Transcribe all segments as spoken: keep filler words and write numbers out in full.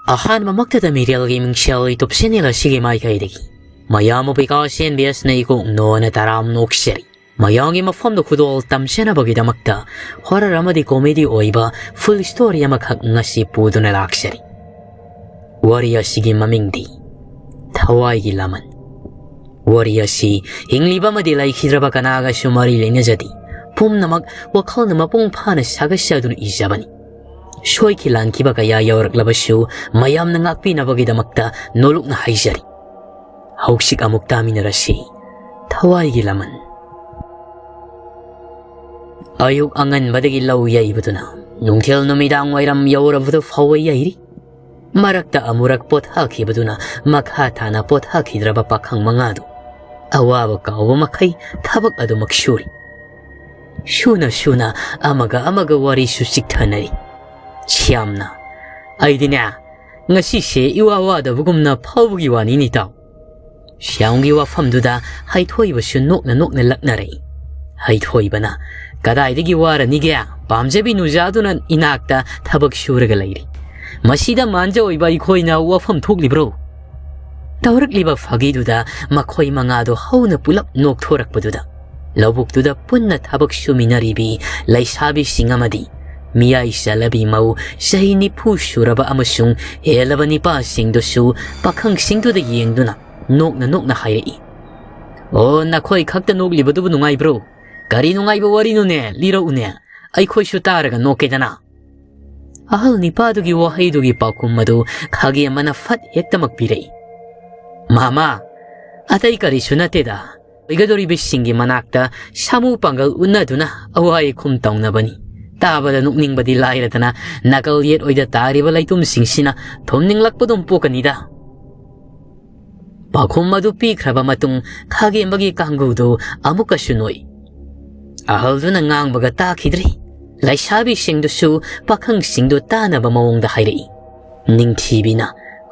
ꯑꯍꯥꯟꯕꯃꯛꯇꯗ ꯃꯤꯔꯦꯜꯒꯤ ꯃꯤꯡꯁꯦꯜ YouTube channel ꯑꯁꯤꯒꯤ ꯃꯥꯏꯀꯩꯗꯒꯤ ꯃꯌꯥꯝꯕꯨ ꯕꯤꯀꯥꯁ ꯑꯦꯟ ꯕꯤ ꯑꯦꯁꯅ ꯏꯀꯣꯛ ꯅꯣꯅ ꯇꯔꯥꯝ ꯅꯣꯛꯆꯔꯤ꯫ ꯃꯌꯥꯝꯒꯤ ꯃꯐꯝꯗ ꯈꯨꯗꯣꯜ ꯇꯝꯖꯅꯕꯒꯤꯗꯃꯛꯇ horror ꯑꯃꯗꯤ comedy ꯑꯣꯏꯕ full story ꯑꯃꯈꯛ ꯉꯁꯤ ꯄꯨꯗꯨꯅ ꯂꯥꯛꯆꯔꯤ꯫ ꯋꯥꯔꯤ ꯑꯁꯤꯒꯤ ꯃꯃꯤꯡꯗꯤ ꯊꯋꯥꯏꯒꯤ ꯂꯃꯟ꯫ ꯋꯥꯔꯤ ꯑꯁꯤ ꯍꯤꯡꯂꯤꯕ ꯑꯃꯗꯤ ꯂꯩꯈꯤꯗ꯭ꯔꯕ ꯀꯅꯥꯒꯁꯨ ꯃꯔꯤ ꯂꯩꯅꯖꯗꯦ꯫ ꯄꯨꯝꯅꯃꯛ ꯋꯥꯈꯜꯅ ꯃꯄꯨꯡ ꯐꯥꯅ ꯁꯥꯒꯠꯆꯗꯨꯅ ꯏꯖꯕꯅꯤ꯫ ꯁꯣꯏꯈꯤ ꯂꯥꯟꯈꯤꯕ ꯀꯌꯥ ꯌꯥꯎꯔꯛꯂꯕꯁꯨ ꯃꯌꯥꯝꯅ ꯉꯥꯛꯄꯤꯅꯕꯒꯤꯗꯃꯛꯇ ꯅꯣꯂꯨꯛꯅ ꯍꯥꯏꯖꯔꯤ꯫ ꯍꯧꯖꯤꯛ ꯑꯃꯨꯛ ꯇꯥꯃꯤꯟꯅꯔꯁꯤ ꯊꯋꯥꯏꯒꯤ ꯂꯃꯟ꯫ ꯑꯌꯨꯛ ꯑꯉꯟꯕꯗꯒꯤ ꯂꯧ ꯌꯩꯕꯗꯨꯅ ꯅꯨꯡꯊꯤꯜ ꯅꯨꯃꯤꯗꯥꯡ ꯋꯥꯏꯔꯝ ꯌꯧꯔꯕꯗꯨ ꯐꯥꯎꯕ ꯌꯩꯔꯤ꯫ ꯃꯔꯛꯇ ꯑꯃꯨꯔꯛ ꯄꯣꯊꯥꯈꯤꯕꯗꯨꯅ ꯃꯈꯥ ꯇꯥꯅ ꯄꯣꯊꯥꯈꯤꯗ꯭ꯔꯕ ꯄꯥꯈꯪ ꯃꯉꯥꯗꯨ ꯑꯋꯥꯕ ꯀꯥꯎꯕ ꯃꯈꯩ ꯊꯕꯛ ꯑꯗꯨꯃꯛ ꯁꯨꯔꯤ꯫ ꯁꯨꯅ ꯁꯨꯅ ꯑꯃꯒ ꯑꯃꯒ ꯋꯥꯔꯤꯁꯨ ꯆꯤꯛꯊꯅꯔꯤ꯫ ꯁ꯭ꯌꯥꯝꯅ, "ꯑꯩꯗꯤꯅꯦ, ꯉꯁꯤꯁꯦ ꯏꯋꯥ ꯋꯥꯗꯕꯒꯨꯝꯅ ꯐꯥꯎꯕꯒꯤ ꯋꯥꯅꯤꯅꯦ ꯏꯇꯥꯎ꯫" ꯁ꯭ꯌꯥꯝꯒꯤ ꯋꯥꯐꯝꯗꯨꯗ ꯍꯩꯊꯣꯏꯕꯁꯨ ꯅꯣꯛꯅ ꯅꯣꯛꯅ ꯂꯛꯅꯔꯛꯏ꯫ ꯍꯩꯊꯣꯏꯕꯅ, "ꯀꯗꯥꯏꯗꯒꯤ ꯋꯥꯔꯅꯤꯒꯦ? ꯄꯥꯝꯖꯕꯤ ꯅꯨꯖꯥꯗꯨꯅ ꯏꯅꯥꯛꯇ ꯊꯕꯛ ꯁꯨꯔꯒ ꯂꯩꯔꯤ꯫ ꯃꯁꯤꯗ ꯃꯥꯟꯖ ꯑꯣꯏꯕ ꯑꯩꯈꯣꯏꯅ ꯋꯥꯐꯝ ꯊꯣꯛꯂꯤꯕ꯭ꯔꯣ?" ꯇꯧꯔꯛꯂꯤꯕ ꯐꯥꯒꯤꯗꯨꯗ ꯃꯈꯣꯏ ꯃꯉꯥꯗꯣ ꯍꯧꯅ ꯄꯨꯂꯞ ꯅꯣꯛꯊꯣꯔꯛꯄꯗꯨꯗ ꯂꯧꯕꯨꯛꯇꯨꯗ ꯄꯨꯟꯅ ꯊꯕꯛ ꯁꯨꯃꯤꯟꯅꯔꯤꯕꯤ ꯂꯩꯁꯥꯕꯤꯁꯤꯡ ꯑꯃꯗꯤ ꯃꯤꯌꯥꯏ ꯆꯜꯂꯕꯤ ꯃꯧ ꯆꯍꯤ ꯅꯤꯐꯨ ꯁꯨꯔꯕ ꯑꯃꯁꯨꯡ ꯍꯦꯜꯂꯕ ꯅꯤꯄꯥꯁꯤꯡꯗꯨꯁꯨ ꯄꯥꯈꯪꯁꯤꯡꯗꯨꯗ ꯌꯦꯡꯗꯨꯅ ꯅꯣꯛꯅ ꯅꯣꯛꯅ ꯍꯥꯏꯔꯛꯏ, "ꯑꯣ, ꯅꯈꯣꯏ ꯈꯛꯇ ꯅꯣꯛꯂꯤꯕꯗꯨꯕꯨ ꯅꯨꯡꯉꯥꯏꯕ꯭ꯔꯣ? ꯀꯔꯤ ꯅꯨꯡꯉꯥꯏꯕ ꯋꯥꯔꯤꯅꯣꯅꯦ? ꯂꯤꯔꯛꯎꯅꯦ, ꯑꯩꯈꯣꯏꯁꯨ ꯇꯥꯔꯒ ꯅꯣꯛꯀꯦꯗꯅ꯫" ꯑꯍꯜ ꯅꯤꯄꯥꯗꯨꯒꯤ ꯋꯥꯍꯩꯗꯨꯒꯤ ꯄꯥꯎꯈꯨꯝ ꯑꯗꯨ ꯈꯥꯒꯦꯝꯕꯅ ꯐꯠ ꯍꯦꯛꯇꯃꯛ ꯄꯤꯔꯛꯏ, "ꯃꯥꯃꯥ, ꯑꯇꯩ ꯀꯔꯤꯁꯨ ꯅꯠꯇꯦꯗ꯫ ꯑꯣꯏꯒꯗꯧꯔꯤꯕꯁꯤꯡꯒꯤ ꯃꯅꯥꯛꯇ ꯁꯥꯃꯨ ꯄꯥꯡꯒꯜ ꯎꯠꯅꯗꯨꯅ ꯑꯋꯥ ꯑꯈꯨꯝ ꯇꯧꯅꯕꯅꯤ꯫ ꯇꯥꯕꯗ ꯅꯣꯛꯅꯤꯡꯕꯗꯤ ꯂꯥꯏꯔꯗꯅ ꯅꯥꯀꯜ ꯌꯦꯠ ꯑꯣꯏꯗ ꯇꯥꯔꯤꯕ ꯂꯩꯇꯨꯝꯁꯤꯡꯁꯤꯅ ꯊꯨꯝꯅꯤꯡꯂꯛꯄꯗꯨꯝ ꯄꯣꯛꯀꯅꯤꯗ꯫" ꯄꯥꯎꯈꯨꯝ ꯑꯗꯨ ꯄꯤꯈ꯭ꯔꯕ ꯃꯇꯨꯡ ꯈꯥꯒꯦꯝꯕꯒꯤ ꯀꯥꯡꯒꯨꯗꯨ ꯑꯃꯨꯛꯀꯁꯨ ꯅꯣꯛꯏ꯫ ꯑꯍꯜꯗꯨꯅ ꯉꯥꯡꯕꯒ ꯇꯥꯈꯤꯗ꯭ꯔꯤ꯫ ꯂꯩꯁꯥꯕꯤꯁꯤꯡꯗꯨꯁꯨ ꯄꯥꯈꯪꯁꯤꯡꯗꯨ ꯇꯥꯅꯕ ꯃꯑꯣꯡꯗ ꯍꯥꯏꯔꯛꯏ꯫ ꯅꯤꯡꯊꯤꯕꯤꯅ,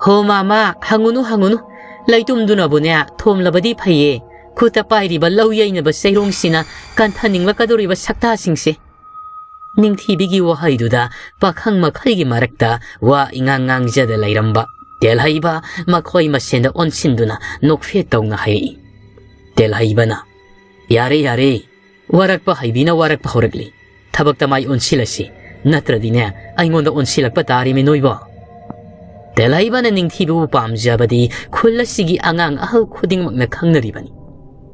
"ꯍꯣ ꯃꯥꯃꯥ, ꯍꯪꯉꯨꯅꯨ, ꯍꯪꯉꯨꯅꯨ꯫ ꯂꯩꯇꯨꯝꯗꯨꯅꯕꯨꯅꯦ ꯊꯣꯝꯂꯕꯗꯤ ꯐꯩꯌꯦ꯫ ꯈꯨꯠꯇ ꯄꯥꯏꯔꯤꯕ ꯂꯧ ꯌꯩꯅꯕ ꯆꯩꯔꯣꯡꯁꯤꯅ ꯀꯟꯊꯅꯤꯡꯂꯛꯀꯗꯧꯔꯤꯕ ꯁꯛꯇꯥꯁꯤꯡꯁꯦ꯫" ꯅꯤꯡꯊꯤꯕꯤꯒꯤ ꯋꯥꯍꯩꯗꯨꯗ ꯄꯥꯈꯪ ꯃꯈꯩꯒꯤ ꯃꯔꯛꯇ ꯋꯥ ꯏꯉꯥꯡ ꯉꯥꯡꯖꯗ ꯂꯩꯔꯝꯕ ꯇꯦꯜꯍꯩꯕ ꯃꯈꯣꯏ ꯃꯁꯦꯟꯗ ꯑꯣꯟꯁꯤꯟꯗꯨꯅ ꯅꯣꯛꯐꯦꯠ ꯇꯧꯅ ꯍꯥꯏꯔꯛꯏ꯫ ꯇꯦꯜꯍꯩꯕꯅ, "ꯌꯥꯔꯦ, ꯌꯥꯔꯦ, ꯋꯥꯔꯛꯄ ꯍꯩꯕꯤꯅ ꯋꯥꯔꯛꯄ ꯍꯧꯔꯛꯂꯤ꯫ ꯊꯕꯛꯇ ꯃꯥꯏ ꯑꯣꯟꯁꯤꯜꯂꯁꯤ, ꯅꯠꯇ꯭ꯔꯗꯤꯅꯦ ꯑꯩꯉꯣꯟꯗ ꯑꯣꯟꯁꯤꯜꯂꯛꯄ ꯇꯥꯔꯤꯃꯤ ꯅꯣꯏꯕꯣ꯫" ꯇꯦꯜꯍꯩꯕꯅ ꯅꯤꯡꯊꯤꯕꯕꯨ ꯄꯥꯝꯖꯕꯗꯤ ꯈꯨꯜ ꯑꯁꯤꯒꯤ ꯑꯉꯥꯡ ꯑꯍꯜ ꯈꯨꯗꯤꯡꯃꯛꯅ ꯈꯪꯅꯔꯤꯕꯅꯤ꯫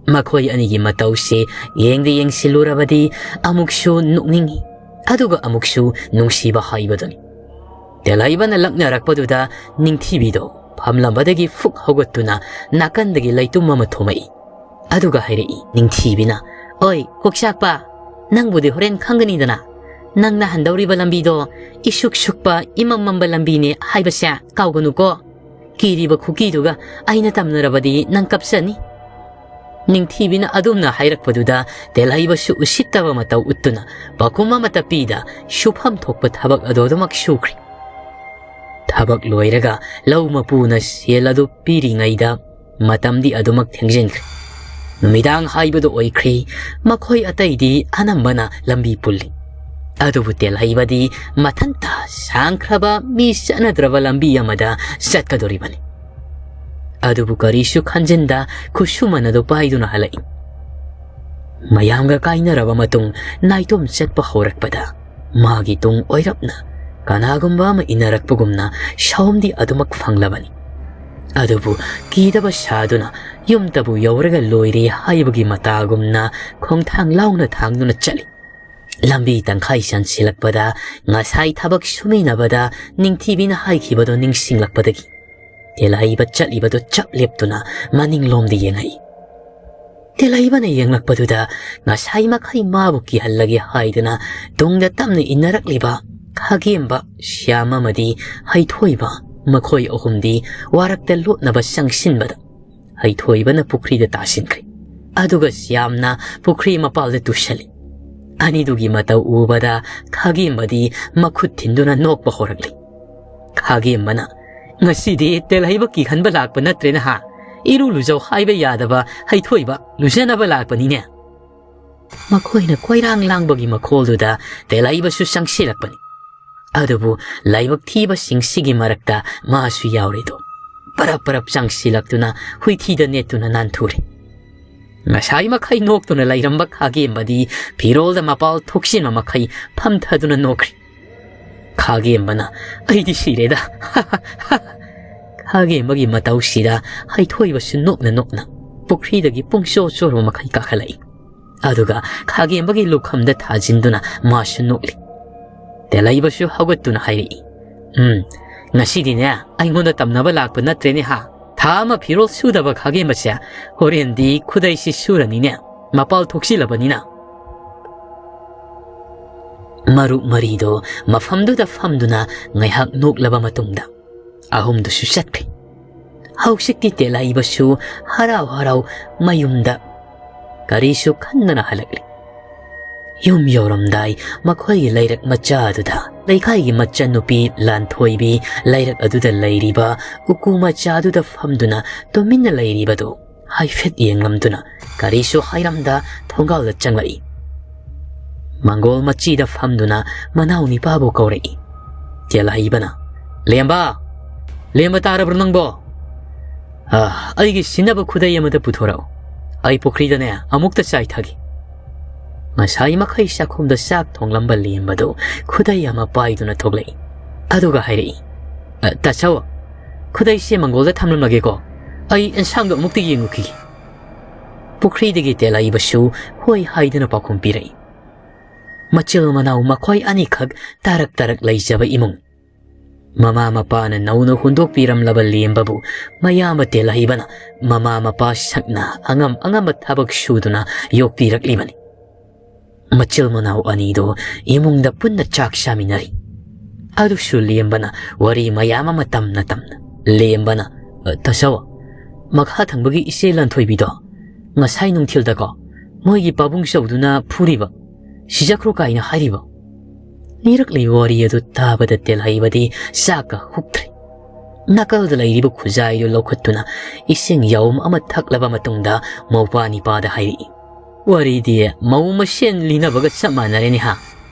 ꯃꯈꯣꯏ ꯑꯅꯤꯒꯤ ꯃꯇꯧꯁꯤ ꯌꯦꯡꯗ ꯌꯦꯡꯁꯤꯜꯂꯨꯔꯕꯗꯤ ꯑꯃꯨꯛꯁꯨ ꯅꯣꯛꯅꯤꯡꯏ, ꯑꯗꯨꯒ ꯑꯃꯨꯛꯁꯨ ꯅꯨꯡꯁꯤꯕ ꯍꯥꯏꯕꯗꯨꯅꯤ꯫ ꯇꯦꯜꯍꯩꯕꯅ ꯂꯛꯅꯔꯛꯄꯗꯨꯗ ꯅꯤꯡꯊꯤꯕꯤꯗꯣ ꯐꯝꯂꯝꯕꯗꯒꯤ ꯐꯨꯛ ꯍꯧꯒꯠꯇꯨꯅ ꯅꯥꯀꯟꯗꯒꯤ ꯂꯩꯇꯨꯝ ꯑꯃ ꯊꯣꯝꯃꯛꯏ꯫ ꯑꯗꯨꯒ ꯍꯥꯏꯔꯛꯏ ꯅꯤꯡꯊꯤꯕꯤꯅ, "ꯑꯣꯏ ꯀꯣꯛꯆꯥꯛꯄ, ꯅꯪꯕꯨꯗꯤ ꯍꯣꯔꯦꯟ ꯈꯪꯒꯅꯤꯗꯅ꯫ ꯅꯪꯅ ꯍꯟꯗꯧꯔꯤꯕ ꯂꯝꯕꯤꯗꯣ ꯏꯁꯨꯛ ꯁꯨꯛꯄ ꯏꯃꯝ ꯃꯝꯕ ꯂꯝꯕꯤꯅꯦ ꯍꯥꯏꯕꯁꯦ ꯀꯥꯎꯒꯅꯨꯀꯣ꯫ ꯀꯤꯔꯤꯕ ꯈꯨꯀꯤꯗꯨꯒ ꯑꯩꯅ ꯇꯝꯅꯔꯕꯗꯤ ꯅꯪ ꯀꯞꯆꯅꯤ꯫" ꯅꯤꯡꯊꯤꯕꯤꯅ ꯑꯗꯨꯝꯅ ꯍꯥꯏꯔꯛꯄꯗꯨꯗ ꯇꯦꯜꯍꯩꯕꯁꯨ ꯎꯁꯤꯠꯇꯕ ꯃꯇꯧ ꯎꯠꯇꯨꯅ ꯄꯥꯎꯈꯨꯝ ꯑꯃꯠꯇ ꯄꯤꯗ ꯁꯨꯐꯝ ꯊꯣꯛꯄ ꯊꯕꯛ ꯑꯗꯨ ꯑꯗꯨꯃꯛ ꯁꯨꯈ꯭ꯔꯦ꯫ ꯊꯕꯛ ꯂꯣꯏꯔꯒ ꯂꯧ ꯃꯄꯨꯅ ꯁꯦꯜ ꯑꯗꯨ ꯄꯤꯔꯤꯉꯩꯗ ꯃꯇꯝꯗꯤ ꯑꯗꯨꯃꯛ ꯊꯦꯡꯖꯤꯟꯈ꯭ꯔꯦ꯫ ꯅꯨꯃꯤꯗꯥꯡ ꯍꯥꯏꯕꯗꯨ ꯑꯣꯏꯈ꯭ꯔꯦ꯫ ꯃꯈꯣꯏ ꯑꯇꯩꯗꯤ ꯑꯅꯝꯕꯅ ꯂꯝꯕꯤ ꯄꯨꯜꯂꯤ꯫ ꯑꯗꯨꯕꯨ ꯇꯦꯜꯍꯩꯕꯗꯤ ꯃꯊꯟꯇ ꯁꯥꯡꯈ꯭ꯔꯕ ꯃꯤ ꯆꯠꯅꯗ꯭ꯔꯕ ꯂꯝꯕꯤ ꯑꯃꯗ ꯆꯠꯀꯗꯧꯔꯤꯕꯅꯤ꯫ ꯑꯗꯨꯕꯨ ꯀꯔꯤꯁꯨ ꯈꯟꯖꯤꯟꯗ ꯈꯨꯠꯁꯨꯃꯟ ꯑꯗꯨ ꯄꯥꯏꯗꯨꯅ ꯍꯜꯂꯛꯏ꯫ ꯃꯌꯥꯝꯒ ꯀꯥꯏꯅꯔꯕ ꯃꯇꯨꯡ ꯅꯥꯏꯇꯣꯝ ꯆꯠꯄ ꯍꯧꯔꯛꯄꯗ ꯃꯥꯒꯤ ꯇꯨꯡ ꯑꯣꯏꯔꯞꯅ ꯀꯅꯥꯒꯨꯝꯕ ꯑꯃ ꯏꯟꯅꯔꯛꯄꯒꯨꯝꯅ ꯁꯥꯎꯝꯗꯤ ꯑꯗꯨꯃꯛ ꯐꯪꯂꯕꯅꯤ꯫ ꯑꯗꯨꯕꯨ ꯀꯤꯗꯕ ꯁꯥꯗꯨꯅ ꯌꯨꯝꯗꯕꯨ ꯌꯧꯔꯒ ꯂꯣꯏꯔꯦ ꯍꯥꯏꯕꯒꯤ ꯃꯇꯥꯒꯨꯝꯅ ꯈꯣꯡꯊꯥꯡ ꯂꯥꯎꯅ ꯊꯥꯡꯗꯨꯅ ꯆꯠꯂꯤ꯫ ꯂꯝꯕꯤ ꯇꯪꯈꯥꯏ ꯆꯟꯁꯤꯜꯂꯛꯄꯗ ꯉꯁꯥꯏ ꯊꯕꯛ ꯁꯨꯃꯤꯟꯅꯕꯗ ꯅꯤꯡꯊꯤꯕꯤꯅ ꯍꯥꯏꯈꯤꯕꯗꯨ ꯅꯤꯡꯁꯤꯡꯂꯛꯄꯗꯒꯤ ꯇꯦꯜꯍꯩꯕ ꯆꯠꯂꯤꯕꯗꯨ ꯆꯞ ꯂꯦꯞꯇꯨꯅ ꯃꯅꯤꯡꯂꯣꯝꯗ ꯌꯦꯡꯉꯛꯏ꯫ ꯇꯦꯜꯍꯩꯕꯅ ꯌꯦꯡꯂꯛꯄꯗꯨꯗ ꯉꯁꯥꯏ ꯃꯈꯩ ꯃꯥꯕꯨ ꯀꯤꯍꯜꯂꯒꯦ ꯍꯥꯏꯗꯨꯅ ꯇꯨꯡꯗ ꯇꯞꯅ ꯏꯟꯅꯔꯛꯂꯤꯕ ꯈꯥꯒꯦꯝꯕ, ꯁ꯭ꯌꯥꯝ ꯑꯃꯗꯤ ꯍꯩꯊꯣꯏꯕ, ꯃꯈꯣꯏ ꯑꯍꯨꯝꯗꯤ ꯋꯥꯔꯛꯇ ꯂꯣꯠꯅꯕ ꯆꯪꯁꯤꯟꯕꯗ ꯍꯩꯊꯣꯏꯕꯅ ꯄꯨꯈ꯭ꯔꯤꯗ ꯇꯥꯁꯤꯟꯈ꯭ꯔꯦ꯫ ꯑꯗꯨꯒ ꯁ꯭ꯌꯥꯝꯅ ꯄꯨꯈ꯭ꯔꯤ ꯃꯄꯥꯜꯗ ꯇꯨꯁꯜꯂꯤ꯫ ꯑꯅꯤꯗꯨꯒꯤ ꯃꯇꯧ ꯎꯕꯗ ꯈꯥꯒꯦꯝꯕꯗꯤ ꯃꯈꯨꯠ ꯊꯤꯟꯗꯨꯅ ꯅꯣꯛꯄ ꯍꯧꯔꯛꯂꯤ꯫ ꯈꯥꯒꯦꯝꯕꯅ, "ꯉꯁꯤꯗꯤ ꯇꯦꯜꯍꯩꯕ ꯀꯤꯍꯟꯕ ꯂꯥꯛꯄ ꯅꯠꯇ꯭ꯔꯦ ꯅꯍꯥ꯫ ꯏꯔꯨ ꯂꯨꯖꯧ ꯍꯥꯏꯕ ꯌꯥꯗꯕ ꯍꯩꯊꯣꯏꯕ ꯂꯨꯖꯅꯕ ꯂꯥꯛꯄꯅꯤꯅꯦ꯫" ꯃꯈꯣꯏꯅ ꯀꯣꯏꯔꯥꯡ ꯂꯥꯡꯕꯒꯤ ꯃꯈꯣꯜꯗꯨꯗ ꯇꯦꯂꯩꯕꯁꯨ ꯆꯪꯁꯤꯜꯂꯛꯄꯅꯤ꯫ ꯑꯗꯨꯕꯨ ꯂꯥꯏꯕꯛ ꯊꯤꯕꯁꯤꯡꯁꯤꯒꯤ ꯃꯔꯛꯇ ꯃꯥꯁꯨ ꯌꯥꯎꯔꯤꯗꯣ꯫ ꯄꯔꯞ ꯄꯔꯞ ꯆꯪꯁꯤꯜꯂꯛꯇꯨꯅ ꯍꯨꯏꯊꯤꯗ ꯅꯦꯠꯇꯨꯅ ꯅꯥꯟꯊꯨꯔꯦ꯫ ꯉꯁꯥꯏ ꯃꯈꯩ ꯅꯣꯛꯇꯨꯅ ꯂꯩꯔꯝꯕ ꯈꯥꯒꯦꯝꯕꯗꯤ ꯐꯤꯔꯣꯜꯗ ꯃꯄꯥꯜ ꯊꯣꯛꯆꯤꯟꯕ ꯃꯈꯩ ꯐꯝꯊꯗꯨꯅ ꯅꯣꯛꯈ꯭ꯔꯦ꯫ ꯈꯥꯒꯦꯝꯕꯅ, "ꯑꯩꯗꯤ ꯁꯤꯔꯦꯗ!" ꯈꯥꯒꯦꯝꯕꯒꯤ ꯃꯇꯧꯁꯤꯗ ꯍꯩꯊꯣꯏꯕꯁꯨ ꯅꯣꯛꯅ ꯅꯣꯛꯅ ꯄꯨꯈ꯭ꯔꯤꯗꯒꯤ ꯄꯨꯡꯆꯣ ꯆꯣꯔꯕ ꯃꯈꯩ ꯀꯥꯈꯠꯂꯛꯏ꯫ ꯑꯗꯨꯒ ꯈꯥꯒꯦꯝꯕꯒꯤ ꯂꯨꯈꯝꯗ ꯊꯥꯖꯤꯟꯗꯨꯅ ꯃꯥꯁꯨ ꯅꯣꯛꯂꯤ꯫ ꯇꯦꯂꯩꯕꯁꯨ ꯍꯧꯒꯠꯇꯨꯅ ꯍꯥꯏꯔꯛꯏ, "ꯎꯝ, ꯉꯁꯤꯗꯤꯅꯦ ꯑꯩꯉꯣꯟꯗ ꯇꯝꯅꯕ ꯂꯥꯛꯄ ꯅꯠꯇ꯭ꯔꯦꯅꯦ ꯍꯥ? ꯊꯥ ꯑꯃ ꯐꯤꯔꯣꯜ ꯁꯨꯗꯕ ꯈꯥꯒꯦꯝꯕꯁꯦ ꯍꯣꯔꯦꯟꯗꯤ ꯈꯨꯗꯩꯁꯤ ꯁꯨꯔꯅꯤꯅꯦ, ꯃꯄꯥꯜ ꯊꯣꯛꯆꯤꯜꯂꯕꯅꯤꯅ꯫" ꯃꯔꯨꯞ ꯃꯔꯤꯗꯣ ꯃꯐꯝꯗꯨꯗ ꯐꯝꯗꯨꯅ ꯉꯥꯏꯍꯥꯛ ꯅꯣꯛꯂꯕ ꯃꯇꯨꯡꯗ ꯑꯍꯨꯝꯗꯨꯁꯨ ꯆꯠꯈ꯭ꯔꯦ꯫ ꯍꯧꯖꯤꯛꯇꯤ ꯇꯦꯂꯩꯕꯁꯨ ꯍꯔꯥꯎ ꯍꯔꯥꯎ ꯃꯌꯨꯝꯗ ꯀꯔꯤꯁꯨ ꯈꯟꯗꯅ ꯍꯜꯂꯛꯂꯤ꯫ ꯌꯨꯝ ꯌꯧꯔꯝꯗꯥꯏ ꯃꯈꯣꯏꯒꯤ ꯂꯩꯔꯛ ꯃꯆꯥ ꯑꯗꯨꯗ ꯂꯩꯀꯥꯏꯒꯤ ꯃꯆꯟꯅꯨꯄꯤ ꯂꯥꯟꯊꯣꯏꯕꯤ ꯂꯩꯔꯛ ꯑꯗꯨꯗ ꯂꯩꯔꯤꯕ ꯎꯀꯨ ꯃꯆꯥꯗꯨꯗ ꯐꯝꯗꯨꯅ ꯇꯨꯃꯤꯟꯅ ꯂꯩꯔꯤꯕꯗꯨ ꯍꯥꯏꯐꯦꯠ ꯌꯦꯡꯂꯝꯗꯨꯅ ꯀꯔꯤꯁꯨ ꯍꯥꯏꯔꯝꯗ ꯊꯣꯡꯒꯥꯜꯗ ꯆꯪꯂꯛꯏ꯫ ꯃꯪꯒꯣꯜ ꯃꯆꯤꯗ ꯐꯝꯗꯨꯅ ꯃꯅꯥꯎ ꯅꯤꯄꯥꯕꯨ ꯀꯧꯔꯛꯏ꯫ ꯇꯦꯂꯩꯕꯅ, "ꯂꯦꯝꯕ! ꯂꯦꯝꯕ, ꯇꯥꯔꯕ꯭ꯔꯣ ꯅꯪꯕꯣ? ꯑ, ꯑꯩꯒꯤ ꯁꯤꯟꯅꯕ ꯈꯨꯗꯩ ꯑꯃꯗ ꯄꯨꯊꯣꯔꯛꯎ꯫ ꯑꯩ ꯄꯨꯈ꯭ꯔꯤꯗꯅꯦ ꯑꯃꯨꯛꯇ ꯆꯥꯏꯊꯒꯦ꯫" ꯉꯁꯥꯏ ꯃꯈꯩ ꯆꯥꯛꯈꯨꯝꯗ ꯆꯥꯛ ꯊꯣꯡꯂꯝꯕ ꯂꯦꯝꯕꯗꯨ ꯈꯨꯗꯩ ꯑꯃ ꯄꯥꯏꯗꯨꯅ ꯊꯣꯛꯂꯛꯏ꯫ ꯑꯗꯨꯒ ꯍꯥꯏꯔꯛꯏ, "ꯑ, ꯇꯥꯆꯧ, ꯈꯨꯗꯩꯁꯦ ꯃꯪꯒꯣꯜꯗ ꯊꯝꯂꯝꯂꯒꯦꯀꯣ꯫ ꯑꯩ ꯏꯟꯁꯥꯡꯗꯣ ꯑꯃꯨꯛꯇ ꯌꯦꯡꯉꯨꯈꯤꯒꯦ꯫" ꯄꯨꯈ꯭ꯔꯤꯗꯒꯤ ꯇꯦꯂꯩꯕꯁꯨ ꯍꯣꯏ ꯍꯥꯏꯗꯨꯅ ꯄꯥꯎꯈꯨꯝ ꯄꯤꯔꯛꯏ꯫ ꯃꯆꯤꯜ ꯃꯅꯥꯎ ꯃꯈꯣꯏ ꯑꯅꯤꯈꯛ ꯇꯥꯔꯛ ꯇꯥꯔꯛ ꯂꯩꯖꯕ ꯏꯃꯨꯡ꯫ ꯃꯃꯥ ꯃꯄꯥꯅ ꯅꯧꯅ ꯍꯨꯟꯗꯣꯛꯄꯤꯔꯝꯂꯕ ꯂꯦꯝꯕꯕꯨ ꯃꯌꯥꯝꯕ ꯇꯦꯂꯩꯕꯅ ꯃꯃꯥ ꯃꯄꯥ ꯁꯛꯅ ꯑꯉꯝ ꯑꯉꯝꯕ ꯊꯕꯛ ꯁꯨꯗꯨꯅ ꯌꯣꯛꯄꯤꯔꯛꯂꯤꯕꯅꯤ꯫ ꯃꯆꯤꯜ ꯃꯅꯥꯎ ꯑꯅꯤꯗꯨ ꯏꯃꯨꯡꯗ ꯄꯨꯟꯅ ꯆꯥꯛ ꯆꯥꯃꯤꯟꯅꯔꯤ꯫ ꯑꯗꯨꯁꯨ ꯂꯦꯝꯕꯅ ꯋꯥꯔꯤ ꯃꯌꯥꯝ ꯑꯃ ꯇꯝꯅ ꯇꯝꯅ꯫ ꯂꯦꯝꯕꯅ, "ꯑ, ꯇꯥꯆꯧ, ꯃꯈꯥ ꯊꯪꯕꯒꯤ ꯏꯆꯦ ꯂꯥꯟꯊꯣꯏꯕꯤꯗꯣ ꯉꯁꯥꯏ ꯅꯨꯡꯊꯤꯜꯗꯀꯣ ꯃꯣꯏꯒꯤ ꯄꯥꯕꯨꯡ ꯆꯧꯗꯨꯅ ꯐꯨꯔꯤꯕ, ꯁꯤꯖꯈ꯭ꯔꯣ ꯀꯥꯏꯅ ꯍꯥꯏꯔꯤꯕ?" ꯂꯤꯔꯛꯂꯤꯕ ꯋꯥꯔꯤ ꯑꯗꯨ ꯇꯥꯕꯗ ꯇꯦꯜꯍꯩꯕꯗꯤ ꯆꯥꯛꯀ ꯍꯨꯛꯇ꯭ꯔꯦ꯫ ꯅꯥꯀꯜꯗ ꯂꯩꯔꯤꯕ ꯈꯨꯖꯥꯏꯗꯨ ꯂꯧꯈꯠꯇꯨꯅ ꯏꯁꯤꯡ ꯌꯥꯎꯝ ꯑꯃ ꯊꯛꯂꯕ ꯃꯇꯨꯡꯗ ꯃꯧꯄ꯭ꯋꯥ ꯅꯤꯄꯥꯗ ꯍꯥꯏꯔꯛꯏ, ꯋꯥꯔꯤꯗꯤ ꯃꯧ ꯃꯁꯦꯟ ꯂꯤꯅꯕꯒ ꯆꯞ ꯃꯥꯟꯅꯔꯦꯅꯦ ꯍꯥ?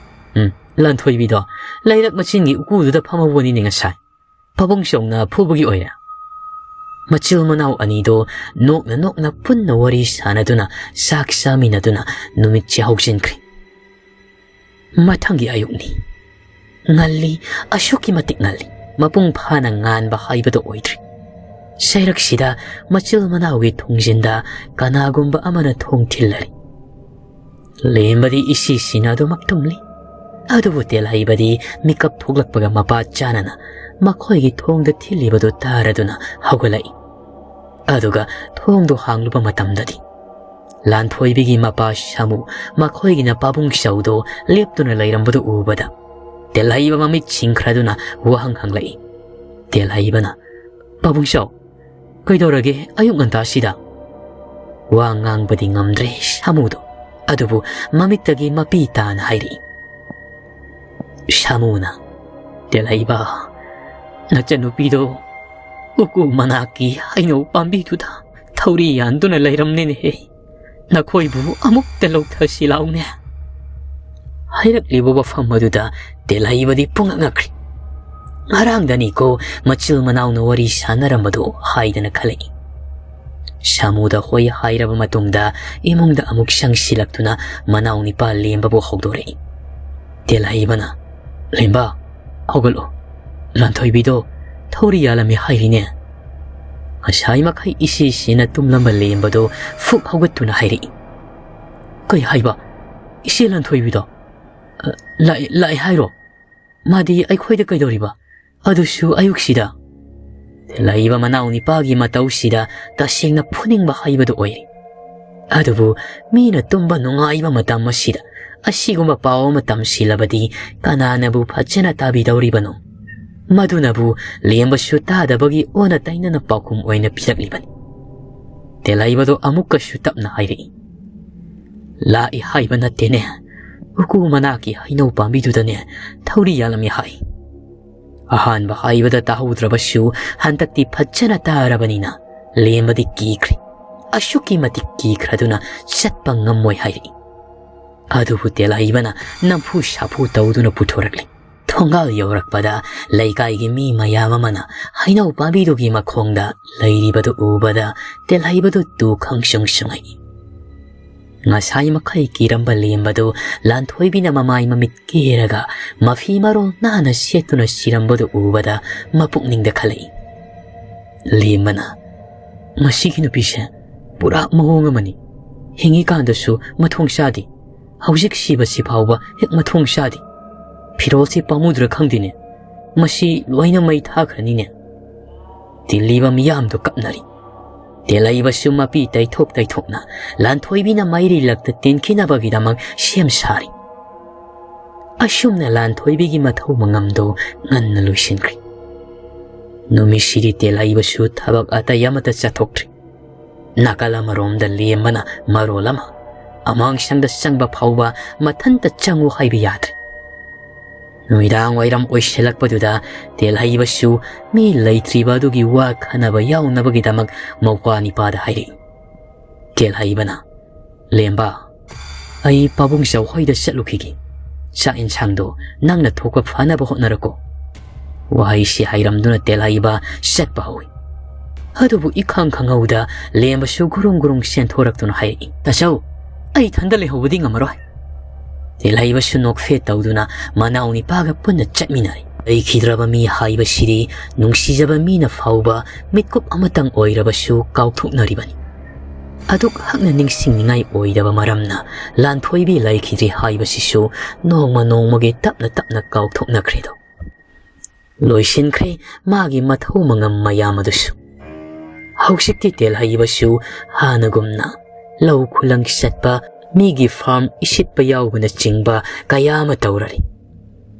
ꯎꯝ, ꯂꯥꯟꯊꯣꯏꯕꯤꯗꯣ ꯂꯩꯔꯛ ꯃꯆꯤꯟꯒꯤ ꯎꯀꯨꯗꯨꯗ ꯐꯝꯍꯧꯕꯅꯤꯅꯦ ꯉꯁꯥꯏ꯫ ꯄꯥꯕꯨꯡ ꯆꯧꯅ ꯐꯨꯕꯒꯤ ꯑꯣꯏꯔꯦ꯫ ꯃꯆꯤꯜ ꯃꯅꯥꯎ ꯑꯅꯤꯗꯣ ꯅꯣꯛꯅ ꯅꯣꯛꯅ ꯄꯨꯟꯅ ꯋꯥꯔꯤ ꯁꯥꯟꯅꯗꯨꯅ ꯆꯥꯛ ꯆꯥꯃꯤꯟꯅꯗꯨꯅ ꯅꯨꯃꯤꯠꯁꯦ ꯍꯧꯖꯤꯟꯈ꯭ꯔꯦ꯫ ꯃꯊꯪꯒꯤ ꯑꯌꯨꯛꯅꯤ꯫ ꯉꯜꯂꯤ, ꯑꯁꯨꯛꯀꯤ ꯃꯇꯤꯛ ꯉꯜꯂꯤ꯫ ꯃꯄꯨꯡ ꯐꯥꯅ ꯉꯥꯟꯕ ꯍꯥꯏꯕꯗꯣ ꯑꯣꯏꯗ꯭ꯔꯤ꯫ ꯆꯩꯔꯛꯁꯤꯗ ꯃꯆꯤꯜ ꯃꯅꯥꯎꯒꯤ ꯊꯣꯡꯖꯤꯟꯗ ꯀꯅꯥꯒꯨꯝꯕ ꯑꯃꯅ ꯊꯣꯡ ꯊꯤꯜꯂꯔꯤ꯫ ꯂꯦꯝꯕꯗꯤ ꯏꯁꯤ ꯁꯤꯅ ꯑꯗꯨꯃꯛ ꯇꯨꯝꯂꯤ꯫ ꯑꯗꯨꯕꯨ ꯇꯦꯜꯍꯩꯕꯗꯤ ꯃꯤꯀꯞ ꯊꯣꯛꯂꯛꯄꯒ ꯃꯄꯥ ꯆꯥꯅꯅ ꯃꯈꯣꯏꯒꯤ ꯊꯣꯡꯗ ꯊꯤꯜꯂꯤꯕꯗꯨ ꯇꯥꯔꯗꯨꯅ ꯍꯧꯒꯠꯂꯛꯏ꯫ ꯑꯗꯨꯒ ꯊꯣꯡꯗꯨ ꯍꯥꯡꯂꯨꯕ ꯃꯇꯝꯗꯗꯤ ꯂꯥꯟꯊꯣꯏꯕꯤꯒꯤ ꯃꯄꯥ ꯁꯥꯃꯨ ꯃꯈꯣꯏꯒꯤꯅ ꯄꯥꯕꯨꯡ ꯆꯧꯗꯣ ꯂꯦꯞꯇꯨꯅ ꯂꯩꯔꯝꯕꯗꯨ ꯎꯕꯗ ꯇꯦꯜꯍꯩꯕ ꯃꯃꯤꯠ ꯁꯤꯡꯈ꯭ꯔꯗꯨꯅ ꯋꯥꯍꯪ ꯍꯪꯂꯛꯏ꯫ ꯇꯦꯜꯍꯩꯕꯅ, "ꯄꯥꯕꯨꯡ ꯆꯧ, ꯀꯩꯗꯧꯔꯒꯦ ꯑꯌꯨꯛ ꯉꯟꯇꯥꯁꯤꯗ?" ꯋꯥ ꯉꯥꯡꯕꯗꯤ ꯉꯝꯗ꯭ꯔꯦ ꯁꯥꯃꯨꯗꯣ, ꯑꯗꯨꯕꯨ ꯃꯃꯤꯠꯇꯒꯤ ꯃꯄꯤ ꯇꯥꯅ ꯍꯥꯏꯔꯛꯏ꯫ ꯁꯥꯃꯨꯅ, "ꯇꯦꯜꯍꯩꯕ, ꯅꯆꯟꯅꯨꯄꯤꯗꯣ ꯎꯀꯨ ꯃꯅꯥꯛꯀꯤ ꯍꯩꯅꯧ ꯄꯥꯝꯕꯤꯗꯨꯗ ꯊꯧꯔꯤ ꯌꯥꯟꯗꯨꯅ ꯂꯩꯔꯝꯅꯤꯅꯦꯍꯦ꯫ ꯅꯈꯣꯏꯕꯨ ꯑꯃꯨꯛꯇ ꯂꯧꯊꯁꯤ ꯂꯥꯎꯅꯦ꯫" ꯍꯥꯏꯔꯛꯂꯤꯕ ꯋꯥꯐꯝ ꯑꯗꯨꯗ ꯇꯦꯜꯍꯩꯕꯗꯤ ꯄꯨꯡꯉꯛ ꯉꯛꯈ꯭ꯔꯦ꯫ ꯉꯔꯥꯡꯗꯅꯤꯀꯣ ꯃꯆꯤꯜ ꯃꯅꯥꯎꯅ ꯋꯥꯔꯤ ꯁꯥꯟꯅꯔꯝꯕꯗꯨ ꯍꯥꯏꯗꯅ ꯈꯜꯂꯛꯏ꯫ ꯁꯥꯃꯨꯗ ꯍꯣꯏ ꯍꯥꯏꯔꯕ ꯃꯇꯨꯡꯗ ꯏꯃꯨꯡꯗ ꯑꯃꯨꯛ ꯆꯪꯁꯤꯜꯂꯛꯇꯨꯅ ꯃꯅꯥꯎ ꯅꯤꯄꯥ ꯂꯦꯝꯕꯕꯨ ꯍꯧꯗꯣꯔꯛꯏ꯫ ꯇꯦꯜꯍꯩꯕꯅ, "ꯂꯦꯝꯕ, ꯍꯧꯒꯠꯂꯣ꯫ ꯂꯥꯟꯊꯣꯏꯕꯤꯗꯣ ꯊꯧꯔꯤ ꯌꯥꯜꯂꯝꯃꯤ ꯍꯥꯏꯔꯤꯅꯦ꯫ ꯉꯁꯥꯏ ꯃꯈꯩ ꯏꯁꯤ ꯁꯤꯅ ꯇꯨꯝꯂꯝꯕ ꯂꯦꯝꯕꯗꯣ ꯐꯨꯛ ꯍꯧꯒꯠꯇꯨꯅ ꯍꯥꯏꯔꯛꯏ꯫" "ꯀꯩ ꯍꯥꯏꯕ? ꯏꯆꯦ ꯂꯥꯟꯊꯣꯏꯕꯤꯗꯣ, ꯑ, ꯂꯥꯛꯑꯦ, ꯂꯥꯛꯑꯦ ꯍꯥꯏꯔꯣ? ꯃꯥꯗꯤ ꯑꯩꯈꯣꯏꯗ ꯀꯩꯗꯧꯔꯤꯕ? ꯑꯗꯨꯁꯨ ꯑꯌꯨꯛꯁꯤꯗ?" ꯂꯩꯕ ꯃꯅꯥꯎ ꯅꯤꯄꯥꯒꯤ ꯃꯇꯧꯁꯤꯗ ꯇꯁꯦꯡꯅ ꯐꯨꯅꯤꯡꯕ ꯍꯥꯏꯕꯗꯨ ꯑꯣꯏꯔꯦ꯫ ꯑꯗꯨꯕꯨ ꯃꯤꯅ ꯇꯨꯝꯕ ꯅꯨꯡꯉꯥꯏꯕ ꯃꯇꯝ ꯑꯁꯤꯗ ꯑꯁꯤꯒꯨꯝꯕ ꯄꯥꯎ ꯑꯃ ꯇꯝꯁꯤꯜꯂꯕꯗꯤ ꯀꯅꯥꯅꯕꯨ ꯐꯖꯅ ꯇꯥꯕꯤꯗꯧꯔꯤꯕꯅꯣ? ꯃꯗꯨꯅꯕꯨ ꯂꯦꯝꯕꯁꯨ ꯇꯥꯗꯕꯒꯤ ꯑꯣꯟꯅ ꯇꯩꯅꯅ ꯄꯥꯎꯈꯨꯝ ꯑꯣꯏꯅ ꯄꯤꯔꯛꯂꯤꯕꯅꯤ꯫ ꯇꯦꯂꯩꯕꯗꯣ ꯑꯃꯨꯛꯀꯁꯨ ꯇꯞꯅ ꯍꯥꯏꯔꯛꯏ, "ꯂꯥꯛꯏ ꯍꯥꯏꯕ ꯅꯠꯇꯦꯅꯦ, ꯎꯀꯨ ꯃꯅꯥꯛꯀꯤ ꯍꯩꯅꯧ ꯄꯥꯝꯕꯤꯗꯨꯗꯅꯦ ꯊꯧꯔꯤ ꯌꯥꯜꯂꯝꯃꯤ ꯍꯥꯏ꯫" ꯑꯍꯥꯟꯕ ꯍꯥꯏꯕꯗ ꯇꯥꯍꯧꯗ꯭ꯔꯕꯁꯨ ꯍꯟꯗꯛꯇꯤ ꯐꯖꯅ ꯇꯥꯔꯕꯅꯤꯅ ꯂꯦꯝꯕꯗꯤ ꯀꯤꯈ꯭ꯔꯦ꯫ ꯑꯁꯨꯛꯀꯤ ꯃꯇꯤꯛ ꯀꯤꯈ꯭ꯔꯗꯨꯅ ꯆꯠꯄ ꯉꯝꯃꯣꯏ ꯍꯥꯏꯔꯛꯏ꯫ ꯑꯗꯨꯕꯨ ꯇꯦꯜꯍꯩꯕꯅ ꯅꯝꯐꯨ ꯁꯥꯐꯨ ꯇꯧꯗꯨꯅ ꯄꯨꯊꯣꯔꯛꯂꯤ꯫ ꯊꯣꯡꯒꯥꯜ ꯌꯧꯔꯛꯄꯗ ꯂꯩꯀꯥꯏꯒꯤ ꯃꯤ ꯃꯌꯥꯝ ꯑꯃꯅ ꯍꯩꯅꯧ ꯄꯥꯝꯕꯤꯗꯨꯒꯤ ꯃꯈꯣꯡꯗ ꯂꯩꯔꯤꯕꯗꯨ ꯎꯕꯗ ꯇꯦꯜꯍꯩꯕꯗꯨ ꯇꯨ ꯈꯪꯁꯨꯡ ꯁꯨꯡꯉꯛꯏ꯫ ꯉꯁꯥꯏ ꯃꯈꯩ ꯀꯤꯔꯝꯕ ꯂꯦꯝꯕꯗꯨ ꯂꯥꯟꯊꯣꯏꯕꯤꯅ ꯃꯃꯥꯏ ꯃꯃꯤꯠ ꯀꯦꯔꯒ ꯃꯐꯤ ꯃꯔꯣꯜ ꯅꯥꯟꯅ ꯁꯦꯠꯇꯨꯅ ꯁꯤꯔꯝꯕꯗꯨ ꯎꯕꯗ ꯃꯄꯨꯛꯅꯤꯡꯗ ꯈꯜꯂꯛꯏ꯫ ꯂꯦꯝꯕꯅ, "ꯃꯁꯤꯒꯤ ꯅꯨꯄꯤꯁꯦ ꯄꯨꯔꯥ ꯃꯑꯣꯡ ꯑꯃꯅꯤ꯫ ꯍꯤꯡꯉꯤꯀꯥꯟꯗꯁꯨ ꯃꯊꯣꯡ ꯆꯥꯗꯦ꯫ ꯍꯧꯖꯤꯛ ꯁꯤꯕꯁꯤ ꯐꯥꯎꯕ ꯍꯦꯛ ꯃꯊꯣꯡ ꯆꯥꯗꯦ꯫ ꯐꯤꯔꯣꯜꯁꯤ ꯄꯥꯝꯃꯨꯗ꯭ꯔꯥ ꯈꯪꯗꯦꯅꯦ꯫ ꯃꯁꯤ ꯂꯣꯏꯅ ꯃꯩ ꯊꯥꯈ꯭ꯔꯅꯤꯅꯦ꯫" ꯇꯤꯜꯂꯤꯕ ꯃꯤꯌꯥꯝꯗꯨ ꯀꯞꯅꯔꯤ꯫ ꯇꯦꯜꯍꯩꯕꯁꯨ ꯃꯄꯤ ꯇꯩꯊꯣꯛ ꯇꯩꯊꯣꯛꯅ ꯂꯥꯟꯊꯣꯏꯕꯤꯅ ꯃꯩꯔꯤ ꯂꯛꯇ ꯇꯤꯟꯈꯤꯅꯕꯒꯤꯗꯃꯛ ꯁꯦꯝ ꯁꯥꯔꯤ꯫ ꯑꯁꯨꯝꯅ ꯂꯥꯟꯊꯣꯏꯕꯤꯒꯤ ꯃꯊꯧ ꯃꯉꯝꯗꯨ ꯉꯟꯅ ꯂꯣꯏꯁꯤꯟꯈ꯭ꯔꯦ꯫ ꯅꯨꯃꯤꯠꯁꯤꯗꯤ ꯇꯦꯜꯍꯩꯕꯁꯨ ꯊꯕꯛ ꯑꯇꯩ ꯑꯃꯠꯇ ꯆꯠꯊꯣꯛꯇ꯭ꯔꯤ꯫ ꯅꯥꯀꯜ ꯑꯃꯔꯣꯝꯗ ꯂꯦꯝꯕꯅ ꯃꯔꯣꯜ ꯑꯃ, ꯑꯃꯥꯡꯁꯪꯗ ꯆꯪꯕ ꯐꯥꯎꯕ ꯃꯊꯟꯇ ꯆꯪꯉꯨ ꯍꯥꯏꯕ ꯌꯥꯗ꯭ꯔꯦ꯫ ꯅꯨꯃꯤꯗꯥꯡ ꯋꯥꯏꯔꯝ ꯑꯣꯏꯁꯤꯜꯂꯛꯄꯗꯨꯗ ꯇꯦꯜꯍꯩꯕꯁꯨ ꯃꯤ ꯂꯩꯇ꯭ꯔꯤꯕ ꯑꯗꯨꯒꯤ ꯋꯥ ꯈꯟꯅꯕ ꯌꯥꯎꯅꯕꯒꯤꯗꯃꯛ ꯃꯧꯄ꯭ꯋꯥ ꯅꯤꯄꯥꯗ ꯍꯥꯏꯔꯛꯏ꯫ ꯇꯦꯜꯍꯩꯕꯅ, "ꯂꯦꯝꯕ, ꯑꯩ ꯄꯥꯕꯨꯡ ꯆꯧꯍꯣꯏꯗ ꯆꯠꯂꯨꯈꯤꯒꯦ꯫ ꯆꯥꯛ ꯏꯟꯁꯥꯡꯗꯣ ꯅꯪꯅ ꯊꯣꯛꯄ ꯐꯅꯕ ꯍꯣꯠꯅꯔꯀꯣ꯫" ꯋꯥꯍꯩꯁꯤ ꯍꯥꯏꯔꯝꯗꯨꯅ ꯇꯦꯜꯍꯩꯕ ꯆꯠꯄ ꯍꯧꯏ꯫ ꯑꯗꯨꯕꯨ ꯏꯈꯪ ꯈꯪꯍꯧꯗ ꯂꯦꯝꯕꯁꯨ ꯒꯨꯔꯨꯡ ꯒꯨꯔꯨꯡ ꯆꯦꯟꯊꯣꯔꯛꯇꯨꯅ ꯍꯥꯏꯔꯛꯏ, "ꯇꯥꯆꯧ, ꯑꯩ ꯏꯊꯟꯗ ꯂꯩꯍꯧꯕꯗꯤ ꯉꯝꯃꯔꯣꯏ꯫" ꯇꯦꯜꯍꯩꯕꯁꯨ ꯅꯣꯛꯐꯦꯠ ꯇꯧꯗꯨꯅ ꯃꯅꯥꯎ ꯅꯤꯄꯥꯒ ꯄꯨꯟꯅ ꯆꯠꯃꯤꯟꯅꯔꯦ꯫ ꯂꯩꯈꯤꯗ꯭ꯔꯕ ꯃꯤ ꯍꯥꯏꯕꯁꯤꯗꯤ ꯅꯨꯡꯁꯤꯖꯕ ꯃꯤꯅ ꯐꯥꯎꯕ ꯃꯤꯠꯀꯨꯞ ꯑꯃꯇꯪ ꯑꯣꯏꯔꯕꯁꯨ ꯀꯥꯎꯊꯣꯛꯅꯔꯤꯕꯅꯤ꯫ ꯑꯗꯨꯛ ꯍꯛꯅ ꯅꯤꯡꯁꯤꯡꯅꯤꯡꯉꯥꯏ ꯑꯣꯏꯗꯕ ꯃꯔꯝꯅ ꯂꯥꯟꯊꯣꯏꯕꯤ ꯂꯩꯈꯤꯗ꯭ꯔꯤ ꯍꯥꯏꯕꯁꯤꯁꯨ ꯅꯣꯡꯃ ꯅꯣꯡꯃꯒꯤ ꯇꯞꯅ ꯇꯞꯅ ꯀꯥꯎꯊꯣꯛꯅꯈ꯭ꯔꯦꯗꯣ꯫ ꯂꯣꯏꯁꯤꯟꯈ꯭ꯔꯦ ꯃꯥꯒꯤ ꯃꯊꯧ ꯃꯉꯝ ꯃꯌꯥꯝ ꯑꯗꯨꯁꯨ꯫ ꯍꯧꯖꯤꯛꯇꯤ ꯇꯦꯜꯍꯩꯕꯁꯨ ꯍꯥꯟꯅꯒꯨꯝꯅ ꯂꯧ ꯈꯨꯂꯪ ꯆꯠꯄ, ꯃꯤꯒꯤ ꯐꯥꯔꯝ ꯏꯁꯤꯠꯄ ꯌꯥꯎꯕꯅꯆꯤꯡꯕ ꯀꯌꯥ ꯑꯃ ꯇꯧꯔꯔꯤ꯫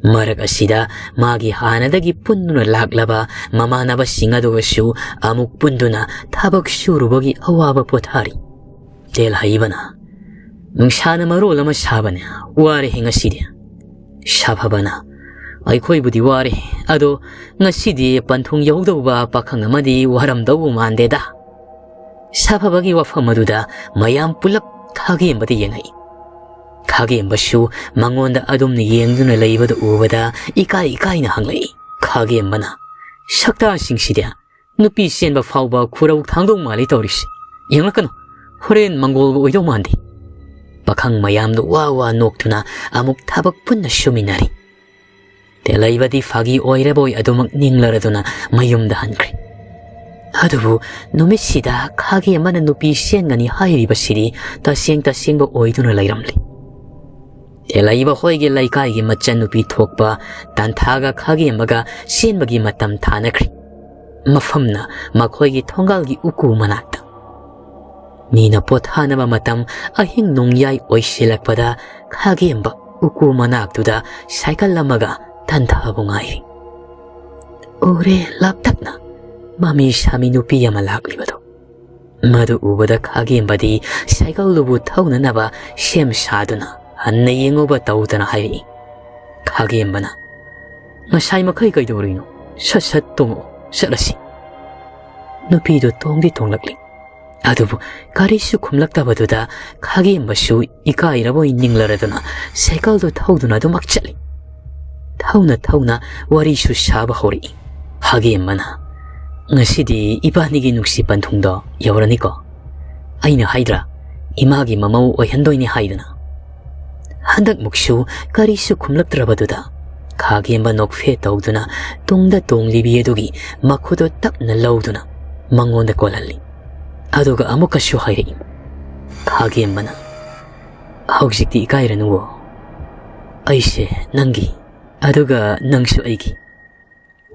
ꯃꯔꯛ ꯑꯁꯤꯗ ꯃꯥꯒꯤ ꯍꯥꯟꯅꯗꯒꯤ ꯄꯨꯟꯗꯨꯅ ꯂꯥꯛꯂꯕ ꯃꯃꯥꯟꯅꯕꯁꯤꯡ ꯑꯗꯨꯒꯁꯨ ꯑꯃꯨꯛ ꯄꯨꯟꯗꯨꯅ ꯊꯕꯛ ꯁꯨꯔꯨꯕꯒꯤ ꯑꯋꯥꯕ ꯄꯣꯊꯥꯔꯤ꯫ ꯇꯦꯜꯍꯩꯕꯅ, "ꯅꯨꯡꯁꯥꯅ ꯃꯔꯣꯜ ꯑꯃ ꯁꯥꯕꯅꯦ, ꯋꯥꯔꯦꯍꯦ ꯉꯁꯤꯗꯤ꯫" ꯁꯥꯐꯕꯅ, "ꯑꯩꯈꯣꯏꯕꯨꯗꯤ ꯋꯥꯔꯦ, ꯑꯗꯣ ꯉꯁꯤꯗꯤ ꯄꯟꯊꯨꯡ ꯌꯧꯗꯧꯕ ꯄꯥꯈꯪ ꯑꯃꯗꯤ ꯋꯥꯔꯝꯗꯧꯕ ꯃꯥꯟꯗꯦꯗ꯫" ꯁꯥꯐꯕꯒꯤ ꯋꯥꯐꯝ ꯑꯗꯨꯗ ꯃꯌꯥꯝ ꯄꯨꯂꯞ ꯈꯥꯒꯦꯝꯕꯗ ꯌꯦꯡꯉꯛꯏ꯫ ꯈꯥꯒꯦꯝꯕꯁꯨ ꯃꯉꯣꯟꯗ ꯑꯗꯨꯝꯅ ꯌꯦꯡꯗꯨꯅ ꯂꯩꯕꯗꯨ ꯎꯕꯗ ꯏꯀꯥꯏ ꯏꯀꯥꯏꯅ ꯍꯪꯂꯛꯏ꯫ ꯈꯥꯒꯦꯝꯕꯅ, "ꯁꯛꯇꯥꯁꯤꯡꯁꯤꯗꯤ ꯅꯨꯄꯤ ꯆꯦꯟꯕ ꯐꯥꯎꯕ ꯈꯨꯔꯧ ꯊꯥꯡꯗꯧ ꯃꯥꯜꯂꯤ ꯇꯧꯔꯤꯁꯤ꯫ ꯌꯦꯡꯂꯛꯀꯅꯨ, ꯍꯣꯔꯦꯟ ꯃꯪꯒꯣꯜꯒ ꯑꯣꯏꯗꯧ ꯃꯥꯟꯗꯦ꯫" ꯄꯥꯈꯪ ꯃꯌꯥꯝꯗꯨ ꯋꯥ ꯋꯥ ꯅꯣꯛꯇꯨꯅ ꯑꯃꯨꯛ ꯊꯕꯛ ꯄꯨꯟꯅ ꯁꯨꯃꯤꯟꯅꯔꯤ꯫ ꯇꯦꯂꯩꯕꯗꯤ ꯐꯥꯒꯤ ꯑꯣꯏꯔꯕꯣꯏ ꯑꯗꯨꯃꯛ ꯅꯤꯡꯂꯔꯗꯨꯅ ꯃꯌꯨꯝꯗ ꯍꯟꯈ꯭ꯔꯦ꯫ ꯑꯗꯨꯕꯨ ꯅꯨꯃꯤꯠꯁꯤꯗ ꯈꯥꯒꯦꯝꯕꯅ ꯅꯨꯄꯤ ꯆꯦꯟꯒꯅꯤ ꯍꯥꯏꯔꯤꯕꯁꯤꯗꯤ ꯇꯁꯦꯡ ꯇꯁꯦꯡꯕ ꯑꯣꯏꯗꯨꯅ ꯂꯩꯔꯝꯂꯦ꯫ ꯇꯦꯂꯩꯕ ꯍꯣꯏꯒꯤ ꯂꯩꯀꯥꯏꯒꯤ ꯃꯆꯟꯅꯨꯄꯤ ꯊꯣꯛꯄ ꯇꯟꯊꯥꯒ ꯈꯥꯒꯦꯝꯕꯒ ꯆꯦꯟꯕꯒꯤ ꯃꯇꯝ ꯊꯥꯅꯈ꯭ꯔꯦ꯫ ꯃꯐꯝꯅ ꯃꯈꯣꯏꯒꯤ ꯊꯣꯡꯒꯥꯜꯒꯤ ꯎꯀꯨ ꯃꯅꯥꯛꯇ꯫ ꯃꯤꯅ ꯄꯣꯊꯥꯅꯕ ꯃꯇꯝ ꯑꯍꯤꯡ ꯅꯣꯡꯌꯥꯏ ꯑꯣꯏꯁꯤꯜꯂꯛꯄꯗ ꯈꯥꯒꯦꯝꯕ ꯎꯀꯨ ꯃꯅꯥꯛꯇꯨꯗ ꯁꯥꯏꯀꯜ ꯑꯃꯒ ꯇꯟꯊꯥꯕꯨ ꯉꯥꯏꯔꯤ꯫ ꯎꯔꯦ ꯂꯥꯞꯇꯛꯅ ꯃꯃꯤ ꯁꯥꯃꯤ ꯅꯨꯄꯤ ꯑꯃ ꯂꯥꯛꯂꯤꯕꯗꯨ꯫ ꯃꯗꯨ ꯎꯕꯗ ꯈꯥꯒꯦꯝꯕꯗꯤ ꯁꯥꯏꯀꯜꯗꯨꯕꯨ ꯊꯧꯅꯅꯕ ꯁꯦꯝ ꯁꯥꯗꯨꯅ ꯍꯟꯅ ꯌꯦꯡꯉꯨꯕ ꯇꯧꯗꯅ ꯍꯥꯏꯔꯛꯏ꯫ ꯈꯥꯒꯦꯝꯕꯅ, "ꯉꯁꯥꯏ ꯃꯈꯩ ꯀꯩꯗꯧꯔꯤꯅꯣ? ꯁꯠ ꯁꯠ ꯇꯣꯡꯉꯛꯑꯣ, ꯆꯠꯂꯁꯤ꯫" ꯅꯨꯄꯤꯗꯨ ꯇꯣꯡꯗꯤ ꯇꯣꯡꯂꯛꯂꯤ꯫ ꯑꯗꯨꯕꯨ ꯀꯔꯤꯁꯨ ꯈꯨꯝꯂꯛꯇꯕꯗꯨꯗ ꯈꯥꯒꯦꯝꯕꯁꯨ ꯏꯀꯥꯏꯔꯕꯣꯏ ꯅꯤꯡꯂꯔꯗꯨꯅ ꯁꯥꯏꯀꯜꯗꯨ ꯊꯧꯗꯨꯅ ꯑꯗꯨꯃꯛ ꯆꯠꯂꯤ꯫ ꯊꯧꯅ ꯊꯧꯅ ꯋꯥꯔꯤꯁꯨ ꯁꯥꯕ ꯍꯧꯔꯛꯏ꯫ ꯈꯥꯒꯦꯝꯕꯅ, "ꯉꯁꯤꯗꯤ ꯏꯕꯥꯅꯤꯒꯤ ꯅꯨꯡꯁꯤ ꯄꯟꯊꯨꯡꯗꯣ ꯌꯧꯔꯅꯤꯀꯣ? ꯑꯩꯅ ꯍꯥꯏꯗ꯭ꯔꯥ, ꯏꯃꯥꯒꯤ ꯃꯃꯧ ꯑꯣꯏꯍꯟꯗꯣꯏꯅꯤ ꯍꯥꯏꯗꯅ?" ꯍꯟꯗꯛꯃꯨꯛꯁꯨ ꯀꯔꯤꯁꯨ ꯈꯨꯝꯂꯛꯇ꯭ꯔꯕꯗꯨꯗ ꯈꯥꯒꯦꯝꯕ ꯅꯣꯛꯐꯦ ꯇꯧꯗꯨꯅ ꯇꯨꯡꯗ ꯇꯣꯡꯂꯤꯕꯤ ꯑꯗꯨꯒꯤ ꯃꯈꯨꯠꯇꯨ ꯇꯞꯅ ꯂꯧꯗꯨꯅ ꯃꯉꯣꯟꯗ ꯀꯣꯜꯍꯜꯂꯤ꯫ ꯑꯗꯨꯒ ꯑꯃꯨꯛꯀꯁꯨ ꯍꯥꯏꯔꯛꯏ꯫ ꯈꯥꯒꯦꯝꯕꯅ, "ꯍꯧꯖꯤꯛꯇꯤ ꯏꯀꯥꯏꯔꯅꯨꯋꯣ꯫ ꯑꯩꯁꯦ ꯅꯪꯒꯤ, ꯑꯗꯨꯒ ꯅꯪꯁꯨ ꯑꯩꯒꯤ꯫"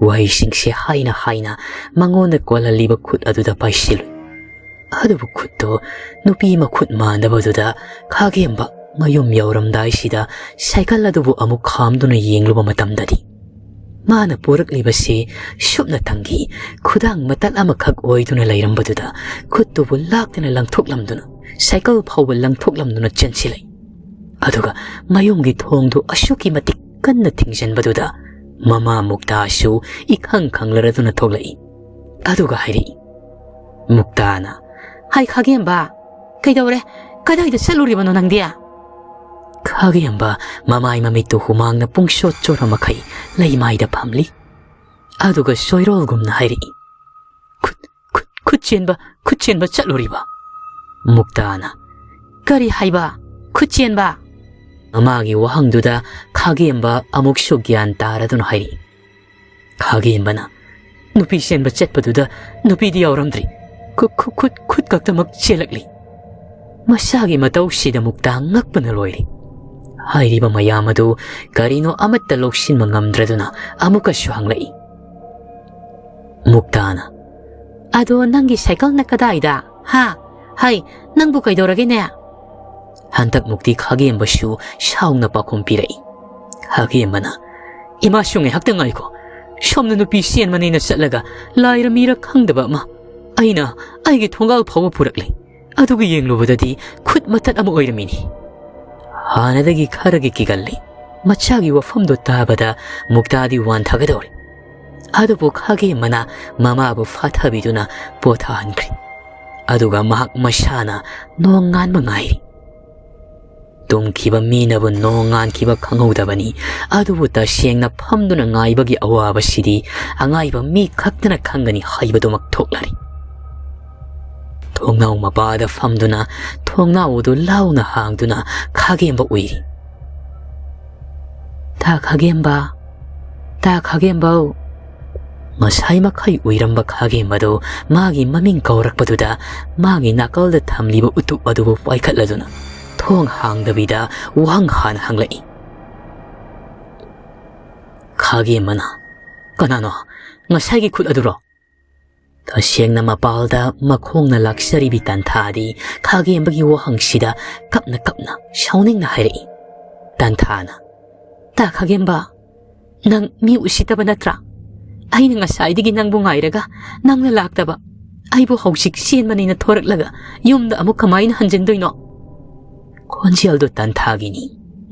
ꯋꯥꯍꯩꯁꯤꯡꯁꯦ ꯍꯥꯏꯅ ꯍꯥꯏꯅ ꯃꯉꯣꯟꯗ ꯀꯣꯜꯍꯜꯂꯤꯕ ꯈꯨꯠ ꯑꯗꯨꯗ ꯄꯥꯏꯁꯤꯜꯂꯨꯏ꯫ ꯑꯗꯨꯕꯨ ꯈꯨꯠꯇꯨ ꯅꯨꯄꯤ ꯃꯈꯨꯠ ꯃꯥꯟꯗꯕꯗꯨꯗ ꯈꯥꯒꯦꯝꯕ ꯃꯌꯨꯝ ꯌꯧꯔꯝꯗꯥꯏꯁꯤꯗ ꯁꯥꯏꯀꯜ ꯑꯗꯨꯕꯨ ꯑꯃꯨꯛ ꯈꯥꯝꯗꯨꯅ ꯌꯦꯡꯂꯨꯕ ꯃꯇꯝꯗꯗꯤ ꯃꯥꯅ ꯄꯨꯔꯛꯂꯤꯕꯁꯤ ꯁꯨꯞꯅꯇꯪꯒꯤ ꯈꯨꯗꯥꯡ ꯃꯇꯠ ꯑꯃꯈꯛ ꯑꯣꯏꯗꯨꯅ ꯂꯩꯔꯝꯕꯗꯨꯗ ꯈꯨꯠꯇꯨꯕꯨ ꯂꯥꯛꯇꯅ ꯂꯪꯊꯣꯛꯂꯝꯗꯨꯅ ꯁꯥꯏꯀꯜ ꯐꯥꯎꯕ ꯂꯪꯊꯣꯛꯂꯝꯗꯨꯅ ꯆꯦꯟꯁꯤꯜꯂꯛꯏ꯫ ꯑꯗꯨꯒ ꯃꯌꯨꯝꯒꯤ ꯊꯣꯡꯗꯨ ꯑꯁꯨꯛꯀꯤ ꯃꯇꯤꯛ ꯀꯟꯅ ꯊꯤꯡꯖꯤꯟꯕꯗꯨꯗ ꯃꯃꯥ ꯃꯨꯛꯇꯥꯁꯨ ꯏꯈꯪ ꯈꯪꯂꯔꯗꯨꯅ ꯊꯣꯛꯂꯛꯏ꯫ ꯑꯗꯨꯒ ꯍꯥꯏꯔꯛꯏ, ꯃꯨꯛꯇꯥꯅ, ꯍꯥꯏ ꯈꯥꯒꯦꯝꯕ, ꯀꯩꯗꯧꯔꯦ? ꯀꯗꯥꯏꯗ ꯆꯠꯂꯨꯔꯤꯕꯅꯣ ꯅꯪꯗꯤ? ꯈꯥꯒꯦꯝꯕ ꯃꯃꯥꯏ ꯃꯃꯤꯠꯇꯨ ꯍꯨꯃꯥꯡꯅ ꯄꯨꯡꯆꯣꯠ ꯆꯣꯠꯄ ꯃꯈꯩ ꯂꯩꯃꯥꯏꯗ ꯐꯝꯂꯤ꯫ ꯑꯗꯨꯒ ꯁꯣꯏꯔꯣꯜꯒꯨꯝꯅ ꯍꯥꯏꯔꯛꯏ, "ꯈꯨꯠ, ꯈꯨꯠ, ꯈꯨꯠ ꯆꯦꯟꯕ, ꯈꯨꯠ ꯆꯦꯟꯕ ꯆꯠꯂꯨꯔꯤꯕ?" ꯃꯨꯛꯇꯥꯅ, "ꯀꯔꯤ ꯍꯥꯏꯕ? ꯈꯨꯠ ꯆꯦꯟꯕ?" ꯃꯃꯥꯒꯤ ꯋꯥꯍꯪꯗꯨꯗ ꯈꯥꯒꯦꯝꯕ ꯑꯃꯨꯛꯁꯨ ꯒ꯭ꯌꯥꯟ ꯇꯥꯔꯗꯨꯅ ꯍꯥꯏꯔꯛꯏ꯫ ꯈꯥꯒꯦꯝꯕꯅ, "ꯅꯨꯄꯤ ꯆꯦꯟꯕ ꯆꯠꯄꯗꯨꯗ ꯅꯨꯄꯤꯗꯤ ꯌꯥꯎꯔꯝꯗ꯭ꯔꯤ꯫ ꯈꯨ-, ꯈꯨ-, ꯈꯨꯠ, ꯈꯨꯠ ꯈꯛꯇꯃꯛ ꯆꯦꯜꯂꯛꯂꯤ꯫" ꯃꯁꯥꯒꯤ ꯃꯇꯧꯁꯤꯗ ꯃꯨꯛꯇꯥ ꯉꯛꯄꯅ ꯂꯣꯏꯔꯦ꯫ ꯍꯥꯏꯔꯤꯕ ꯃꯌꯥꯝ ꯑꯗꯨ ꯀꯔꯤꯅꯣ ꯑꯃꯠꯇ ꯂꯧꯁꯤꯟꯕ ꯉꯝꯗ꯭ꯔꯗꯨꯅ ꯑꯃꯨꯛꯀꯁꯨ ꯍꯪꯂꯛꯏ꯫ ꯃꯨꯛꯇꯥꯅ, "ꯑꯗꯣ ꯅꯪꯒꯤ ꯁꯥꯏꯀꯜꯅ ꯀꯗꯥꯏꯗ? ꯍꯥ? ꯍꯩ, ꯅꯪꯕꯨ ꯀꯩꯗꯧꯔꯒꯦꯅꯦ?" ꯍꯟꯗꯛꯃꯨꯛꯇꯤ ꯈꯥꯒꯦꯝꯕꯁꯨ ꯁꯥꯎꯅ ꯄꯥꯎꯈꯨꯝ ꯄꯤꯔꯛꯏ꯫ ꯈꯥꯒꯦꯝꯕꯅ, "ꯏꯃꯥꯁꯨ ꯉꯥꯏꯍꯥꯛꯇ ꯉꯥꯏꯈꯣ꯫ ꯁꯣꯝꯗ ꯅꯨꯄꯤ ꯆꯦꯟꯕꯅꯦꯅ ꯆꯠꯂꯒ ꯂꯥꯏꯔ ꯃꯤꯔ ꯈꯪꯗꯕ ꯑꯃ ꯑꯩꯅ ꯑꯩꯒꯤ ꯊꯣꯡꯒꯥꯜ ꯐꯥꯎꯕ ꯄꯨꯔꯛꯂꯦ꯫ ꯑꯗꯨꯒ ꯌꯦꯡꯂꯨꯕꯗꯗꯤ ꯈꯨꯠ ꯃꯇꯠ ꯑꯃ ꯑꯣꯏꯔꯝꯃꯤꯅꯤ꯫" ꯍꯥꯟꯅꯗꯒꯤ ꯈꯔꯒ ꯀꯤꯒꯜꯂꯤ꯫ ꯃꯆꯥꯒꯤ ꯋꯥꯐꯝꯗꯣ ꯇꯥꯕꯗ ꯃꯨꯛꯇꯥꯗꯤ ꯋꯥꯟꯊꯒꯗꯧꯔꯦ꯫ ꯑꯗꯨꯕꯨ ꯈꯥꯒꯦꯝꯕꯅ ꯃꯃꯥꯕꯨ ꯐꯥꯊꯕꯤꯗꯨꯅ ꯄꯣꯊꯥꯍꯟꯈ꯭ꯔꯦ꯫ ꯑꯗꯨꯒ ꯃꯍꯥꯛ ꯃꯁꯥꯅ ꯅꯣꯡ ꯉꯥꯟꯕ ꯉꯥꯏꯔꯤ꯫ ꯇꯨꯝꯈꯤꯕ ꯃꯤꯅꯕꯨ ꯅꯣꯡ ꯉꯥꯟꯈꯤꯕ ꯈꯪꯍꯧꯗꯕꯅꯤ, ꯑꯗꯨꯕꯨ ꯇꯁꯦꯡꯅ ꯐꯝꯗꯨꯅ ꯉꯥꯏꯕꯒꯤ ꯑꯋꯥꯕꯁꯤꯗꯤ ꯑꯉꯥꯏꯕ ꯃꯤ ꯈꯛꯇꯅ ꯈꯪꯒꯅꯤ ꯍꯥꯏꯕꯗꯨꯃꯛ ꯊꯣꯛꯂꯔꯤ꯫ ꯊꯣꯡꯅꯥꯎ ꯃꯄꯥꯗ ꯐꯝꯗꯨꯅ ꯊꯣꯡꯅꯥꯎ ꯑꯗꯨ ꯂꯥꯎꯅ ꯍꯥꯡꯗꯨꯅ ꯈꯥꯒꯦꯝꯕ ꯎꯏꯔꯤ꯫ "ꯇꯥ ꯈꯥꯒꯦꯝꯕ, ꯇꯥ ꯈꯥꯒꯦꯝꯕꯧ!" ꯉꯁꯥꯏ ꯃꯈꯩ ꯎꯏꯔꯝꯕ ꯈꯥꯒꯦꯝꯕꯗꯨ ꯃꯥꯒꯤ ꯃꯃꯤꯡ ꯀꯧꯔꯛꯄꯗꯨꯗ ꯃꯥꯒꯤ ꯅꯥꯀꯜꯗ ꯊꯝꯂꯤꯕ ꯎꯇꯨꯞ ꯑꯗꯨꯕꯨ ꯄꯥꯏꯈꯠꯂꯗꯨꯅ ꯊꯣꯡ ꯍꯥꯡꯗꯕꯤꯗ ꯋꯥꯍꯪ ꯍꯥꯟꯅ ꯍꯪꯂꯛꯏ꯫ ꯈꯥꯒꯦꯝꯕꯅ, "ꯀꯅꯥꯅꯣ? ꯉꯁꯥꯏꯒꯤ ꯈꯨꯠ ꯑꯗꯨꯔꯣ?" ꯇꯁꯦꯡꯅ ꯃꯄꯥꯜꯗ ꯃꯈꯣꯡꯅ ꯂꯥꯛꯆꯔꯤꯕꯤ ꯇꯟꯊꯥꯗꯤ ꯈꯥꯒꯦꯝꯕꯒꯤ ꯋꯥꯍꯪꯁꯤꯗ ꯀꯞꯅ ꯀꯞꯅ ꯁꯥꯎꯅꯤꯡꯅ ꯍꯥꯏꯔꯛꯏ꯫ ꯇꯟꯊꯥꯅ, "ꯇꯥ ꯈꯥꯒꯦꯝꯕ, ꯅꯪ ꯃꯤ ꯎꯁꯤꯠꯇꯕ ꯅꯠꯇ꯭ꯔꯥ? ꯑꯩꯅ ꯉꯁꯥꯏꯗꯒꯤ ꯅꯪꯕꯨ ꯉꯥꯏꯔꯒ ꯅꯪꯅ ꯂꯥꯛꯇꯕ꯫ ꯑꯩꯕꯨ ꯍꯧꯖꯤꯛ ꯆꯦꯟꯕꯅꯦꯅ ꯊꯣꯔꯛꯂꯒ ꯌꯨꯝꯗ ꯑꯃꯨꯛ ꯀꯃꯥꯏꯅ ꯍꯟꯖꯤꯟꯗꯣꯏꯅꯣ?" ꯈꯣꯟꯖꯦꯜꯗꯨ ꯇꯟꯊꯥꯒꯤꯅꯤ꯫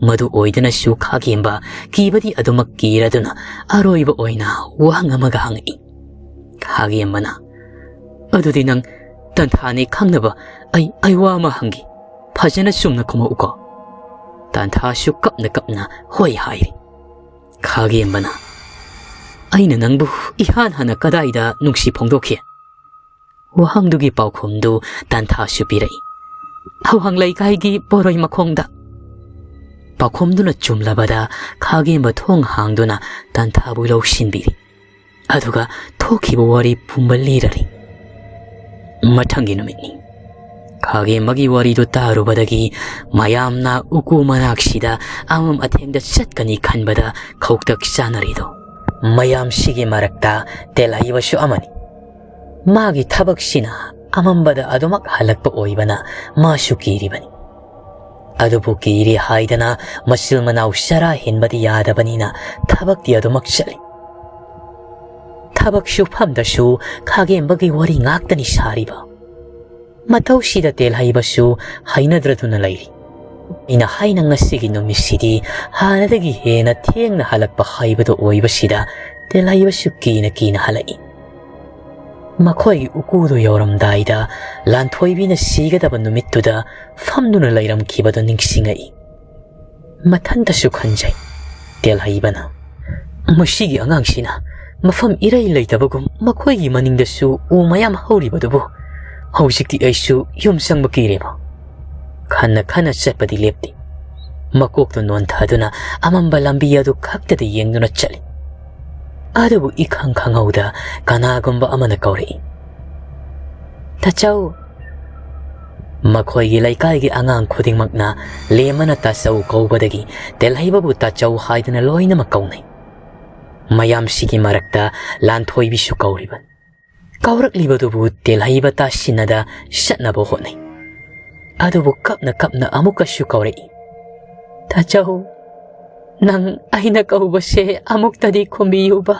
ꯃꯗꯨ ꯑꯣꯏꯗꯅꯁꯨ ꯈꯥꯒꯦꯝꯕ ꯀꯤꯕꯗꯤ ꯑꯗꯨꯃꯛ ꯀꯤꯔꯗꯨꯅ ꯑꯔꯣꯏꯕ ꯑꯣꯏꯅ ꯋꯥꯍꯪ ꯑꯃꯒ ꯍꯪꯉꯛꯏ꯫ ꯈꯥꯒꯦꯝꯕꯅ, "ꯑꯗꯨꯗꯤ ꯅꯪ ꯇꯟꯊꯥꯅꯤ ꯈꯪꯅꯕ ꯑꯩ, ꯑꯩ ꯋꯥ ꯑꯃ ꯍꯪꯒꯦ꯫ ꯐꯖꯅ ꯆꯨꯝꯅ ꯈꯨꯝꯃꯛꯎꯀꯣ꯫ ꯇꯟꯊꯥꯁꯨ ꯀꯞꯅ ꯀꯞꯅ ꯍꯣꯏ ꯍꯥꯏꯔꯤ꯫ ꯈꯥꯒꯦꯝꯕꯅ, "ꯑꯩꯅ ꯅꯪꯕꯨ ꯏꯍꯥꯟ ꯍꯥꯟꯅ ꯀꯗꯥꯏꯗ ꯅꯨꯡꯁꯤ ꯐꯣꯡꯗꯣꯛꯈꯤ?" ꯋꯥꯍꯪꯗꯨꯒꯤ ꯄꯥꯎꯈꯨꯝꯗꯨ ꯇꯟꯊꯥꯁꯨ ꯄꯤꯔꯛꯏ꯫ "ꯑꯋꯥꯡ ꯂꯩꯀꯥꯏꯒꯤ ꯕꯣꯔꯣꯏ ꯃꯈꯣꯡꯗ꯫" ꯄꯥꯎꯈꯨꯝꯗꯨꯅ ꯆꯨꯝꯂꯕꯗ ꯈꯥꯒꯦꯝꯕ ꯊꯣꯡ ꯍꯥꯡꯗꯨꯅ ꯇꯟꯊꯥꯕꯨ ꯂꯧꯁꯤꯟꯕꯤꯔꯤ꯫ ꯑꯗꯨꯒ ꯊꯣꯛꯈꯤꯕ ꯋꯥꯔꯤ ꯄꯨꯝꯕ ꯂꯤꯔꯔꯤ꯫ ꯃꯊꯪꯒꯤ ꯅꯨꯃꯤꯠꯅꯤ꯫ ꯈꯥꯒꯦꯝꯕꯒꯤ ꯋꯥꯔꯤꯗꯨ ꯇꯥꯔꯨꯕꯗꯒꯤ ꯃꯌꯥꯝꯅ ꯎꯀꯨ ꯃꯅꯥꯛꯁꯤꯗ ꯑꯃꯝ ꯑꯊꯦꯡꯗ ꯆꯠꯀꯅꯤ ꯈꯟꯕꯗ ꯈꯧꯇꯛ ꯆꯥꯅꯔꯤꯗꯣ꯫ ꯃꯌꯥꯝꯁꯤꯒꯤ ꯃꯔꯛꯇ ꯇꯦꯜꯍꯩꯕꯁꯨ ꯑꯃꯅꯤ꯫ ꯃꯥꯒꯤ ꯊꯕꯛꯁꯤꯅ ꯑꯃꯝꯕꯗ ꯑꯗꯨꯃꯛ ꯍꯜꯂꯛꯄ ꯑꯣꯏꯕꯅ ꯃꯥꯁꯨ ꯀꯤꯔꯤꯕꯅꯤ꯫ ꯑꯗꯨꯕꯨ ꯀꯤꯔꯦ ꯍꯥꯏꯗꯅ ꯃꯆꯤꯜ ꯃꯅꯥꯎ ꯆꯔꯥ ꯍꯦꯟꯕꯗꯤ ꯌꯥꯗꯕꯅꯤꯅ ꯊꯕꯛꯇꯤ ꯑꯗꯨꯃꯛ ꯆꯠꯂꯤ꯫ ꯊꯕꯛ ꯁꯨꯐꯝꯗꯁꯨ ꯈꯥꯒꯦꯝꯕꯒꯤ ꯋꯥꯔꯤ ꯉꯥꯛꯇꯅꯤ ꯁꯥꯔꯤꯕ꯫ ꯃꯇꯧꯁꯤꯗ ꯇꯦꯜꯍꯩꯕꯁꯨ ꯍꯩꯅꯗ꯭ꯔꯗꯨꯅ ꯂꯩꯔꯤ꯫ ꯑꯩꯅ ꯍꯥꯏꯅ ꯉꯁꯤꯒꯤ ꯅꯨꯃꯤꯠꯁꯤꯗꯤ ꯍꯥꯟꯅꯗꯒꯤ ꯍꯦꯟꯅ ꯊꯦꯡꯅ ꯍꯜꯂꯛꯄ ꯍꯥꯏꯕꯗꯨ ꯑꯣꯏꯕꯁꯤꯗ ꯇꯦꯜꯍꯩꯕꯁꯨ ꯀꯤꯅ ꯀꯤꯅ ꯍꯜꯂꯛꯏ꯫ ꯃꯈꯣꯏꯒꯤ ꯎꯀꯨꯗꯨ ꯌꯧꯔꯝꯗꯥꯏꯗ ꯂꯥꯟꯊꯣꯏꯕꯤꯅ ꯁꯤꯒꯗꯕ ꯅꯨꯃꯤꯠꯇꯨꯗ ꯐꯝꯗꯨꯅ ꯂꯩꯔꯝꯈꯤꯕꯗꯨ ꯅꯤꯡꯁꯤꯡꯉꯛꯏ꯫ ꯃꯊꯟꯇꯁꯨ ꯈꯟꯖꯩ꯫ ꯇꯦꯜꯍꯩꯕꯅ, "ꯃꯁꯤꯒꯤ ꯑꯉꯥꯡꯁꯤꯅ ꯃꯐꯝ ꯏꯔꯩ ꯂꯩꯇꯕꯒꯨꯝ ꯃꯈꯣꯏꯒꯤ ꯃꯅꯤꯡꯗꯁꯨ ꯎ ꯃꯌꯥꯝ ꯍꯧꯔꯤꯕꯗꯨꯕꯨ ꯍꯧꯖꯤꯛꯇꯤ ꯑꯩꯁꯨ ꯌꯨꯝ ꯆꯪꯕ ꯀꯤꯔꯦꯕ꯫" ꯈꯟꯅ ꯈꯟꯅ ꯆꯠꯄꯗꯤ ꯂꯦꯞꯇꯦ꯫ ꯃꯀꯣꯛꯇꯨ ꯅꯣꯟꯊꯗꯨꯅ ꯑꯃꯝꯕ ꯂꯝꯕꯤ ꯑꯗꯨ ꯈꯛꯇꯗ ꯌꯦꯡꯗꯨꯅ ꯆꯠꯂꯤ꯫ ꯑꯗꯨꯕꯨ ꯏꯈꯪ ꯈꯪꯍꯧꯗ ꯀꯅꯥꯒꯨꯝꯕ ꯑꯃꯅ ꯀꯧꯔꯛꯏ, "ꯇꯥꯆꯧ!" ꯃꯈꯣꯏꯒꯤ ꯂꯩꯀꯥꯏꯒꯤ ꯑꯉꯥꯡ ꯈꯨꯗꯤꯡꯃꯛꯅ ꯂꯦꯝꯃꯅ ꯇꯥꯆꯧ ꯀꯧꯕꯗꯒꯤ ꯇꯦꯜꯍꯩꯕꯕꯨ ꯇꯥꯆꯧ ꯍꯥꯏꯗꯨꯅ ꯂꯣꯏꯅꯃꯛ ꯀꯧꯅꯩ꯫ ꯃꯌꯥꯝꯁꯤꯒꯤ ꯃꯔꯛꯇ ꯂꯥꯟꯊꯣꯏꯕꯤꯁꯨ ꯀꯧꯔꯤꯕ꯫ ꯀꯧꯔꯛꯂꯤꯕꯗꯨꯕꯨ ꯇꯦꯜꯍꯩꯕ ꯇꯥꯁꯤꯟꯅꯗ ꯆꯠꯅꯕ ꯍꯣꯠꯅꯩ꯫ ꯑꯗꯨꯕꯨ ꯀꯞꯅ ꯀꯞꯅ ꯑꯃꯨꯛꯀꯁꯨ ꯀꯧꯔꯛꯏ, "ꯇꯥꯆꯧ, ꯅꯪ ꯑꯩꯅ ꯀꯧꯕꯁꯦ ꯑꯃꯨꯛꯇꯗꯤ ꯈꯨꯝꯕꯤꯌꯨꯕ꯫"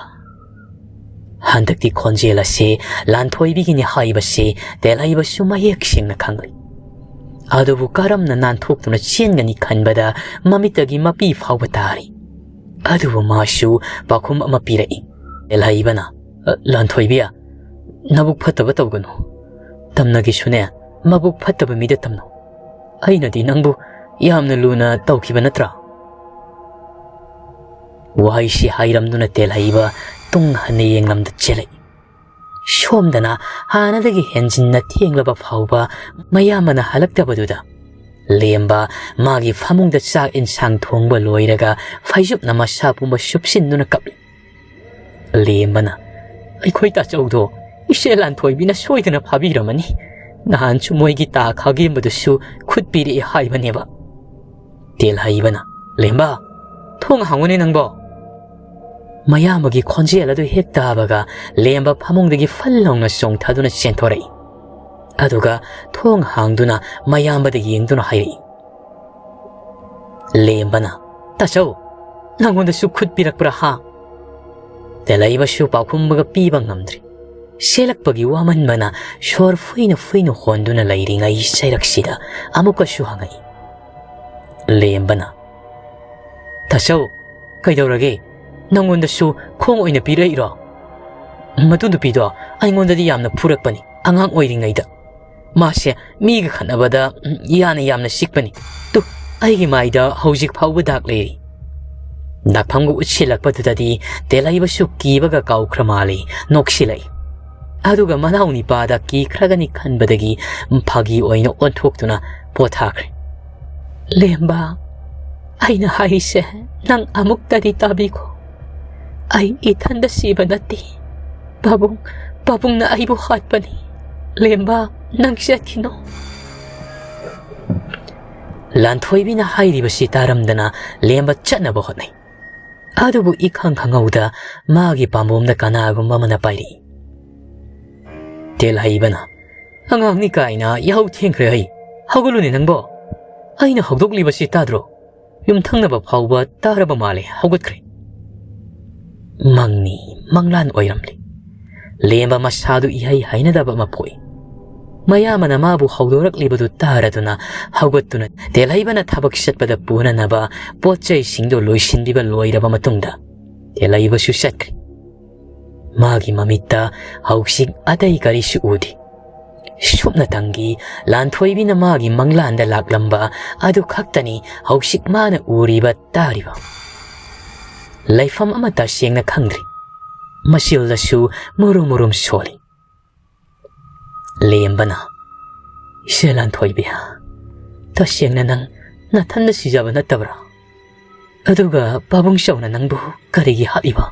ꯍꯟꯗꯛꯇꯤ ꯈꯣꯟꯖꯦꯜ ꯑꯁꯤ ꯂꯥꯟꯊꯣꯏꯕꯤꯒꯤꯅꯤ ꯍꯥꯏꯕꯁꯤ ꯇꯦꯜꯍꯩꯕꯁꯨ ꯃꯌꯦꯛ ꯁꯦꯡꯅ ꯈꯪꯂꯤ꯫ ꯑꯗꯨꯕꯨ ꯀꯔꯝꯅ ꯅꯥꯟꯊꯣꯛꯇꯨꯅ ꯆꯦꯟꯒꯅꯤ ꯈꯟꯕꯗ ꯃꯃꯤꯠꯇꯒꯤ ꯃꯄꯤ ꯐꯥꯎꯕ ꯇꯥꯔꯤ꯫ ꯑꯗꯨꯕꯨ ꯃꯥꯁꯨ ꯄꯥꯎꯈꯨꯝ ꯑꯃ ꯄꯤꯔꯛꯏ꯫ ꯇꯦꯜꯍꯩꯕꯅ, "ꯑ, ꯂꯥꯟꯊꯣꯏꯕꯤ, ꯅꯕꯨꯛ ꯐꯠꯇꯕ ꯇꯧꯒꯅꯨ꯫ "ꯇꯝꯅꯒꯦꯁꯨꯅꯦ, ꯃꯕꯨꯛ ꯐꯠꯇꯕ ꯃꯤꯗ ꯇꯝꯅꯧ꯫ ꯑꯩꯅꯗꯤ ꯅꯪꯕꯨ ꯌꯥꯝꯅ ꯂꯨꯅ ꯇꯧꯈꯤꯕ ꯅꯠꯇ꯭ꯔꯥ?" ꯋꯥꯍꯩꯁꯤ ꯍꯥꯏꯔꯝꯗꯨꯅ ꯇꯦꯜꯍꯩꯕ ꯇꯨꯡ ꯍꯟꯅ ꯌꯦꯡꯂꯝꯗ ꯆꯦꯜꯂꯛꯏ꯫ ꯁꯣꯝꯗꯅ ꯍꯥꯟꯅꯗꯒꯤ ꯍꯦꯟꯖꯤꯟꯅ ꯊꯦꯡꯂꯕ ꯐꯥꯎꯕ ꯃꯌꯥꯝꯕꯅ ꯍꯜꯂꯛꯇꯕꯗꯨꯗ ꯂꯦꯝꯕ ꯃꯥꯒꯤ ꯐꯃꯨꯡꯗ ꯆꯥꯛ ꯏꯟꯁꯥꯡ ꯊꯣꯡꯕ ꯂꯣꯏꯔꯒ ꯐꯩꯖꯨꯞꯅ ꯃꯁꯥ ꯄꯨꯝꯕ ꯁꯨꯞꯆꯤꯟꯗꯨꯅ ꯀꯞꯂꯤ꯫ ꯂꯦꯝꯕꯅ, "ꯑꯩꯈꯣꯏ ꯇꯥꯆꯧꯗꯣ ꯏꯆꯦ ꯂꯥꯟꯊꯣꯏꯕꯤꯅ ꯁꯣꯏꯗꯅ ꯐꯥꯕꯤꯔꯝꯃꯅꯤ꯫ ꯅꯍꯥꯟꯁꯨ ꯃꯣꯏꯒꯤ ꯇꯥ ꯈꯥꯒꯦꯝꯕꯗꯨꯁꯨ ꯈꯨꯠ ꯄꯤꯔꯛꯑꯦ ꯍꯥꯏꯕꯅꯦꯕ꯫" ꯇꯦꯜꯍꯩꯕꯅ, "ꯂꯦꯝꯕ, ꯊꯣꯡ ꯍꯥꯡꯉꯨꯅꯦ ꯅꯪꯕꯣ!" ꯃꯌꯥꯝꯕꯒꯤ ꯈꯣꯟꯖꯦꯜ ꯑꯗꯨ ꯍꯦꯛ ꯇꯥꯕꯒ ꯂꯦꯝꯕ ꯐꯃꯨꯡꯗꯒꯤ ꯐꯜ ꯂꯥꯎꯅ ꯆꯣꯡꯊꯗꯨꯅ ꯆꯦꯟꯊꯣꯔꯛꯏ꯫ ꯑꯗꯨꯒ ꯊꯣꯡ ꯍꯥꯡꯗꯨꯅ ꯃꯌꯥꯝꯕꯗ ꯌꯦꯡꯗꯨꯅ ꯍꯥꯏꯔꯛꯏ꯫ ꯂꯦꯝꯕꯅ, "ꯇꯥꯆꯧ, ꯅꯪꯉꯣꯟꯗꯁꯨ ꯈꯨꯠ ꯄꯤꯔꯛꯄ꯭ꯔꯥ ꯍꯥ?" ꯇꯦꯜꯍꯩꯕꯁꯨ ꯄꯥꯎꯈꯨꯝꯕꯒ ꯄꯤꯕ ꯉꯝꯗ꯭ꯔꯤ꯫ ꯆꯦꯜꯂꯛꯄꯒꯤ ꯋꯥꯃꯟꯕꯅ ꯁꯣꯔ ꯐꯨꯏꯅ ꯐꯨꯏꯅ ꯍꯣꯟꯗꯨꯅ ꯂꯩꯔꯤꯉꯩ ꯆꯩꯔꯛꯁꯤꯗ ꯑꯃꯨꯛꯀꯁꯨ ꯍꯪꯉꯛꯏ꯫ ꯂꯦꯝꯕꯅ, "ꯇꯥꯆꯧ, ꯀꯩꯗꯧꯔꯒꯦ? ꯅꯪꯉꯣꯟꯗꯁꯨ ꯈꯣꯡ ꯑꯣꯏꯅ ꯄꯤꯔꯛꯏꯔꯣ? ꯃꯗꯨ ꯅꯨꯄꯤꯗꯣ ꯑꯩꯉꯣꯟꯗꯗꯤ ꯌꯥꯝꯅ ꯐꯨꯔꯛꯄꯅꯤ ꯑꯉꯥꯡ ꯑꯣꯏꯔꯤꯉꯩꯗ꯫ ꯃꯥꯁꯦ ꯃꯤꯒ ꯈꯠꯅꯕꯗ, ꯎꯝ, ꯌꯥꯅ ꯌꯥꯝꯅ ꯆꯤꯛꯄꯅꯤ꯫ ꯇꯨ, ꯑꯩꯒꯤ ꯃꯥꯏꯗ ꯍꯧꯖꯤꯛ ꯐꯥꯎꯕ ꯗꯥꯛ ꯂꯩꯔꯤ꯫" ꯗꯥꯛꯐꯝꯒ ꯎꯠꯁꯤꯜꯂꯛꯄꯗꯨꯗꯗꯤ ꯇꯦꯜꯍꯩꯕꯁꯨ ꯀꯤꯕꯒ ꯀꯥꯎꯈ꯭ꯔ ꯃꯥꯜꯂꯤ, ꯅꯣꯛꯁꯤꯜꯂꯛꯏ꯫ ꯑꯗꯨꯒ ꯃꯅꯥꯎ ꯅꯤꯄꯥꯗ ꯀꯤꯈ꯭ꯔꯒꯅꯤ ꯈꯟꯕꯗꯒꯤ ꯐꯥꯒꯤ ꯑꯣꯏꯅ ꯑꯣꯟꯊꯣꯛꯇꯨꯅ ꯄꯣꯊꯥꯈ꯭ꯔꯦ꯫ "ꯂꯦꯝꯕ, ꯑꯩꯅ ꯍꯥꯏꯔꯤꯁꯦ ꯅꯪ ꯑꯃꯨꯛꯇꯗꯤ ꯇꯥꯕꯤꯈꯣ꯫ ꯑꯩ ꯏꯊꯟꯗ ꯁꯤꯕ ꯅꯠꯇꯦ꯫ ꯄꯥꯕꯨꯡ, ꯄꯥꯕꯨꯡꯅ ꯑꯩꯕꯨ ꯍꯥꯠꯄꯅꯤ꯫ ꯂꯦꯝꯕ, ꯅꯪ ꯆꯠꯈꯤꯅꯣ꯫" ꯂꯥꯟꯊꯣꯏꯕꯤꯅ ꯍꯥꯏꯔꯤꯕꯁꯤ ꯇꯥꯔꯝꯗꯅ ꯂꯦꯝꯕ ꯆꯠꯅꯕ ꯍꯣꯠꯅꯩ꯫ ꯑꯗꯨꯕꯨ ꯏꯈꯪ ꯈꯪꯍꯧꯗ ꯃꯥꯒꯤ ꯄꯥꯝꯕꯣꯝꯗ ꯀꯅꯥꯒꯨꯝꯕ ꯑꯃꯅ ꯄꯥꯏꯔꯛꯏ꯫ ꯇꯦꯜꯍꯩꯕꯅ, "ꯑꯉꯥꯡꯅꯤ ꯀꯥꯏꯅ ꯌꯥꯍꯧ ꯊꯦꯡꯈ꯭ꯔꯦ ꯍꯩ꯫ ꯍꯧꯒꯠꯂꯨꯅꯦ ꯅꯪꯕꯣ꯫ ꯑꯩꯅ ꯍꯧꯗꯣꯛꯂꯤꯕꯁꯤ ꯇꯥꯗ꯭ꯔꯣ? ꯌꯨꯝꯊꯪꯅꯕ ꯐꯥꯎꯕ ꯇꯥꯔꯕ ꯃꯥꯜꯂꯦ, ꯍꯧꯒꯠꯈ꯭ꯔꯦ꯫" ꯃꯪꯅꯤ, ꯃꯪꯂꯥꯟ ꯑꯣꯏꯔꯝꯂꯦ꯫ ꯂꯦꯝꯕ ꯃꯁꯥꯗꯨ ꯏꯍꯩ ꯍꯩꯅꯗꯕ ꯑꯃ ꯄꯣꯛꯏ꯫ ꯃꯌꯥꯝꯕꯅ ꯃꯥꯕꯨ ꯍꯧꯗꯣꯔꯛꯂꯤꯕꯗꯨ ꯇꯥꯔꯗꯨꯅ ꯍꯧꯒꯠꯇꯨꯅ ꯇꯦꯜꯍꯩꯕꯅ ꯊꯕꯛ ꯆꯠꯄꯗ ꯄꯨꯅꯅꯕ ꯄꯣꯠ ꯆꯩꯁꯤꯡꯗꯨ ꯂꯣꯏꯁꯤꯟꯕꯤꯕ ꯂꯣꯏꯔꯕ ꯃꯇꯨꯡꯗ ꯇꯦꯜꯍꯩꯕꯁꯨ ꯆꯠꯈ꯭ꯔꯦ꯫ ꯃꯥꯒꯤ ꯃꯃꯤꯠꯇ ꯍꯧꯖꯤꯛ ꯑꯇꯩ ꯀꯔꯤꯁꯨ ꯎꯗꯦ꯫ ꯁꯨꯞꯅꯇꯪꯒꯤ ꯂꯥꯟꯊꯣꯏꯕꯤꯅ ꯃꯥꯒꯤ ꯃꯪꯂꯥꯟꯗ ꯂꯥꯛꯂꯝꯕ ꯑꯗꯨ ꯈꯛꯇꯅꯤ ꯍꯧꯖꯤꯛ ꯃꯥꯅ ꯎꯔꯤꯕ ꯇꯥꯔꯤꯕ꯫ ꯂꯩꯐꯝ ꯑꯃ ꯇꯁꯦꯡꯅ ꯈꯪꯗ꯭ꯔꯤ꯫ ꯃꯆꯤꯜꯗꯁꯨ ꯃꯨꯔꯨꯝ ꯃꯨꯔꯨꯝ ꯁꯣꯜꯂꯤ꯫ ꯂꯦꯝꯕꯅ, "ꯏꯆꯦ ꯂꯥꯟꯊꯣꯏꯕꯤ, ꯇꯁꯦꯡꯅ ꯅꯪ ꯅꯊꯟꯗ ꯁꯤꯖꯕ ꯅꯠꯇꯕ꯭ꯔꯥ? ꯑꯗꯨꯒ ꯄꯥꯕꯨꯡ ꯆꯧꯅ ꯅꯪꯕꯨ ꯀꯔꯤꯒꯤ ꯍꯥꯠꯂꯤꯕ?"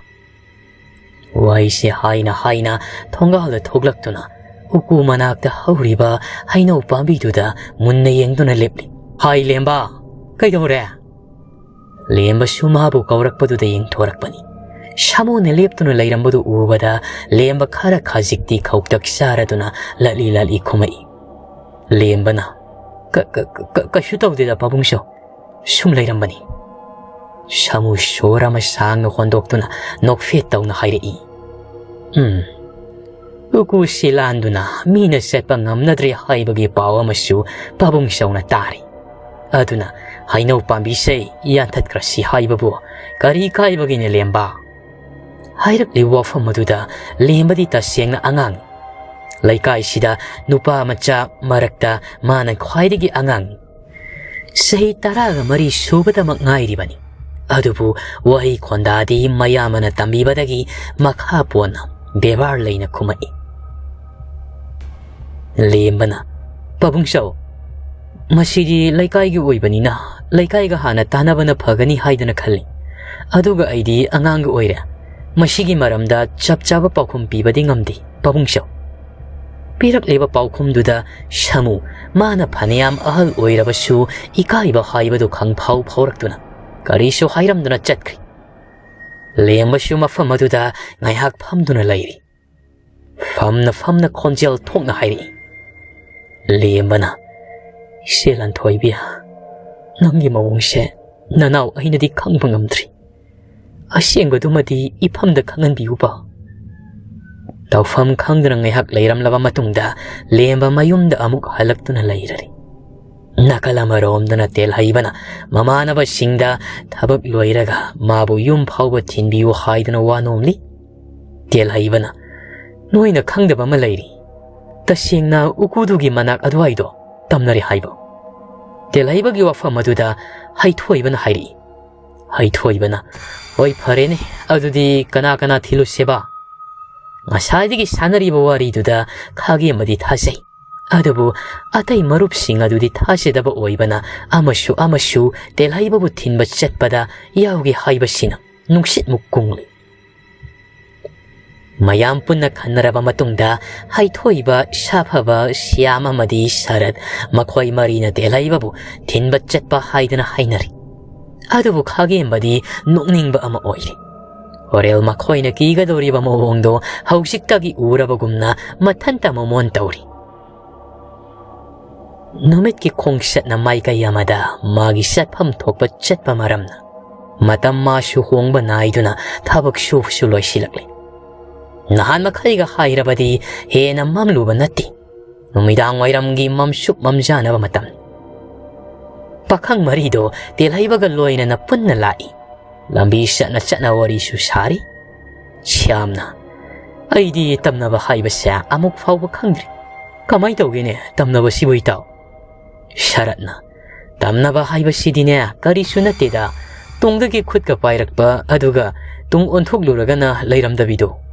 ꯋꯥꯍꯩꯁꯦ ꯍꯥꯏꯅ ꯍꯥꯏꯅ ꯊꯣꯡꯒꯥꯜꯗ ꯊꯣꯛꯂꯛꯇꯨꯅ ꯎꯀꯨ ꯃꯅꯥꯛꯇ ꯍꯧꯔꯤꯕ ꯍꯩꯅꯧ ꯄꯥꯝꯕꯤꯗꯨꯗ ꯃꯨꯟꯅ ꯌꯦꯡꯗꯨꯅ ꯂꯦꯞꯂꯤ꯫ "ꯍꯥꯏ ꯂꯦꯝꯕ, ꯀꯩꯗꯧꯔꯦ?" ꯂꯦꯝꯕꯁꯨ ꯃꯥꯕꯨ ꯀꯧꯔꯛꯄꯗꯨꯗ ꯌꯦꯡꯊꯣꯔꯛꯄꯅꯤ꯫ ꯁꯥꯃꯨꯅ ꯂꯦꯞꯇꯨꯅ ꯂꯩꯔꯝꯕꯗꯨ ꯎꯕꯗ ꯂꯦꯝꯕ ꯈꯔ ꯈꯖꯤꯛꯇꯤ ꯈꯧꯇꯛ ꯆꯥꯔꯗꯨꯅ ꯂꯠꯂꯤ ꯂꯠꯂꯤ ꯈꯨꯝꯃꯛꯏ꯫ ꯂꯦꯝꯕꯅ, "ꯀ-, ꯀ-, ꯀ-, ꯀꯩꯁꯨ ꯇꯧꯗꯦꯗ ꯄꯥꯕꯨꯡꯁꯨ, ꯁꯨꯝ ꯂꯩꯔꯝꯕꯅꯤ꯫" ꯁꯥꯃꯨ ꯁꯣꯔ ꯑꯃ ꯁꯥꯡꯅ ꯍꯣꯟꯗꯣꯛꯇꯨꯅ ꯅꯣꯛꯐꯦꯠ ꯇꯧꯅ ꯍꯥꯏꯔꯛꯏ꯫ ꯎꯝ, ꯎꯀꯨꯁꯤ ꯂꯥꯟꯗꯨꯅ ꯃꯤꯅ ꯆꯠꯄ ꯉꯝꯅꯗ꯭ꯔꯦ ꯍꯥꯏꯕꯒꯤ ꯄꯥꯎ ꯑꯃꯁꯨ ꯄꯥꯕꯨꯡ ꯆꯧꯅ ꯇꯥꯔꯤ꯫ ꯑꯗꯨꯅ ꯍꯩꯅꯧ ꯄꯥꯝꯕꯤꯁꯦ ꯌꯥꯟꯊꯠꯈ꯭ꯔꯁꯤ ꯍꯥꯏꯕꯕꯨ ꯀꯔꯤ ꯀꯥꯏꯕꯒꯤꯅꯦ ꯂꯦꯝꯕ? ꯍꯥꯏꯔꯛꯂꯤꯕ ꯋꯥꯐꯝ ꯑꯗꯨꯗ ꯂꯦꯝꯕꯗꯤ ꯇꯁꯦꯡꯅ ꯑꯉꯥꯡꯅꯤ꯫ ꯂꯩꯀꯥꯏꯁꯤꯗ ꯅꯨꯄꯥ ꯃꯆꯥ ꯃꯔꯛꯇ ꯃꯥꯅ ꯈ꯭ꯋꯥꯏꯗꯒꯤ ꯑꯉꯥꯡꯅꯤ꯫ ꯆꯍꯤ ꯇꯔꯥꯒ ꯃꯔꯤ ꯁꯨꯕꯗꯃꯛ ꯉꯥꯏꯔꯤꯕꯅꯤ꯫ ꯑꯗꯨꯕꯨ ꯋꯥꯍꯩ ꯈꯣꯟꯗꯥꯗꯤ ꯃꯌꯥꯝꯕꯅ ꯇꯝꯕꯤꯕꯗꯒꯤ ꯃꯈꯥ ꯄꯣꯟꯅ ꯕꯦꯕꯥꯔ ꯂꯩꯅ ꯈꯨꯝꯃꯛꯏ꯫ ꯂꯦꯝꯕꯅ, "ꯄꯥꯕꯨꯡꯆꯧ, ꯃꯁꯤꯗꯤ ꯂꯩꯀꯥꯏꯒꯤ ꯑꯣꯏꯕꯅꯤꯅ ꯂꯩꯀꯥꯏꯒ ꯍꯥꯟꯅ ꯇꯥꯟꯅꯕꯅ ꯐꯒꯅꯤ ꯍꯥꯏꯗꯅ ꯈꯜꯂꯤ꯫ ꯑꯗꯨꯒ ꯑꯩꯗꯤ ꯑꯉꯥꯡꯒ ꯑꯣꯏꯔꯦ꯫ ꯃꯁꯤꯒꯤ ꯃꯔꯝꯗ ꯆꯞ ꯆꯥꯕ ꯄꯥꯎꯈꯨꯝ ꯄꯤꯕꯗꯤ ꯉꯝꯗꯦ, ꯄꯥꯕꯨꯡꯆꯧ꯫" ꯄꯤꯔꯛꯂꯤꯕ ꯄꯥꯎꯈꯨꯝꯗꯨꯗ ꯁꯥꯃꯨ, ꯃꯥꯅ ꯐꯅꯌꯥꯝ ꯑꯍꯜ ꯑꯣꯏꯔꯕꯁꯨ ꯏꯀꯥꯏꯕ ꯍꯥꯏꯕꯗꯨ ꯈꯪꯐꯥꯎ ꯐꯥꯎꯔꯛꯇꯨꯅ ꯀꯔꯤꯁꯨ ꯍꯥꯏꯔꯝꯗꯨꯅ ꯆꯠꯈ꯭ꯔꯤ꯫ ꯂꯦꯝꯕꯁꯨ ꯃꯐꯝ ꯑꯗꯨꯗ ꯉꯥꯏꯍꯥꯛ ꯐꯝꯗꯨꯅ ꯂꯩꯔꯤ꯫ ꯐꯝꯅ ꯐꯝꯅ ꯈꯣꯟꯖꯦꯜ ꯊꯣꯛꯅ ꯍꯥꯏꯔꯛꯏ꯫ ꯂꯦꯝꯕꯅ, "ꯏꯆꯦ ꯂꯥꯟꯊꯣꯏꯕꯤ, ꯅꯪꯒꯤ ꯃꯑꯣꯡꯁꯦ ꯅꯅꯥꯎ ꯑꯩꯅꯗꯤ ꯈꯪꯕ ꯉꯝꯗ꯭ꯔꯤ꯫ ꯑꯁꯦꯡꯕꯗꯨꯃꯗꯤ ꯏꯐꯝꯗ ꯈꯪꯍꯟꯕꯤꯌꯨꯕ꯫" ꯇꯧꯐꯝ ꯈꯪꯗꯅ ꯉꯥꯏꯍꯥꯛ ꯂꯩꯔꯝꯂꯕ ꯃꯇꯨꯡꯗ ꯂꯦꯝꯕ ꯃꯌꯨꯝꯗ ꯑꯃꯨꯛ ꯍꯜꯂꯛꯇꯨꯅ ꯂꯩꯔꯔꯤ꯫ ꯅꯥꯀꯜ ꯑꯃꯔꯣꯝꯗꯅ ꯇꯦꯜꯍꯩꯕꯅ ꯃꯃꯥꯟꯅꯕꯁꯤꯡꯗ ꯊꯕꯛ ꯂꯣꯏꯔꯒ ꯃꯥꯕꯨ ꯌꯨꯝ ꯐꯥꯎꯕ ꯊꯤꯟꯕꯤꯌꯨ ꯍꯥꯏꯗꯨꯅ ꯋꯥ ꯅꯣꯝꯂꯤ꯫ ꯇꯦꯜꯍꯩꯕꯅ, "ꯅꯣꯏꯅ ꯈꯪꯗꯕ ꯑꯃ ꯂꯩꯔꯤ꯫ ꯇꯁꯦꯡꯅ ꯎꯀꯨꯗꯨꯒꯤ ꯃꯅꯥꯛ ꯑꯗꯨꯋꯥꯏꯗꯣ ꯇꯝꯅꯔꯦ ꯍꯥꯏꯕ?" ꯇꯦꯜꯍꯩꯕꯒꯤ ꯋꯥꯐꯝ ꯑꯗꯨꯗ ꯍꯩꯊꯣꯏꯕꯅ ꯍꯥꯏꯔꯛꯏ꯫ ꯍꯩꯊꯣꯏꯕꯅ, "ꯍꯣꯏ, ꯐꯔꯦꯅꯦ, ꯑꯗꯨꯗꯤ ꯀꯅꯥ ꯀꯅꯥ ꯊꯤꯜꯂꯨꯁꯦꯕ?" ꯉꯁꯥꯏꯗꯒꯤ ꯁꯥꯟꯅꯔꯤꯕ ꯋꯥꯔꯤꯗꯨꯗ ꯈꯥꯒꯦꯝꯕꯗꯤ ꯊꯥꯖꯩ꯫ ꯑꯗꯨꯕꯨ ꯑꯇꯩ ꯃꯔꯨꯞꯁꯤꯡ ꯑꯗꯨꯗꯤ ꯊꯥꯖꯗꯕ ꯑꯣꯏꯕꯅ ꯑꯃꯁꯨ ꯑꯃꯁꯨ ꯇꯦꯜꯍꯩꯕꯕꯨ ꯊꯤꯟꯕ ꯆꯠꯄꯗ ꯌꯥꯎꯒꯦ ꯍꯥꯏꯕꯁꯤꯅ ꯅꯨꯡꯁꯤꯠꯃꯨꯛ ꯀꯨꯡꯂꯤ꯫ ꯃꯌꯥꯝ ꯄꯨꯟꯅ ꯈꯟꯅꯔꯕ ꯃꯇꯨꯡꯗ ꯍꯩꯊꯣꯏꯕ, ꯁꯥꯐꯕ, ꯁ꯭ꯌꯥꯝ ꯑꯃꯗꯤ ꯁꯔꯠ, ꯃꯈꯣꯏ ꯃꯔꯤꯅ ꯇꯦꯜꯍꯩꯕꯕꯨ ꯊꯤꯟꯕ ꯆꯠꯄ ꯍꯥꯏꯗꯅ ꯍꯥꯏꯅꯔꯤ꯫ ꯑꯗꯨꯕꯨ ꯈꯥꯒꯦꯝꯕꯗꯤ ꯅꯣꯛꯅꯤꯡꯕ ꯑꯃ ꯑꯣꯏꯔꯤ꯫ ꯍꯣꯔꯦꯜ ꯃꯈꯣꯏꯅ ꯀꯤꯒꯗꯧꯔꯤꯕ ꯃꯑꯣꯡꯗꯣ ꯍꯧꯖꯤꯛꯇꯒꯤ ꯎꯔꯕꯒꯨꯝꯅ ꯃꯊꯟꯇ ꯃꯃꯣꯟ ꯇꯧꯔꯤ꯫ ꯅꯨꯃꯤꯠꯀꯤ ꯈꯣꯡꯆꯠꯅ ꯃꯥꯏꯀꯩ ꯑꯃꯗ ꯃꯥꯒꯤ ꯆꯠꯐꯝ ꯊꯣꯛꯄ ꯆꯠꯄ ꯃꯔꯝꯅ ꯃꯇꯝ ꯃꯥꯁꯨ ꯍꯣꯡꯕ ꯅꯥꯏꯗꯨꯅ ꯊꯕꯛ ꯁꯨꯕꯁꯨ ꯂꯣꯏꯁꯤꯜꯂꯛꯂꯤ꯫ ꯅꯍꯥꯟ ꯃꯈꯩꯒ ꯍꯥꯏꯔꯕꯗꯤ ꯍꯦꯟꯅ ꯃꯝꯂꯨꯕ ꯅꯠꯇꯦ꯫ ꯅꯨꯃꯤꯗꯥꯡ ꯋꯥꯏꯔꯝꯒꯤ ꯃꯝꯁꯨꯛ ꯃꯝꯖꯥꯅꯕ ꯃꯇꯝꯅꯤ꯫ ꯄꯥꯈꯪ ꯃꯔꯤꯗꯣ ꯇꯦꯜꯍꯩꯕꯒ ꯂꯣꯏꯅꯅ ꯄꯨꯟꯅ ꯂꯥꯛꯏ꯫ ꯂꯝꯕꯤ ꯆꯠꯅ ꯆꯠꯅ ꯋꯥꯔꯤꯁꯨ ꯁꯥꯔꯤ꯫ ꯁ꯭ꯌꯥꯝꯅ, "ꯑꯩꯗꯤ ꯇꯝꯅꯕ ꯍꯥꯏꯕꯁꯦ ꯑꯃꯨꯛ ꯐꯥꯎꯕ ꯈꯪꯗ꯭ꯔꯤ꯫ ꯀꯃꯥꯏ ꯇꯧꯒꯦꯅꯦ ꯇꯝꯅꯕꯁꯤꯕꯨ, ꯏꯇꯥꯎ?" ꯁꯔꯠꯅ, "ꯇꯝꯅꯕ ꯍꯥꯏꯕꯁꯤꯗꯤꯅꯦ ꯀꯔꯤꯁꯨ ꯅꯠꯇꯦꯗ, ꯇꯨꯡꯗꯒꯤ ꯈꯨꯠꯀ ꯄꯥꯏꯔꯛꯄ ꯑꯗꯨꯒ ꯇꯨꯡ ꯑꯣꯟꯊꯣꯛꯂꯨꯔꯒꯅ ꯂꯩꯔꯝꯗꯕꯤꯗꯣ꯫"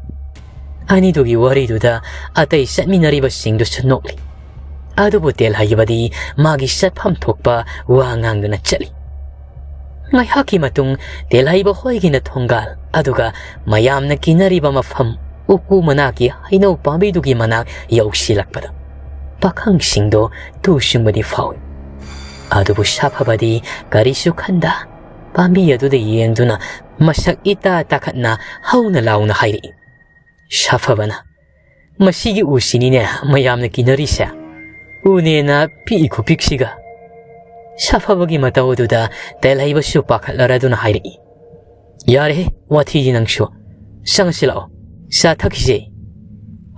ꯑꯅꯤꯗꯨꯒꯤ ꯋꯥꯔꯤꯗꯨꯗ ꯑꯇꯩ ꯆꯠꯃꯤꯟꯅꯔꯤꯕꯁꯤꯡꯗꯨꯁꯨ ꯅꯣꯛꯂꯤ꯫ ꯑꯗꯨꯕꯨ ꯇꯦꯜꯍꯩꯕꯗꯤ ꯃꯥꯒꯤ ꯆꯠꯐꯝ ꯊꯣꯛꯄ ꯋꯥ ꯉꯥꯡꯗꯨꯅ ꯆꯠꯂꯤ꯫ ꯉꯥꯏꯍꯥꯛꯀꯤ ꯃꯇꯨꯡ ꯇꯦꯜꯍꯩꯕ ꯍꯣꯏꯒꯤꯅ ꯊꯣꯡꯒꯥꯜ ꯑꯗꯨꯒ ꯃꯌꯥꯝꯅ ꯀꯤꯅꯔꯤꯕ ꯃꯐꯝ ꯎꯀꯨ ꯃꯅꯥꯛꯀꯤ ꯍꯩꯅꯧ ꯄꯥꯝꯕꯤꯗꯨꯒꯤ ꯃꯅꯥꯛ ꯌꯧꯁꯤꯜꯂꯛꯄꯗ ꯄꯥꯈꯪꯁꯤꯡꯗꯣ ꯇꯨ ꯆꯨꯡꯕꯗꯤ ꯐꯥꯎꯏ꯫ ꯑꯗꯨꯕꯨ ꯁꯥꯐꯕꯗꯤ ꯀꯔꯤꯁꯨ ꯈꯟꯗ ꯄꯥꯝꯕꯤ ꯑꯗꯨꯗ ꯌꯦꯡꯗꯨꯅ ꯃꯁꯛ ꯏꯇꯥ ꯇꯥꯈꯠꯅ ꯍꯧꯅ ꯂꯥꯎꯅ ꯍꯥꯏꯔꯛꯏ꯫ ꯁꯥꯐꯕꯅ, "ꯃꯁꯤꯒꯤ ꯎꯁꯤꯅꯤꯅꯦ ꯃꯌꯥꯝꯅ ꯀꯤꯅꯔꯤꯁꯦ꯫ ꯎꯅꯦꯅ ꯄꯤꯛꯏ ꯈꯨꯄꯤꯛꯁꯤꯒ꯫" ꯁꯥꯐꯕꯒꯤ ꯃꯇꯧ ꯑꯗꯨꯗ ꯇꯦꯜꯍꯩꯕꯁꯨ ꯄꯥꯈꯠꯂꯔꯗꯨꯅ ꯍꯥꯏꯔꯛꯏ, "ꯌꯥꯔꯦꯍꯦ, ꯋꯥꯊꯤꯗꯤ ꯅꯪꯁꯨ꯫ ꯆꯪꯉꯁꯤ ꯂꯥꯛꯑꯣ, ꯆꯥ ꯊꯛꯈꯤꯁꯦ꯫"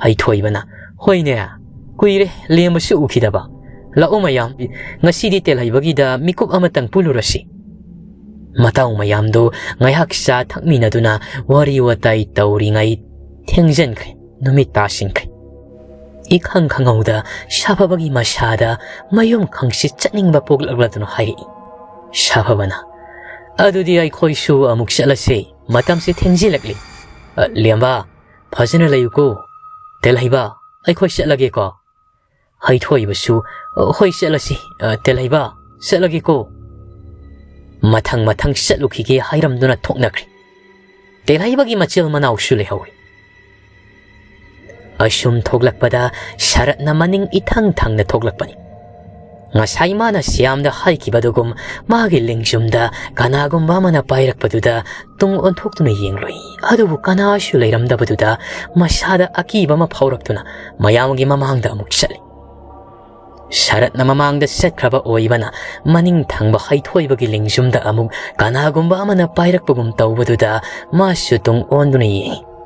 ꯍꯩꯊꯣꯏꯕꯅ, "ꯍꯣꯏꯅꯦ, ꯀꯨꯏꯔꯦ ꯂꯦꯝꯕꯁꯨ ꯎꯈꯤꯗꯕ꯫ ꯂꯥꯛꯑꯣ ꯃꯌꯥꯝ, ꯉꯁꯤꯗꯤ ꯇꯦꯜꯍꯩꯕꯒꯤꯗ ꯃꯤꯀꯨꯞ ꯑꯃꯇꯪ ꯄꯨꯜꯂꯨꯔꯁꯤ꯫" ꯃꯇꯥꯎ ꯃꯌꯥꯝꯗꯨ ꯉꯥꯏꯍꯥꯛ ꯆꯥ ꯊꯛꯃꯤꯟꯅꯗꯨꯅ ꯋꯥꯔꯤ ꯋꯥꯇꯥꯏ ꯇꯧꯔꯤꯉꯩ ꯊꯦꯡꯖꯤꯟꯈ꯭ꯔꯦ, ꯅꯨꯃꯤꯠ ꯇꯥꯁꯤꯟꯈ꯭ꯔꯦ꯫ ꯏꯈꯪ ꯈꯪꯍꯧꯗ ꯁꯥꯐꯕꯒꯤ ꯃꯁꯥꯗ ꯃꯌꯨꯝ ꯈꯪꯁꯤꯠ ꯆꯠꯅꯤꯡꯕ ꯄꯣꯛꯂꯛꯂꯗꯨꯅ ꯍꯥꯏꯔꯛꯏ꯫ ꯁꯥꯐꯕꯅ, "ꯑꯗꯨꯗꯤ ꯑꯩꯈꯣꯏꯁꯨ ꯑꯃꯨꯛ ꯆꯠꯂꯁꯤ, ꯃꯇꯝꯁꯦ ꯊꯦꯡꯖꯤꯜꯂꯛꯂꯤ꯫ ꯑ, ꯂꯦꯝꯕ, ꯐꯖꯅ ꯂꯩꯌꯨꯀꯣ꯫ ꯇꯦꯜꯍꯩꯕ, ꯑꯩꯈꯣꯏ ꯆꯠꯂꯒꯦꯀꯣ꯫" ꯍꯩꯊꯣꯏꯕꯁꯨ, "ꯍꯣꯏ, ꯆꯠꯂꯁꯤ꯫ ꯑ, ꯇꯦꯜꯍꯩꯕ, ꯆꯠꯂꯒꯦꯀꯣ꯫" ꯃꯊꯪ ꯃꯊꯪ ꯆꯠꯂꯨꯈꯤꯒꯦ ꯍꯥꯏꯔꯝꯗꯨꯅ ꯊꯣꯛꯅꯈ꯭ꯔꯦ꯫ ꯇꯦꯜꯍꯩꯕꯒꯤ ꯃꯆꯤꯜ ꯃꯅꯥꯎꯁꯨ ꯂꯩꯍꯧꯏ꯫ ꯑꯁꯨꯝ ꯊꯣꯛꯂꯛꯄꯗ ꯁꯔꯠꯅ ꯃꯅꯤꯡ ꯏꯊꯪ ꯊꯪꯅ ꯊꯣꯛꯂꯛꯄꯅꯤ꯫ ꯉꯁꯥꯏ ꯃꯥꯅ ꯁ꯭ꯌꯥꯝꯗ ꯍꯥꯏꯈꯤꯕꯗꯨꯒꯨꯝ ꯃꯥꯒꯤ ꯂꯦꯡꯖꯨꯝꯗ ꯀꯅꯥꯒꯨꯝꯕ ꯑꯃꯅ ꯄꯥꯏꯔꯛꯄꯗꯨꯗ ꯇꯨꯡ ꯑꯣꯟꯊꯣꯛꯇꯨꯅ ꯌꯦꯡꯂꯨꯏ꯫ ꯑꯗꯨꯕꯨ ꯀꯅꯥꯁꯨ ꯂꯩꯔꯝꯗꯕꯗꯨꯗ ꯃꯁꯥꯗ ꯑꯀꯤꯕ ꯑꯃ ꯐꯥꯎꯔꯛꯇꯨꯅ ꯃꯌꯥꯝꯒꯤ ꯃꯃꯥꯡꯗ ꯑꯃꯨꯛ ꯆꯠꯂꯤ꯫ ꯁꯔꯠꯅ ꯃꯃꯥꯡꯗ ꯆꯠꯈ꯭ꯔꯕ ꯑꯣꯏꯕꯅ ꯃꯅꯤꯡ ꯊꯪꯕ ꯍꯩꯊꯣꯏꯕꯒꯤ ꯂꯦꯡꯖꯨꯝꯗ ꯑꯃꯨꯛ ꯀꯅꯥꯒꯨꯝꯕ ꯑꯃꯅ ꯄꯥꯏꯔꯛꯄꯒꯨꯝ ꯇꯧꯕꯗꯨꯗ ꯃꯥꯁꯨ ꯇꯨꯡ ꯑꯣꯟꯗꯨꯅ ꯌꯦꯡꯏ꯫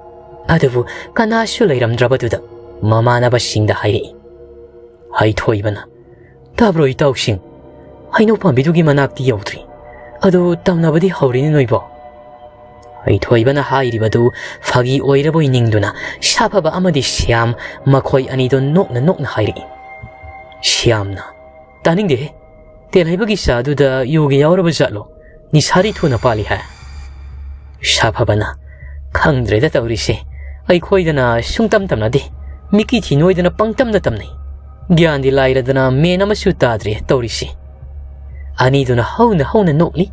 ꯑꯗꯨꯕꯨ ꯀꯅꯥꯁꯨ ꯂꯩꯔꯝꯗ꯭ꯔꯕꯗꯨꯗ ꯃꯃꯥꯟꯅꯕꯁꯤꯡꯗ ꯍꯥꯏꯔꯛꯏ꯫ ꯍꯩꯊꯣꯏꯕꯅ, "ꯇꯥꯕ꯭ꯔꯣ ꯏꯇꯥꯎꯁꯤꯡ? ꯍꯩꯅꯧ ꯄꯥꯝꯕꯤꯗꯨꯒꯤ ꯃꯅꯥꯛꯇꯤ ꯌꯧꯗ꯭ꯔꯤ꯫ ꯑꯗꯨ ꯇꯝꯅꯕꯗꯤ ꯍꯧꯔꯤꯅꯦ ꯅꯣꯏꯕꯣ?" ꯍꯩꯊꯣꯏꯕꯅ ꯍꯥꯏꯔꯤꯕꯗꯨ ꯐꯥꯒꯤ ꯑꯣꯏꯔꯕꯣꯏ ꯅꯤꯡꯗꯨꯅ ꯁꯥꯐꯕ ꯑꯃꯗꯤ ꯁ꯭ꯌꯥꯝ ꯃꯈꯣꯏ ꯑꯅꯤꯗꯣ ꯅꯣꯛꯅ ꯅꯣꯛꯅ ꯍꯥꯏꯔꯛꯏ꯫ ꯁ꯭ꯌꯥꯝꯅ, "ꯇꯥꯅꯤꯡꯗꯦꯍꯦ꯫ ꯇꯦꯜꯍꯩꯕꯒꯤ ꯆꯥꯗꯨꯗ ꯌꯨꯒ ꯌꯥꯎꯔꯕ ꯖꯥꯠꯂꯣ? ꯅꯤꯁꯥꯔꯤ ꯊꯨꯅ ꯄꯥꯜꯂꯤ ꯍꯥꯏ꯫" ꯁꯥꯐꯕꯅ, "ꯈꯪꯗ꯭ꯔꯦꯗ ꯇꯧꯔꯤꯁꯦ꯫ ꯑꯩꯈꯣꯏꯗꯅ ꯁꯨꯡꯇꯝ ꯇꯝꯅꯗꯦ꯫ ꯃꯤꯀꯤ ꯊꯤ ꯅꯣꯏꯗꯅ ꯄꯪꯇꯝꯗ ꯇꯝꯅꯩ꯫ ꯒ꯭ꯌꯥꯟꯗꯤ ꯂꯥꯏꯔꯗꯅ ꯃꯦꯟ ꯑꯃꯁꯨ ꯇꯥꯗ꯭ꯔꯦ ꯇꯧꯔꯤꯁꯦ꯫" ꯑꯅꯤꯗꯨꯅ ꯍꯧꯅ ꯍꯧꯅ ꯅꯣꯛꯂꯤ꯫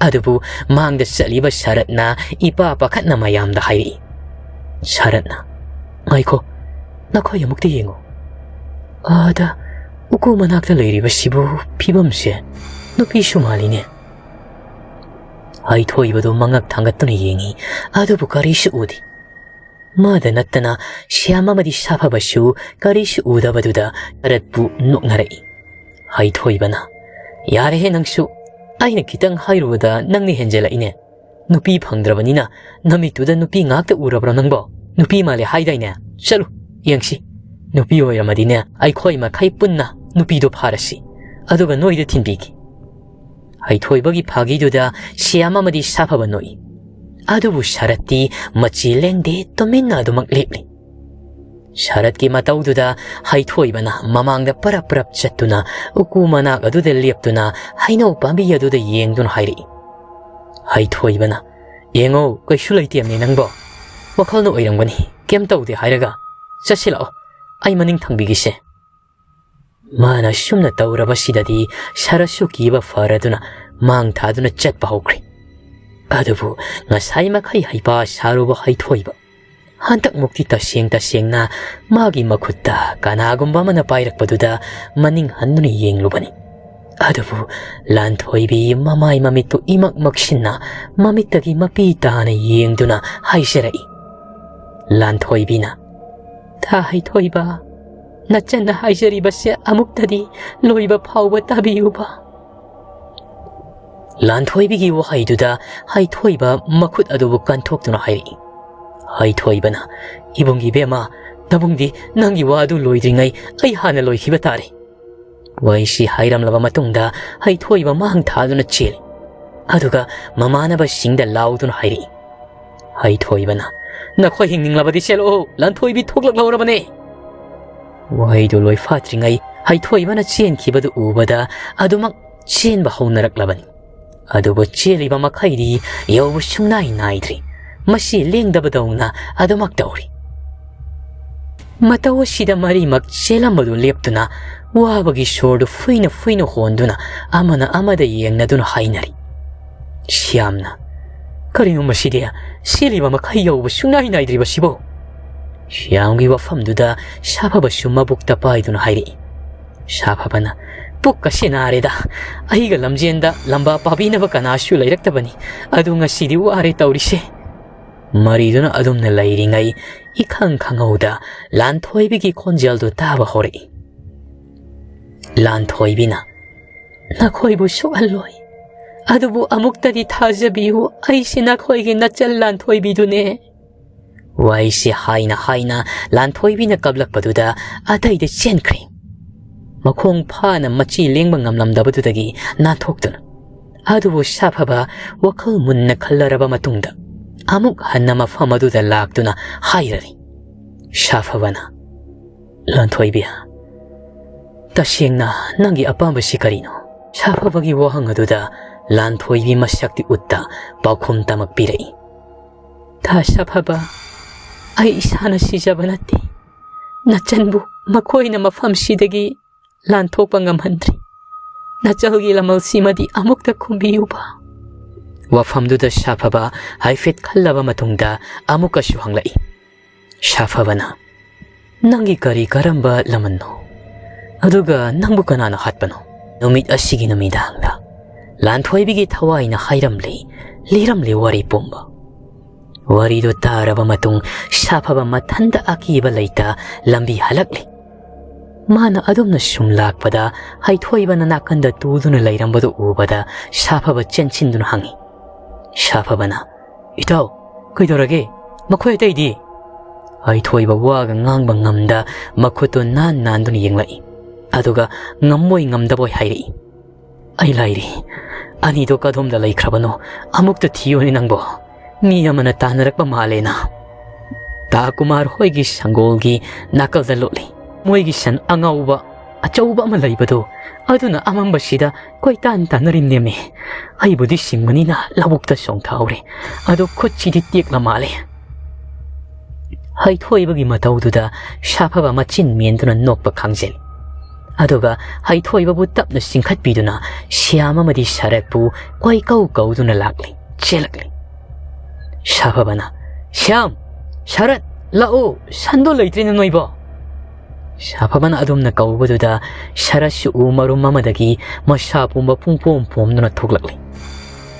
ꯑꯗꯨꯕꯨ ꯃꯥꯡꯗ ꯆꯠꯂꯤꯕ ꯁꯔꯠꯅ ꯏꯄꯥ ꯄꯥꯈꯠꯅ ꯃꯌꯥꯝꯗ ꯍꯥꯏꯔꯛꯏ꯫ ꯁꯔꯠꯅ, "ꯉꯥꯏꯈꯣ, ꯅꯈꯣꯏ ꯑꯃꯨꯛꯇ ꯌꯦꯡꯉꯨ꯫ ꯑꯥꯗ ꯎꯀꯨ ꯃꯅꯥꯛꯇ ꯂꯩꯔꯤꯕꯁꯤꯕꯨ ꯐꯤꯕꯝꯁꯦ ꯅꯨꯄꯤꯁꯨ ꯃꯥꯜꯂꯤꯅꯦ꯫" ꯍꯩꯊꯣꯏꯕꯗꯨ ꯃꯉꯛ ꯊꯥꯡꯒꯠꯇꯨꯅ ꯌꯦꯡꯏ, ꯑꯗꯨꯕꯨ ꯀꯔꯤꯁꯨ ꯎꯗꯦ꯫ ꯃꯥꯗ ꯅꯠꯇꯅ ꯁ꯭ꯌꯥꯝ ꯑꯃꯗꯤ ꯁꯥꯐꯕꯁꯨ ꯀꯔꯤꯁꯨ ꯎꯗꯕꯗꯨꯗ ꯁꯔꯠꯄꯨ ꯅꯣꯛꯅꯔꯛꯏ꯫ ꯍꯩꯊꯣꯏꯕꯅ, "ꯌꯥꯔꯦꯍꯦ ꯅꯪꯁꯨ, ꯑꯩꯅ ꯈꯤꯇꯪ ꯍꯥꯏꯔꯨꯕꯗ ꯅꯪꯅ ꯍꯦꯟꯖꯜꯂꯛꯏꯅꯦ꯫ ꯅꯨꯄꯤ ꯐꯪꯗ꯭ꯔꯕꯅꯤꯅ ꯅꯃꯤꯠꯇꯨꯗ ꯅꯨꯄꯤ ꯉꯥꯛꯇ ꯎꯔꯕ꯭ꯔꯣ ꯅꯪꯕꯣ? ꯅꯨꯄꯤ ꯃꯥꯜꯂꯦ ꯍꯥꯏꯗꯥꯏꯅꯦ? ꯆꯠꯂꯨ, ꯌꯦꯡꯁꯤ꯫ ꯅꯨꯄꯤ ꯑꯣꯏꯔꯝꯃꯗꯤꯅꯦ, ꯑꯩꯈꯣꯏ ꯃꯈꯩ ꯄꯨꯟꯅ ꯅꯨꯄꯤꯗꯣ ꯐꯥꯔꯁꯤ꯫ ꯑꯗꯨꯒ ꯅꯣꯏꯗ ꯊꯤꯟꯕꯤꯒꯦ꯫" ꯍꯩꯊꯣꯏꯕꯒꯤ ꯐꯥꯒꯤꯗꯨꯗ ꯁ꯭ꯌꯥꯝ ꯑꯃꯗꯤ ꯁꯥꯐꯕ ꯅꯣꯛꯏ꯫ ꯑꯗꯨꯕꯨ ꯁꯔꯠꯇꯤ ꯃꯆꯤ ꯂꯦꯡꯗꯦ, ꯇꯨꯃꯤꯟꯅ ꯑꯗꯨꯃꯛ ꯂꯦꯞꯂꯤ꯫ ꯁꯔꯠꯀꯤ ꯃꯇꯧꯗꯨꯗ ꯍꯩꯊꯣꯏꯕꯅ ꯃꯃꯥꯡꯗ ꯄꯔꯞ ꯄꯔꯞ ꯆꯠꯇꯨꯅ ꯎꯀꯨ ꯃꯅꯥꯛ ꯑꯗꯨꯗ ꯂꯦꯞꯇꯨꯅ ꯍꯩꯅꯧ ꯄꯥꯝꯕꯤ ꯑꯗꯨꯗ ꯌꯦꯡꯗꯨꯅ ꯍꯥꯏꯔꯛꯏ꯫ ꯍꯩꯊꯣꯏꯕꯅ, "ꯌꯦꯡꯉꯣ, ꯀꯩꯁꯨ ꯂꯩꯇꯦꯝꯅꯦ ꯅꯪꯕꯣ꯫ ꯋꯥꯈꯜꯅ ꯑꯣꯏꯔꯝꯒꯅꯤ, ꯀꯩꯝ ꯇꯧꯗꯦ ꯍꯥꯏꯔꯒ꯫ ꯆꯠꯁꯤꯜꯂꯛꯑꯣ, ꯑꯩ ꯃꯅꯤꯡ ꯊꯪꯕꯤꯒꯦꯁꯦ"꯫ ꯃꯥꯅ ꯁꯨꯝꯅ ꯇꯧꯔꯕꯁꯤꯗꯗꯤ ꯁꯔꯠꯁꯨ ꯀꯤꯕ ꯐꯔꯗꯨꯅ ꯃꯥꯡ ꯊꯥꯗꯨꯅ ꯆꯠꯄ ꯍꯧꯈ꯭ꯔꯦ꯫ ꯑꯗꯨꯕꯨ ꯉꯁꯥꯏ ꯃꯈꯩ ꯍꯩꯄꯥ ꯁꯥꯔꯨꯕ ꯍꯩꯊꯣꯏꯕ ꯍꯟꯗꯛꯃꯨꯛꯇꯤ ꯇꯁꯦꯡ ꯇꯁꯦꯡꯅ ꯃꯥꯒꯤ ꯃꯈꯨꯠꯇ ꯀꯅꯥꯒꯨꯝꯕ ꯑꯃꯅ ꯄꯥꯏꯔꯛꯄꯗꯨꯗ ꯃꯅꯤꯡ ꯍꯟꯗꯨꯅ ꯌꯦꯡꯂꯨꯕꯅꯤ꯫ ꯑꯗꯨꯕꯨ ꯂꯥꯟꯊꯣꯏꯕꯤ ꯃꯃꯥꯏ ꯃꯃꯤꯠꯇꯨ ꯏꯃꯛ ꯃꯛꯁꯤꯟꯅ ꯃꯃꯤꯠꯇꯒꯤ ꯃꯄꯤ ꯇꯥꯅ ꯌꯦꯡꯗꯨꯅ ꯍꯥꯏꯖꯔꯛꯏ꯫ ꯂꯥꯟꯊꯣꯏꯕꯤꯅ, "ꯇꯥ ꯍꯩꯊꯣꯏꯕ, ꯅꯆꯟꯅ ꯍꯥꯏꯖꯔꯤꯕꯁꯦ ꯑꯃꯨꯛꯇꯗꯤ ꯂꯣꯏꯕ ꯐꯥꯎꯕ ꯇꯥꯕꯤꯌꯨꯕ"꯫ ꯂꯥꯟꯊꯣꯏꯕꯤꯒꯤ ꯋꯥꯍꯩꯗꯨꯗ ꯍꯩꯊꯣꯏꯕ ꯃꯈꯨꯠ ꯑꯗꯨꯕꯨ ꯀꯟꯊꯣꯛꯇꯨꯅ ꯍꯥꯏꯔꯛꯏ꯫ ꯍꯩꯊꯣꯏꯕꯅ, "ꯏꯕꯨꯡ ꯏꯕꯦꯝꯃ, ꯅꯕꯨꯡꯗꯤ ꯅꯪꯒꯤ ꯋꯥ ꯑꯗꯨ ꯂꯣꯏꯗ꯭ꯔꯤꯉꯩ ꯑꯩ ꯍꯥꯟꯅ ꯂꯣꯏꯈꯤꯕ ꯇꯥꯔꯦ"꯫ ꯋꯥꯍꯩꯁꯤ ꯍꯥꯏꯔꯝꯂꯕ ꯃꯇꯨꯡꯗ ꯍꯩꯊꯣꯏꯕ ꯃꯥꯡ ꯊꯥꯗꯨꯅ ꯆꯦꯜꯂꯤ꯫ ꯑꯗꯨꯒ ꯃꯃꯥꯟꯅꯕꯁꯤꯡꯗ ꯂꯥꯎꯗꯨꯅ ꯍꯥꯏꯔꯛꯏ꯫ ꯍꯩꯊꯣꯏꯕꯅ, "ꯅꯈꯣꯏ ꯍꯤꯡꯅꯤꯡꯂꯕꯗꯤ ꯆꯦꯜꯂꯛꯑꯣ, ꯂꯥꯟꯊꯣꯏꯕꯤ ꯊꯣꯛꯂꯛꯂꯧꯔꯕꯅꯦ"꯫ ꯋꯥꯍꯩꯗꯨ ꯂꯣꯏꯐꯥꯠꯇ꯭ꯔꯤꯉꯩ ꯍꯩꯊꯣꯏꯕꯅ ꯆꯦꯟꯈꯤꯕꯗꯨ ꯎꯕꯗ ꯑꯗꯨꯃꯛ ꯆꯦꯟꯕ ꯍꯧꯅꯔꯛꯂꯕꯅꯤ꯫ ꯑꯗꯨꯕꯨ ꯆꯦꯜꯂꯤꯕ ꯃꯈꯩꯗꯤ ꯌꯧꯕ ꯁꯨꯡꯅꯥꯏ ꯅꯥꯏꯗ꯭ꯔꯤ꯫ ꯃꯁꯤ ꯂꯦꯡꯗꯕꯗꯧꯅ ꯑꯗꯨꯃꯛ ꯇꯧꯔꯤ꯫ ꯃꯇꯧ ꯑꯁꯤꯗ ꯃꯔꯤꯃꯛ ꯆꯦꯜꯂꯝꯕꯗꯨ ꯂꯦꯞꯇꯨꯅ ꯋꯥꯕꯒꯤ ꯁꯣꯔꯗꯨ ꯐꯨꯏꯅ ꯐꯨꯏꯅ ꯍꯣꯟꯗꯨꯅ ꯑꯃꯅ ꯑꯃꯗ ꯌꯦꯡꯅꯗꯨꯅ ꯍꯥꯏꯅꯔꯤ꯫ ꯁ꯭ꯌꯥꯝꯅ, "ꯀꯔꯤꯅꯣ ꯃꯁꯤꯗꯤ? ꯆꯦꯜꯂꯤꯕ ꯃꯈꯩ ꯌꯧꯕ ꯁꯨꯡꯅꯥꯏ ꯅꯥꯏꯗ꯭ꯔꯤꯕꯁꯤꯕꯨ?" ꯁ꯭ꯌꯥꯝꯒꯤ ꯋꯥꯐꯝꯗꯨꯗ ꯁꯥꯐꯕꯁꯨ ꯃꯕꯨꯛꯇ ꯄꯥꯏꯗꯨꯅ ꯍꯥꯏꯔꯛꯏ꯫ ꯁꯥꯐꯕꯅ, "ꯄꯨꯛ ꯑꯁꯤ ꯅꯥꯔꯦꯗ꯫ ꯑꯩꯒ ꯂꯝꯖꯦꯟꯗ ꯂꯝꯕꯥ ꯄꯥꯕꯤꯅꯕ ꯀꯅꯥꯁꯨ ꯂꯩꯔꯛꯇꯕꯅꯤ꯫ ꯑꯗꯨ ꯉꯁꯤꯗꯤ ꯋꯥꯔꯦ ꯇꯧꯔꯤꯁꯦ"꯫ ꯃꯔꯤꯗꯨꯅ ꯑꯗꯨꯝꯅ ꯂꯩꯔꯤꯉꯩ ꯏꯈꯪ ꯈꯪꯍꯧꯗ ꯂꯥꯟꯊꯣꯏꯕꯤꯒꯤ ꯈꯣꯟꯖꯦꯜꯗꯨ ꯇꯥꯕ ꯍꯧꯔꯛꯏ꯫ ꯂꯥꯟꯊꯣꯏꯕꯤꯅ, "ꯅꯈꯣꯏꯕꯨ ꯁꯣꯛꯍꯜꯂꯣꯏ꯫ ꯑꯗꯨꯕꯨ ꯑꯃꯨꯛꯇꯗꯤ ꯊꯥꯖꯕꯤꯌꯨ, ꯑꯩꯁꯦ ꯅꯈꯣꯏꯒꯤ ꯅꯆꯜ ꯂꯥꯟꯊꯣꯏꯕꯤꯗꯨꯅꯦ"꯫ ꯋꯥꯍꯩꯁꯦ ꯍꯥꯏꯅ ꯍꯥꯏꯅ ꯂꯥꯟꯊꯣꯏꯕꯤꯅ ꯀꯞꯂꯛꯄꯗꯨꯗ ꯑꯇꯩꯗ ꯆꯦꯟꯈ꯭ꯔꯦ꯫ ꯃꯈꯣꯡ ꯐꯥꯅ ꯃꯆꯤ ꯂꯦꯡꯕ ꯉꯝꯂꯝꯗꯕꯗꯨꯗꯒꯤ ꯅꯥꯟꯊꯣꯛꯇꯨꯅ꯫ ꯑꯗꯨꯕꯨ ꯁꯥꯐꯕ ꯋꯥꯈꯜ ꯃꯨꯟꯅ ꯈꯜꯂꯔꯕ ꯃꯇꯨꯡꯗ ꯑꯃꯨꯛ ꯍꯟꯅ ꯃꯐꯝ ꯑꯗꯨꯗ ꯂꯥꯛꯇꯨꯅ ꯍꯥꯏꯔꯔꯤ꯫ ꯁꯥꯐꯕꯅ, "ꯂꯥꯟꯊꯣꯏꯕꯤ, ꯇꯁꯦꯡꯅ ꯅꯪꯒꯤ ꯑꯄꯥꯝꯕꯁꯤ ꯀꯔꯤꯅꯣ?" ꯁꯥꯐꯕꯒꯤ ꯋꯥꯍꯪ ꯑꯗꯨꯗ ꯂꯥꯟꯊꯣꯏꯕꯤ ꯃꯁꯛꯇꯤ ꯎꯠꯇ ꯄꯥꯎꯈꯨꯝ ꯇꯃꯛ ꯄꯤꯔꯛꯏ꯫ "ꯇꯥ ꯁꯥꯐꯕ, ꯑꯩ ꯏꯁꯥꯅ ꯁꯤꯖꯕ ꯅꯠꯇꯦ꯫ ꯅꯆꯟꯕꯨ ꯃꯈꯣꯏꯅ ꯃꯐꯝꯁꯤꯗꯒꯤ ꯂꯥꯟꯊꯣꯛꯄ ꯉꯝꯍꯟꯗ꯭ꯔꯤ꯫ ꯅꯆꯜꯒꯤ ꯂꯃꯜꯁꯤꯃꯗꯤ ꯑꯃꯨꯛꯇ ꯈꯨꯝꯕꯤꯌꯨꯕ꯫" ꯋꯥꯐꯝꯗꯨꯗ ꯁꯥꯐꯕ ꯍꯥꯏꯐꯦꯠ ꯈꯜꯂꯕ ꯃꯇꯨꯡꯗ ꯑꯃꯨꯛꯀꯁꯨ ꯍꯪꯂꯛꯏ꯫ ꯁꯥꯐꯕꯅ, "ꯅꯪꯒꯤ ꯀꯔꯤ ꯀꯔꯝꯕ ꯂꯃꯟꯅꯣ? ꯑꯗꯨꯒ ꯅꯪꯕꯨ ꯀꯅꯥꯅ ꯍꯥꯠꯄꯅꯣ?" ꯅꯨꯃꯤꯠ ꯑꯁꯤꯒꯤ ꯅꯨꯃꯤꯗꯥꯡꯗ ꯂꯥꯟꯊꯣꯏꯕꯤꯒꯤ ꯊꯋꯥꯏꯅ ꯍꯥꯏꯔꯝꯂꯤ, ꯂꯤꯔꯝꯂꯤ ꯋꯥꯔꯤ ꯄꯨꯝꯕ꯫ ꯋꯥꯔꯤꯗꯨ ꯇꯥꯔꯕ ꯃꯇꯨꯡ ꯁꯥꯐꯕ ꯃꯊꯟꯗ ꯑꯀꯤꯕ ꯂꯩꯇ ꯂꯝꯕꯤ ꯍꯜꯂꯛꯂꯤ꯫ ꯃꯥꯅ ꯑꯗꯨꯝꯅ ꯁꯨꯝ ꯂꯥꯛꯄꯗ ꯍꯩꯊꯣꯏꯕꯅ ꯅꯥꯀꯟꯗ ꯇꯨꯗꯨꯅ ꯂꯩꯔꯝꯕꯗꯨ ꯎꯕꯗ ꯁꯥꯐꯕ ꯆꯦꯟꯁꯤꯟꯗꯨꯅ ꯍꯪꯉꯤ꯫ ꯁꯥꯐꯕꯅ, "ꯏꯇꯥꯎ, ꯀꯩꯗꯧꯔꯒꯦ? ꯃꯈꯣꯏ ꯑꯇꯩꯗꯤ?" ꯍꯩꯊꯣꯏꯕ ꯋꯥꯒ ꯉꯥꯡꯕ ꯉꯝꯗ ꯃꯈꯨꯠꯇꯨ ꯅꯥꯟ ꯅꯥꯟꯗꯨꯅ ꯌꯦꯡꯂꯛꯏ꯫ ꯑꯗꯨꯒ ꯉꯝꯃꯣꯏ ꯉꯝꯗꯕꯣꯏ ꯍꯥꯏꯔꯛꯏ꯫ "ꯑꯩ ꯂꯥꯏꯔꯤ꯫ ꯑꯅꯤꯗꯣ ꯀꯗꯣꯝꯗ ꯂꯩꯈ꯭ꯔꯕꯅꯣ? ꯑꯃꯨꯛꯇ ꯊꯤꯌꯨꯅꯦ ꯅꯪꯕꯣ꯫ ꯃꯤ ꯑꯃꯅ ꯇꯥꯟꯅꯔꯛꯄ ꯃꯥꯜꯂꯦꯅ꯫" ꯇꯥ ꯀꯨꯃꯥꯔ ꯍꯣꯏꯒꯤ ꯁꯪꯒꯣꯜꯒꯤ ꯅꯥꯀꯜꯗ ꯂꯣꯠꯂꯤ꯫ ꯃꯣꯏꯒꯤ ꯁꯟ ꯑꯉꯧꯕ ꯑꯆꯧꯕ ꯑꯃ ꯂꯩꯕꯗꯣ, ꯑꯗꯨꯅ ꯑꯃꯝꯕꯁꯤꯗ ꯀꯣꯏꯇꯥꯟ ꯇꯥꯟꯅꯔꯤꯝꯅꯦꯃꯤ꯫ ꯑꯩꯕꯨꯗꯤ ꯁꯤꯡꯕꯅꯤꯅ ꯂꯧꯕꯨꯛꯇ ꯆꯣꯡꯊꯍꯧꯔꯦ꯫ ꯑꯗꯣ ꯈꯨꯠꯁꯤꯗꯤ ꯇꯦꯛꯂ ꯃꯥꯜꯂꯦ꯫ ꯍꯩꯊꯣꯏꯕꯒꯤ ꯃꯇꯧꯗꯨꯗ ꯁꯥꯐꯕ ꯃꯆꯤꯟ ꯃꯦꯟꯗꯨꯅ ꯅꯣꯛꯄ ꯈꯪꯖꯤꯜꯂꯤ꯫ ꯑꯗꯨꯒ ꯍꯩꯊꯣꯏꯕꯕꯨ ꯇꯞꯅ ꯆꯤꯡꯈꯠꯄꯤꯗꯨꯅ ꯁ꯭ꯌꯥꯝ ꯑꯃꯗꯤ ꯁꯔꯠꯄꯨ ꯀꯣꯏꯀꯧ ꯀꯧꯗꯨꯅ ꯂꯥꯛꯂꯤ, ꯆꯦꯜꯂꯛꯂꯤ꯫ ꯁꯥꯐꯕꯅ, "ꯁ꯭ꯌꯥꯝ, ꯁꯔꯠ, ꯂꯥꯛꯑꯣ, ꯁꯟꯗꯣ ꯂꯩꯇ꯭ꯔꯦꯅ ꯅꯣꯏꯕꯣ?" ꯁꯥꯐꯕꯅ ꯑꯗꯨꯝꯅ ꯀꯧꯕꯗꯨꯗ ꯁꯔꯠꯁꯨ ꯎ ꯃꯔꯨꯝ ꯑꯃꯗꯒꯤ ꯃꯁꯥ ꯄꯨꯝꯕ ꯄꯨꯡꯄꯣꯝ ꯄꯣꯝꯗꯨꯅ ꯊꯣꯛꯂꯛꯂꯤ꯫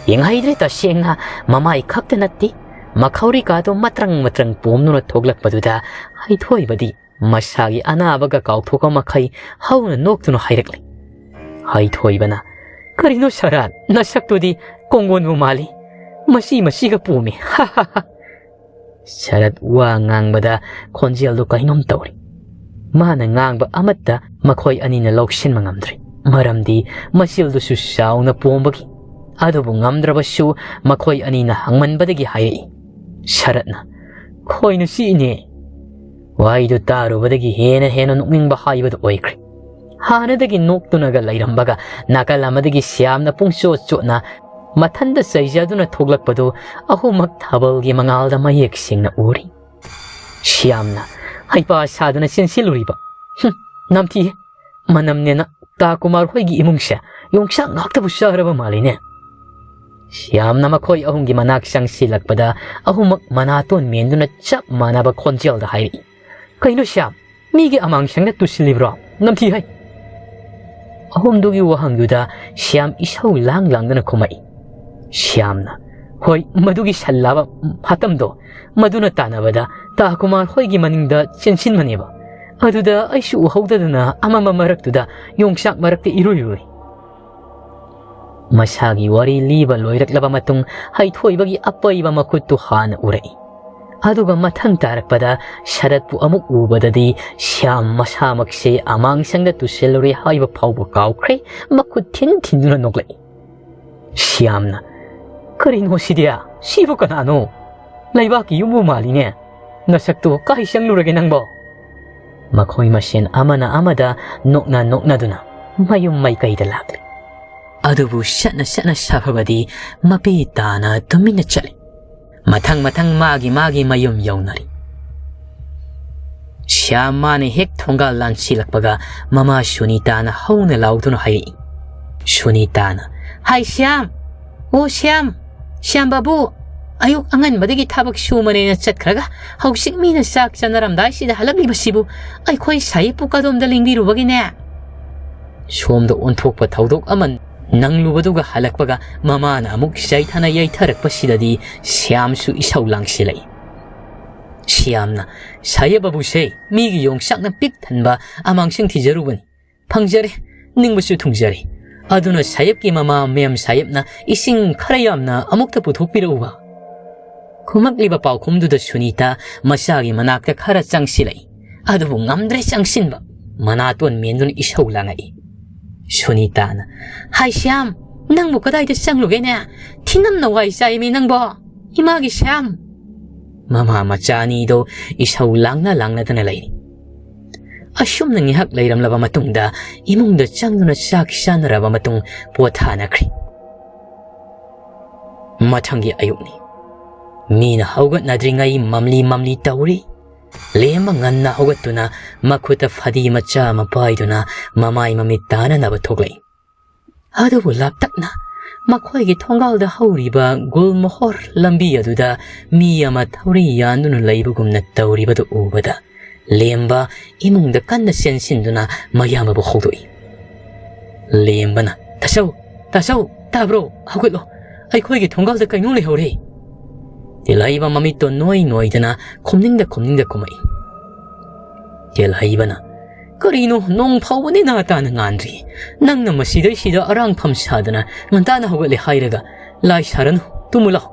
ꯌꯦꯡꯍꯩꯗ꯭ꯔꯦ ꯇꯁꯦꯡꯅ, ꯃꯃꯥꯏ ꯈꯛꯇ ꯅꯠꯇꯦ, ꯃꯈꯧꯔꯤꯀꯥꯗꯣ ꯃꯇ꯭ꯔꯪ ꯃꯇ꯭ꯔꯪ ꯄꯣꯝꯗꯨꯅ ꯊꯣꯛꯂꯛꯄꯗꯨꯗ ꯍꯩꯊꯣꯏꯕꯗꯤ ꯃꯁꯥꯒꯤ ꯑꯅꯥꯕꯒ ꯀꯥꯎꯊꯣꯛꯄ ꯃꯈꯩ ꯍꯧꯅ ꯅꯣꯛꯇꯨꯅ ꯍꯥꯏꯔꯛꯂꯤ꯫ ꯍꯩꯊꯣꯏꯕꯅ, "ꯀꯔꯤꯅꯣ ꯁꯔꯠ, ꯅꯁꯛꯇꯨꯗꯤ ꯀꯣꯡꯒꯣꯟꯕꯨ ꯃꯥꯜꯂꯤ꯫ ꯃꯁꯤ ꯃꯁꯤꯒ ꯄꯣꯝꯃꯤ꯫ ꯍꯥ ꯍꯥ ꯍꯥ꯫" ꯁꯔꯠ ꯋꯥ ꯉꯥꯡꯕꯗ ꯈꯣꯟꯖꯦꯜꯗꯨ ꯀꯩꯅꯣꯝ ꯇꯧꯔꯤ꯫ ꯃꯥꯅ ꯉꯥꯡꯕ ꯑꯃꯠꯇ ꯃꯈꯣꯏ ꯑꯅꯤꯅ ꯂꯧꯁꯤꯟꯕ ꯉꯝꯗ꯭ꯔꯦ, ꯃꯔꯝꯗꯤ ꯃꯆꯤꯜꯗꯨꯁꯨ ꯆꯥꯎꯅ ꯄꯣꯝꯕꯒꯤ꯫ ꯑꯗꯨꯕꯨ ꯉꯝꯗ꯭ꯔꯕꯁꯨ ꯃꯈꯣꯏ ꯑꯅꯤꯅ ꯍꯪꯃꯟꯕꯗꯒꯤ ꯍꯥꯏꯔꯛꯏ꯫ ꯁꯔꯠꯅ, "ꯈꯣꯏꯅ ꯆꯤꯛꯏꯅꯦ꯫ ꯋꯥꯍꯩꯗꯨ ꯇꯥꯔꯨꯕꯗꯒꯤ ꯍꯦꯟꯅ ꯍꯦꯟꯅ ꯅꯣꯛꯅꯤꯡꯕ ꯍꯥꯏꯕꯗꯨ ꯑꯣꯏꯈ꯭ꯔꯦ꯫ ꯍꯥꯟꯅꯗꯒꯤ ꯅꯣꯛꯇꯨꯅꯒ ꯂꯩꯔꯝꯕꯒ ꯅꯥꯀꯜ ꯑꯃꯗꯒꯤ ꯁ꯭ꯌꯥꯝꯅ ꯄꯨꯡꯆꯣꯠ ꯆꯣꯠꯅ ꯃꯊꯟꯗ ꯆꯩꯖꯗꯨꯅ ꯊꯣꯛꯂꯛꯄꯗꯨ ꯑꯍꯨꯝꯃꯛ ꯊꯥꯕꯜꯒꯤ ꯃꯉꯥꯜꯗ ꯃꯌꯦꯛ ꯁꯦꯡꯅ ꯎꯔꯤ꯫ ꯁ꯭ꯌꯥꯝꯅ ꯍꯩꯄꯥ ꯁꯥꯗꯅ ꯆꯦꯟꯁꯤꯜꯂꯨꯔꯤꯕ꯫ "ꯍꯨꯝ, ꯅꯝꯊꯤꯍꯦ꯫ ꯃꯅꯝꯅꯦꯅ ꯇꯥ ꯀꯨꯃꯥꯔ ꯍꯣꯏꯒꯤ ꯏꯃꯨꯡꯁꯦ ꯌꯣꯡꯆꯥꯛ ꯉꯥꯛꯇꯕꯨ ꯆꯥꯔꯕ ꯃꯥꯜꯂꯤꯅꯦ"꯫ ꯁ꯭ꯌꯥꯝꯅ ꯃꯈꯣꯏ ꯑꯍꯨꯝꯒꯤ ꯃꯅꯥꯛ ꯆꯪꯁꯤꯜꯂꯛꯄꯗ ꯑꯍꯨꯝꯃꯛ ꯃꯅꯥꯇꯣꯟ ꯃꯦꯟꯗꯨꯅ ꯆꯞ ꯃꯥꯟꯅꯕ ꯈꯣꯟꯖꯦꯜꯗ ꯍꯥꯏꯔꯛꯏ꯫ "ꯀꯩꯅꯣ ꯁ꯭ꯌꯥꯝ, ꯃꯤꯒꯤ ꯑꯃꯥꯡꯁꯪꯗ ꯇꯨꯁꯤꯜꯂꯤꯕ꯭ꯔꯣ? ꯅꯝꯊꯤ ꯍꯥꯏ!" ꯑꯍꯨꯝꯗꯨꯒꯤ ꯋꯥꯍꯪꯗꯨꯗ ꯁ꯭ꯌꯥꯝ ꯏꯁꯧ ꯂꯥꯡ ꯂꯥꯡꯗꯨꯅ ꯈꯨꯝꯃꯛꯏ꯫ ꯁ꯭ꯌꯥꯝꯅ, "ꯍꯣꯏ, ꯃꯗꯨꯒꯤ ꯁꯜꯂꯥꯕ ꯍꯥꯇꯝꯗꯣ, ꯃꯗꯨꯅ ꯇꯥꯟꯅꯕꯗ ꯇꯥ ꯀꯨꯃꯥꯔ ꯍꯣꯏꯒꯤ ꯃꯅꯤꯡꯗ ꯆꯦꯟꯁꯤꯟꯕꯅꯦꯕ꯫ ꯑꯗꯨꯗ ꯑꯩꯁꯨ ꯎꯍꯧꯗꯗꯅ ꯑꯃꯝꯕ ꯃꯔꯛꯇꯨꯗ ꯌꯣꯡꯆꯥꯛ ꯃꯔꯛꯇ ꯏꯔꯣꯏꯔꯨꯔꯦ"꯫ ꯃꯁꯥꯒꯤ ꯋꯥꯔꯤ ꯂꯤꯕ ꯂꯣꯏꯔꯛꯂꯕ ꯃꯇꯨꯡ ꯍꯩꯊꯣꯏꯕꯒꯤ ꯑꯄꯩꯕ ꯃꯈꯨꯠꯇꯨ ꯍꯥꯟꯅ ꯎꯔꯛꯏ꯫ ꯑꯗꯨꯒ ꯃꯊꯪ ꯇꯥꯔꯛꯄꯗ ꯁꯔꯠꯄꯨ ꯑꯃꯨꯛ ꯎꯕꯗꯗꯤ ꯁ꯭ꯌꯥꯝ ꯃꯁꯥꯃꯛꯁꯦ ꯑꯃꯥꯡꯁꯪꯗ ꯇꯨꯁꯤꯜꯂꯨꯔꯦ ꯍꯥꯏꯕ ꯐꯥꯎꯕ ꯀꯥꯎꯈ꯭ꯔꯦ, ꯃꯈꯨꯠ ꯊꯤꯟ ꯊꯤꯟꯗꯨꯅ ꯅꯣꯛꯂꯛꯏ꯫ ꯁ꯭ꯌꯥꯝꯅ, "ꯀꯔꯤꯅꯣ ꯁꯤꯗꯤ? ꯁꯤꯕꯨ ꯀꯅꯥꯅꯣ? ꯂꯩꯕꯥꯛꯀꯤ ꯌꯨꯝꯕꯨ ꯃꯥꯜꯂꯤꯅꯦ꯫ ꯅꯁꯛꯇꯨ ꯀꯥꯏ ꯆꯪꯂꯨꯔꯒꯦ ꯅꯪꯕꯣ?" ꯃꯈꯣꯏ ꯃꯁꯦꯟ ꯑꯃꯅ ꯑꯃꯗ ꯅꯣꯛꯅ ꯅꯣꯛꯅꯗꯨꯅ ꯃꯌꯨꯝ ꯃꯥꯏꯀꯩꯗ ꯂꯥꯛꯂꯤ꯫ ꯑꯗꯨꯕꯨ ꯁꯠꯅ ꯁꯠꯅ ꯁꯥꯐꯕꯗꯤ ꯃꯄꯤ ꯇꯥꯅ ꯇꯨꯃꯤꯟꯅ ꯆꯠꯂꯤ꯫ ꯃꯊꯪ ꯃꯊꯪ ꯃꯥꯒꯤ ꯃꯥꯒꯤ ꯃꯌꯨꯝ ꯌꯧꯅꯔꯤ꯫ ꯁ꯭ꯌꯥꯝ ꯃꯥꯅ ꯍꯦꯛ ꯊꯣꯡꯒꯥꯜ ꯂꯥꯟꯁꯤꯜꯂꯛꯄꯒ ꯃꯃꯥ ꯁꯨꯅꯤꯇꯥꯅ ꯍꯧꯅ ꯂꯥꯎꯗꯨꯅ ꯍꯥꯏꯔꯛꯏ꯫ ꯁꯨꯅꯤꯇꯥꯅ, "ꯍꯥꯏ ꯁ꯭ꯌꯥꯝ! ꯑꯣ ꯁ꯭ꯌꯥꯝ! ꯁ꯭ꯌꯥꯝ ꯕꯥꯕꯨ! ꯑꯌꯨꯛ ꯑꯉꯟꯕꯗꯒꯤ ꯊꯕꯛ ꯁꯨꯃꯅꯦꯅ ꯆꯠꯈ꯭ꯔꯒ ꯍꯧꯖꯤꯛ ꯃꯤꯅ ꯆꯥꯛ ꯆꯥꯅꯔꯝꯗꯥꯏꯁꯤꯗ ꯍꯜꯂꯛꯂꯤꯕꯁꯤꯕꯨ ꯑꯩꯈꯣꯏ ꯁꯥꯍꯤꯕꯄꯨ ꯀꯗꯣꯝꯗ ꯂꯦꯡꯕꯤꯔꯨꯕꯒꯤꯅꯦ?" ꯁꯣꯝꯗ ꯑꯣꯟꯊꯣꯛꯄ ꯊꯧꯗꯣꯛ ꯑꯃ ꯅꯪꯂꯨꯕꯗꯨꯒ ꯍꯜꯂꯛꯄꯒ ꯃꯃꯥꯅ ꯑꯃꯨꯛ ꯆꯩꯊꯅ ꯌꯩꯊꯔꯛꯄꯁꯤꯗꯗꯤ ꯁ꯭ꯌꯥꯝꯁꯨ ꯏꯁꯧ ꯂꯥꯡꯁꯤꯜꯂꯛꯏ꯫ ꯁ꯭ꯌꯥꯝꯅ, "ꯁꯥꯍꯦꯕ ꯕꯥꯕꯨꯁꯦ ꯃꯤꯒꯤ ꯌꯣꯡꯆꯥꯛꯅ ꯄꯤꯛ ꯊꯟꯕ ꯑꯃꯥꯡꯁꯪ ꯊꯤꯖꯔꯨꯕꯅꯤ꯫ ꯐꯪꯖꯔꯦ, ꯅꯤꯡꯕꯁꯨ ꯊꯨꯡꯖꯔꯦ꯫ ꯑꯗꯨꯅ ꯁꯥꯍꯦꯕꯀꯤ ꯃꯃꯥ ꯃꯦꯝ ꯁꯥꯍꯦꯕꯅ ꯏꯁꯤꯡ ꯈꯔ ꯌꯥꯝꯅ ꯑꯃꯨꯛꯇ ꯄꯨꯊꯣꯛꯄꯤꯔꯛꯎꯕ"꯫ ꯈꯨꯝꯃꯛꯂꯤꯕ ꯄꯥꯎꯈꯨꯝꯗꯨꯗ ꯁꯨꯅꯤꯇꯥ ꯃꯆꯥꯒꯤ ꯃꯅꯥꯛꯇ ꯈꯔ ꯆꯪꯁꯤꯜꯂꯛꯏ꯫ ꯑꯗꯨꯕꯨ ꯉꯝꯗ꯭ꯔꯦ ꯆꯪꯁꯤꯟꯕ꯫ ꯃꯅꯥꯇꯣꯟ ꯃꯦꯟꯗꯨꯅ ꯏꯁꯧ ꯂꯥꯡꯉꯛꯏ꯫ ꯁꯨꯅꯤꯇꯥꯅ, "ꯍꯥꯏ ꯁ꯭ꯌꯥꯝ, ꯅꯪꯕꯨ ꯀꯗꯥꯏꯗ ꯆꯪꯂꯨꯒꯦꯅꯦ? ꯊꯤꯅꯝꯅ ꯋꯥꯏ ꯆꯥꯏꯃꯤ ꯅꯪꯕꯣ꯫ ꯏꯃꯥꯒꯤ ꯁ꯭ꯌꯥꯝ!" ꯃꯃꯥ ꯃꯆꯥ ꯑꯅꯤꯗꯣ ꯏꯁꯧ ꯂꯥꯡꯅ ꯂꯥꯡꯅꯗꯅ ꯂꯩꯔꯤ꯫ ꯑꯁꯨꯝꯅ ꯉꯥꯏꯍꯥꯛ ꯂꯩꯔꯝꯂꯕ ꯃꯇꯨꯡꯗ ꯏꯃꯨꯡꯗ ꯆꯪꯗꯨꯅ ꯆꯥꯛ ꯆꯥꯅꯔꯕ ꯃꯇꯨꯡ ꯄꯣꯊꯥꯅꯈ꯭ꯔꯤ꯫ ꯃꯊꯪꯒꯤ ꯑꯌꯨꯛꯅꯤ꯫ ꯃꯤꯅ ꯍꯧꯒꯠꯅꯗ꯭ꯔꯤꯉꯩ ꯃꯝꯂꯤ ꯃꯝꯂꯤ ꯇꯧꯔꯤ꯫ ꯂꯦꯝꯕ ꯉꯟꯅ ꯍꯧꯒꯠꯇꯨꯅ ꯃꯈꯨꯠꯇ ꯐꯗꯤ ꯃꯆꯥ ꯑꯃ ꯄꯥꯏꯗꯨꯅ ꯃꯃꯥꯏ ꯃꯃꯤꯠ ꯇꯥꯅꯅꯕ ꯊꯣꯛꯂꯛꯏ꯫ ꯑꯗꯨꯕꯨ ꯂꯥꯞꯇꯛꯅ ꯃꯈꯣꯏꯒꯤ ꯊꯣꯡꯒꯥꯜꯗ ꯍꯧꯔꯤꯕ ꯒꯨꯜꯃꯣꯍꯣꯔ ꯂꯝꯕꯤ ꯑꯗꯨꯗ ꯃꯤ ꯑꯃ ꯊꯧꯔꯤ ꯌꯥꯟꯗꯨꯅ ꯂꯩꯕꯒꯨꯝꯅ ꯇꯧꯔꯤꯕꯗꯨ ꯎꯕꯗ ꯂꯦꯝꯕ ꯏꯃꯨꯡꯗ ꯀꯟꯅ ꯆꯦꯟꯁꯤꯟꯗꯨꯅ ꯃꯌꯥꯝꯕꯕꯨ ꯍꯧꯗꯣꯛꯏ꯫ ꯂꯦꯝꯕꯅ, "ꯇꯥꯆꯧ, ꯇꯥꯆꯧ, ꯇꯥꯕ꯭ꯔꯣ? ꯍꯧꯒꯠꯂꯣ꯫ ꯑꯩꯈꯣꯏꯒꯤ ꯊꯣꯡꯒꯥꯜꯗ ꯀꯩꯅꯣ ꯂꯩꯍꯧꯔꯦ꯫" ꯇꯦꯜꯍꯩꯕ ꯃꯃꯤꯠꯇꯣ ꯅꯣꯏ ꯅꯣꯏꯗꯅ ꯈꯨꯝꯅꯤꯡꯗ ꯈꯨꯝꯅꯤꯡꯗ ꯀꯨꯝꯃꯛꯏ꯫ ꯇꯦꯜꯍꯩꯕꯅ, "ꯀꯔꯤꯅꯣ, ꯅꯣꯡ ꯐꯥꯎꯕꯅꯤ ꯅꯍꯥ ꯇꯥꯅ ꯉꯥꯟꯗ꯭ꯔꯤ꯫ ꯅꯪꯅ ꯃꯁꯤꯗꯩꯁꯤꯗ ꯑꯔꯥꯡꯐꯝ ꯁꯥꯗꯅ ꯉꯟꯇꯥꯅ ꯍꯧꯒꯠꯂꯦ ꯍꯥꯏꯔꯒ ꯂꯥꯏ ꯁꯥꯔꯅꯨ, ꯇꯨꯝꯃꯨ ꯂꯥꯎ꯫"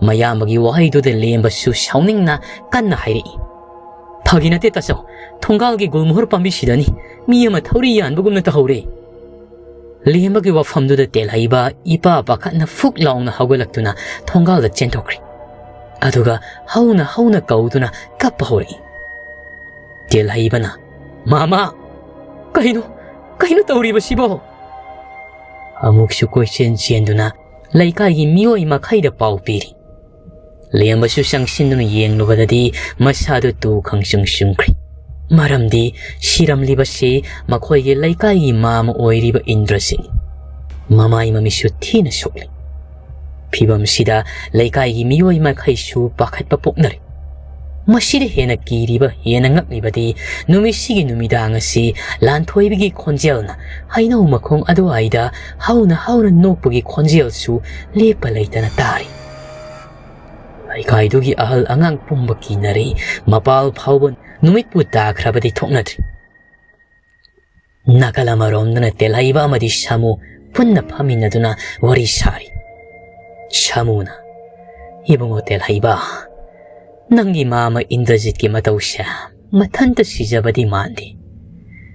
ꯃꯌꯥꯝꯕꯒꯤ ꯋꯥꯍꯩꯗꯨꯗ ꯂꯦꯝꯕꯁꯨ ꯁꯥꯎꯅꯤꯡꯅ ꯀꯟꯅ ꯍꯥꯏꯔꯛꯏ꯫ "ꯐꯥꯒꯤ ꯅꯠꯇꯦ ꯇꯥꯆꯧ, ꯊꯣꯡꯒꯥꯜꯒꯤ ꯒꯨꯜꯃꯣꯍꯣꯔ ꯄꯥꯝꯕꯤꯁꯤꯗꯅꯤ ꯃꯤ ꯑꯃ ꯊꯧꯔꯤ ꯌꯥꯟꯕꯒꯨꯝꯅ ꯇꯧꯍꯧꯔꯦ꯫" ꯂꯦꯝꯕꯒꯤ ꯋꯥꯐꯝꯗꯨꯗ ꯇꯦꯜꯍꯩꯕ ꯏꯄꯥ ꯄꯥꯈꯠꯅ ꯐꯨꯛ ꯂꯥꯎꯅ ꯍꯧꯒꯠꯂꯛꯇꯨꯅ ꯊꯣꯡꯒꯥꯜꯗ ꯆꯦꯟꯊꯣꯛꯈ꯭ꯔꯦ꯫ ꯑꯗꯨꯒ ꯍꯧꯅ ꯍꯧꯅ ꯀꯧꯗꯨꯅ ꯀꯞꯄ ꯍꯧꯔꯛꯏ꯫ ꯇꯦꯜꯍꯩꯕꯅ, "ꯃꯃꯥ, ꯀꯩꯅꯣ, ꯀꯩꯅꯣ ꯇꯧꯔꯤꯕꯁꯤꯕꯣ?" ꯑꯃꯨꯛꯁꯨ ꯀꯣꯏꯆꯦꯟ ꯆꯦꯟꯗꯨꯅ ꯂꯩꯀꯥꯏꯒꯤ ꯃꯤꯑꯣꯏ ꯃꯈꯩꯗ ꯄꯥꯎ ꯄꯤꯔꯤ꯫ ꯂꯦꯝꯕꯁꯨ ꯆꯪꯁꯤꯟꯗꯨꯅ ꯌꯦꯡꯂꯨꯕꯗꯗꯤ ꯃꯁꯥꯗꯨ ꯇꯨ ꯈꯪꯆꯨꯡ ꯆꯨꯡꯈ꯭ꯔꯦ꯫ ꯃꯔꯝꯗꯤ ꯁꯤꯔꯝꯂꯤꯕꯁꯤ ꯃꯈꯣꯏꯒꯤ ꯂꯩꯀꯥꯏꯒꯤ ꯃꯥꯃ ꯑꯣꯏꯔꯤꯕ ꯏꯟꯗ꯭ꯔꯖꯤꯠ꯫ ꯃꯃꯥꯏ ꯃꯃꯤꯠꯁꯨ ꯊꯤꯅ ꯁꯣꯛꯂꯤ꯫ ꯐꯤꯕꯝꯁꯤꯗ ꯂꯩꯀꯥꯏꯒꯤ ꯃꯤꯑꯣꯏ ꯃꯈꯩꯁꯨ ꯄꯥꯈꯠꯄ ꯄꯣꯛꯅꯔꯦ꯫ ꯃꯁꯤꯗ ꯍꯦꯟꯅ ꯀꯤꯔꯤꯕ, ꯍꯦꯟꯅ ꯉꯛꯂꯤꯕꯗꯤ ꯅꯨꯃꯤꯠꯁꯤꯒꯤ ꯅꯨꯃꯤꯗꯥꯡ ꯑꯁꯤ ꯂꯥꯟꯊꯣꯏꯕꯒꯤ ꯈꯣꯟꯖꯦꯜꯅ ꯍꯩꯅꯧ ꯃꯈꯣꯡ ꯑꯗꯨꯋꯥꯏꯗ ꯍꯧꯅ ꯍꯧꯅ ꯅꯣꯛꯄꯒꯤ ꯈꯣꯟꯖꯦꯜꯁꯨ ꯂꯦꯞꯄ ꯂꯩꯇꯅ ꯇꯥꯔꯤ꯫ ꯂꯩꯀꯥꯏꯗꯨꯒꯤ ꯑꯍꯜ ꯑꯉꯥꯡ ꯄꯨꯝꯕ ꯀꯤꯅꯔꯦ꯫ ꯃꯄꯥꯜ ꯐꯥꯎꯕ ꯅꯨꯃꯤꯠꯄꯨ ꯇꯥꯈ꯭ꯔꯕꯗꯤ ꯊꯣꯛꯅꯗ꯭ꯔꯤ꯫ ꯅꯥꯀꯜ ꯑꯃꯔꯣꯝꯗꯅ ꯇꯦꯜꯍꯩꯕ ꯑꯃꯗꯤ ꯁꯥꯃꯨ ꯄꯨꯟꯅ ꯐꯝꯃꯤꯟꯅꯗꯨꯅ ꯋꯥꯔꯤ ꯁꯥꯔꯤ꯫ ꯁꯥꯃꯨꯅ, "ꯏꯕꯨꯡꯉꯣ ꯇꯦꯜꯍꯩꯕ, ꯅꯪꯒꯤ ꯃꯥꯃ ꯏꯟꯗ꯭ꯔꯖꯤꯠꯀꯤ ꯃꯇꯧꯁꯦ ꯃꯊꯟꯇ ꯁꯤꯖꯕꯗꯤ ꯃꯥꯟꯗꯦ꯫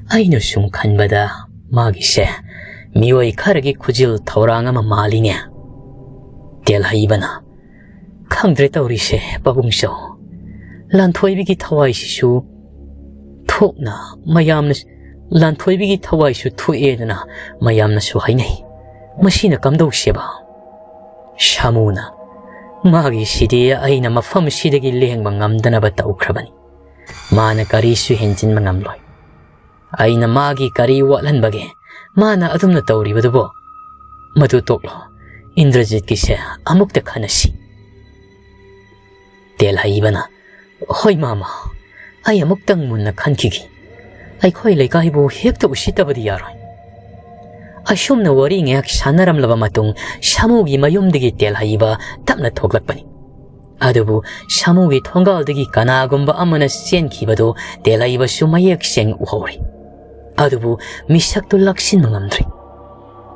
ꯑꯩꯅ ꯁꯨꯝ ꯈꯟꯕꯗ ꯃꯥꯒꯤꯁꯦ ꯃꯤꯑꯣꯏ ꯈꯔꯒꯤ ꯈꯨꯖꯤꯜ ꯊꯧꯔꯥꯡ ꯑꯃ ꯃꯥꯜꯂꯤꯅꯦ꯫" ꯇꯦꯜꯍꯩꯕꯅ, ꯈꯪꯗ꯭ꯔꯦ ꯇꯧꯔꯤꯁꯦ, ꯄꯥꯕꯨꯡꯆꯧ꯫ ꯂꯥꯟꯊꯣꯏꯕꯤꯒꯤ ꯊꯋꯥꯏꯁꯤꯁꯨ ꯊꯣꯛꯅ ꯃꯌꯥꯝꯅ, ꯂꯥꯟꯊꯣꯏꯕꯤꯒꯤ ꯊꯋꯥꯏꯁꯨ ꯊꯣꯛꯑꯦꯗꯅ ꯃꯌꯥꯝꯅꯁꯨ ꯍꯥꯏꯅꯩ꯫ ꯃꯁꯤꯅ ꯀꯝꯗꯧꯁꯦꯕ? ꯁꯥꯃꯨꯅ, "ꯃꯥꯒꯤꯁꯤꯗꯤ ꯑꯩꯅ ꯃꯐꯝꯁꯤꯗꯒꯤ ꯂꯦꯡꯕ ꯉꯝꯗꯅꯕ ꯇꯧꯈ꯭ꯔꯕꯅꯤ꯫ ꯃꯥꯅ ꯀꯔꯤꯁꯨ ꯍꯦꯟꯖꯤꯟꯕ ꯉꯝꯂꯣꯏ꯫ ꯑꯩꯅ ꯃꯥꯒꯤ ꯀꯔꯤ ꯋꯥꯠꯍꯟꯕꯒꯦ? ꯃꯥꯅ ꯑꯗꯨꯝꯅ ꯇꯧꯔꯤꯕꯗꯨꯕꯨ? ꯃꯗꯨ ꯇꯣꯛꯂꯣ, ꯏꯟꯗ꯭ꯔꯖꯤꯠꯀꯤꯁꯦ ꯑꯃꯨꯛꯇ ꯈꯟꯅꯁꯤ꯫" ꯇꯦꯜꯍꯩꯕꯅ, "ꯍꯣꯏ ꯃꯥꯃ, ꯑꯩ ꯑꯃꯨꯛꯇꯪ ꯃꯨꯟꯅ ꯈꯟꯈꯤꯒꯦ꯫ ꯑꯩꯈꯣꯏ ꯂꯩꯀꯥꯏꯕꯨ ꯍꯦꯛꯇ ꯎꯁꯤꯠꯇꯕꯗꯤ ꯌꯥꯔꯣꯏ꯫" ꯑꯁꯨꯝꯅ ꯋꯥꯔꯤ ꯉꯥꯏꯍꯥꯛ ꯁꯥꯟꯅꯔꯝꯂꯕ ꯃꯇꯨꯡ, ꯁꯥꯃꯨꯒꯤ ꯃꯌꯨꯝꯗꯒꯤ ꯇꯦꯜꯍꯩꯕ ꯇꯞꯅ ꯊꯣꯛꯂꯛꯄꯅꯤ꯫ ꯑꯗꯨꯕꯨ ꯁꯥꯃꯨꯒꯤ ꯊꯣꯡꯒꯥꯜꯗꯒꯤ ꯀꯅꯥꯒꯨꯝꯕ ꯑꯃꯅ ꯆꯦꯟꯈꯤꯕꯗꯨ ꯇꯦꯜꯍꯩꯕꯁꯨ ꯃꯌꯦꯛ ꯁꯦꯡꯅ ꯎꯍꯧꯔꯤ꯫ ꯑꯗꯨꯕꯨ ꯃꯤꯁꯛꯇꯨ ꯂꯥꯛꯁꯤꯟꯕ ꯉꯝꯗ꯭ꯔꯤ꯫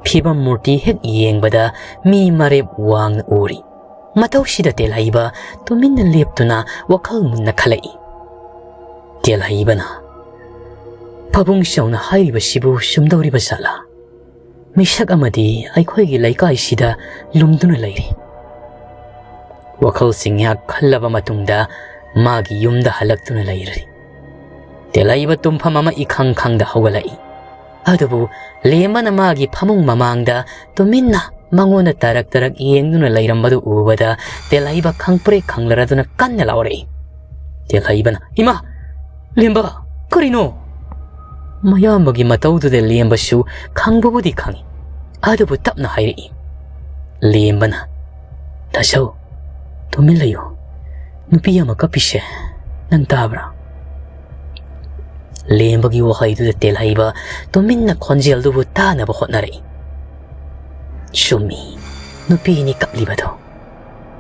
ꯐꯤꯕꯝ ꯃꯨꯔꯇꯤ ꯍꯦꯛ ꯌꯦꯡꯕꯗ ꯃꯤ ꯃꯔꯦꯞ ꯋꯥꯡꯅ ꯎꯔꯤ꯫ ꯃꯇꯧꯁꯤꯗ ꯇꯦꯜꯍꯩꯕ ꯇꯨꯃꯤꯟꯅ ꯂꯦꯞꯇꯨꯅ ꯋꯥꯈꯜ ꯃꯨꯟꯅ ꯈꯜꯂꯛꯏ꯫ ꯇꯦꯜꯍꯩꯕꯅ, "ꯄꯥꯕꯨꯡ ꯆꯧꯅ ꯍꯥꯏꯔꯤꯕꯁꯤꯕꯨ ꯆꯨꯝꯗꯧꯔꯤꯕ ꯖꯥꯠꯂꯥ? ꯃꯤꯁꯛ ꯑꯃꯗꯤ ꯑꯩꯈꯣꯏꯒꯤ ꯂꯩꯀꯥꯏꯁꯤꯗ ꯂꯨꯝꯗꯨꯅ ꯂꯩꯔꯤ꯫" ꯋꯥꯈꯜꯁꯤꯡ ꯉꯥꯏꯍꯥꯛ ꯈꯜꯂꯕ ꯃꯇꯨꯡꯗ ꯃꯥꯒꯤ ꯌꯨꯝꯗ ꯍꯜꯂꯛꯇꯨꯅ ꯂꯩꯔꯤ꯫ ꯇꯦꯜꯍꯩꯕ ꯇꯨꯝꯐꯝ ꯑꯃ ꯏꯈꯪ ꯈꯪꯗ ꯍꯧꯒꯠꯂꯛꯏ꯫ ꯑꯗꯨꯕꯨ ꯂꯦꯝꯕꯅ ꯃꯥꯒꯤ ꯐꯃꯨꯡ ꯃꯃꯥꯡꯗ ꯇꯨꯃꯤꯟꯅ ꯃꯉꯣꯟꯗ ꯇꯔꯛ ꯇꯔꯛ ꯌꯦꯡꯗꯨꯅ ꯂꯩꯔꯝꯕꯗꯨ ꯎꯕꯗ ꯇꯦꯜꯍꯩꯕ ꯈꯪꯄ꯭ꯔꯦꯛ ꯈꯪꯂꯔꯗꯨꯅ ꯀꯟꯅ ꯂꯥꯎꯔꯛꯏ꯫ ꯇꯦꯜꯍꯩꯕꯅ, "ꯏꯃꯥ! ꯂꯦꯝꯕ! ꯀꯔꯤꯅꯣ?" ꯃꯌꯥꯝꯕꯒꯤ ꯃꯇꯧꯗꯨꯗ ꯂꯦꯝꯕꯁꯨ ꯈꯪꯕꯕꯨꯗꯤ ꯈꯪꯏ, ꯑꯗꯨꯕꯨ ꯇꯞꯅ ꯍꯥꯏꯔꯛꯏ꯫ ꯂꯦꯝꯕꯅ, "ꯇꯥꯆꯧ, ꯇꯨꯃꯤꯟ ꯂꯩꯌꯨ꯫ ꯅꯨꯄꯤ ꯑꯃ ꯀꯞꯄꯤꯁꯦ ꯅꯪ ꯇꯥꯕ꯭ꯔꯥ?" ꯂꯦꯝꯕꯒꯤ ꯋꯥꯍꯩꯗꯨꯗ ꯇꯦꯜꯍꯩꯕ ꯇꯨꯃꯤꯟꯅ ꯈꯣꯟꯖꯦꯜꯗꯨꯕꯨ ꯇꯥꯅꯕ ꯍꯣꯠꯅꯔꯛꯏ꯫ ꯆꯨꯝꯃꯤ, ꯅꯨꯄꯤꯅꯤ ꯀꯞꯂꯤꯕꯗꯣ꯫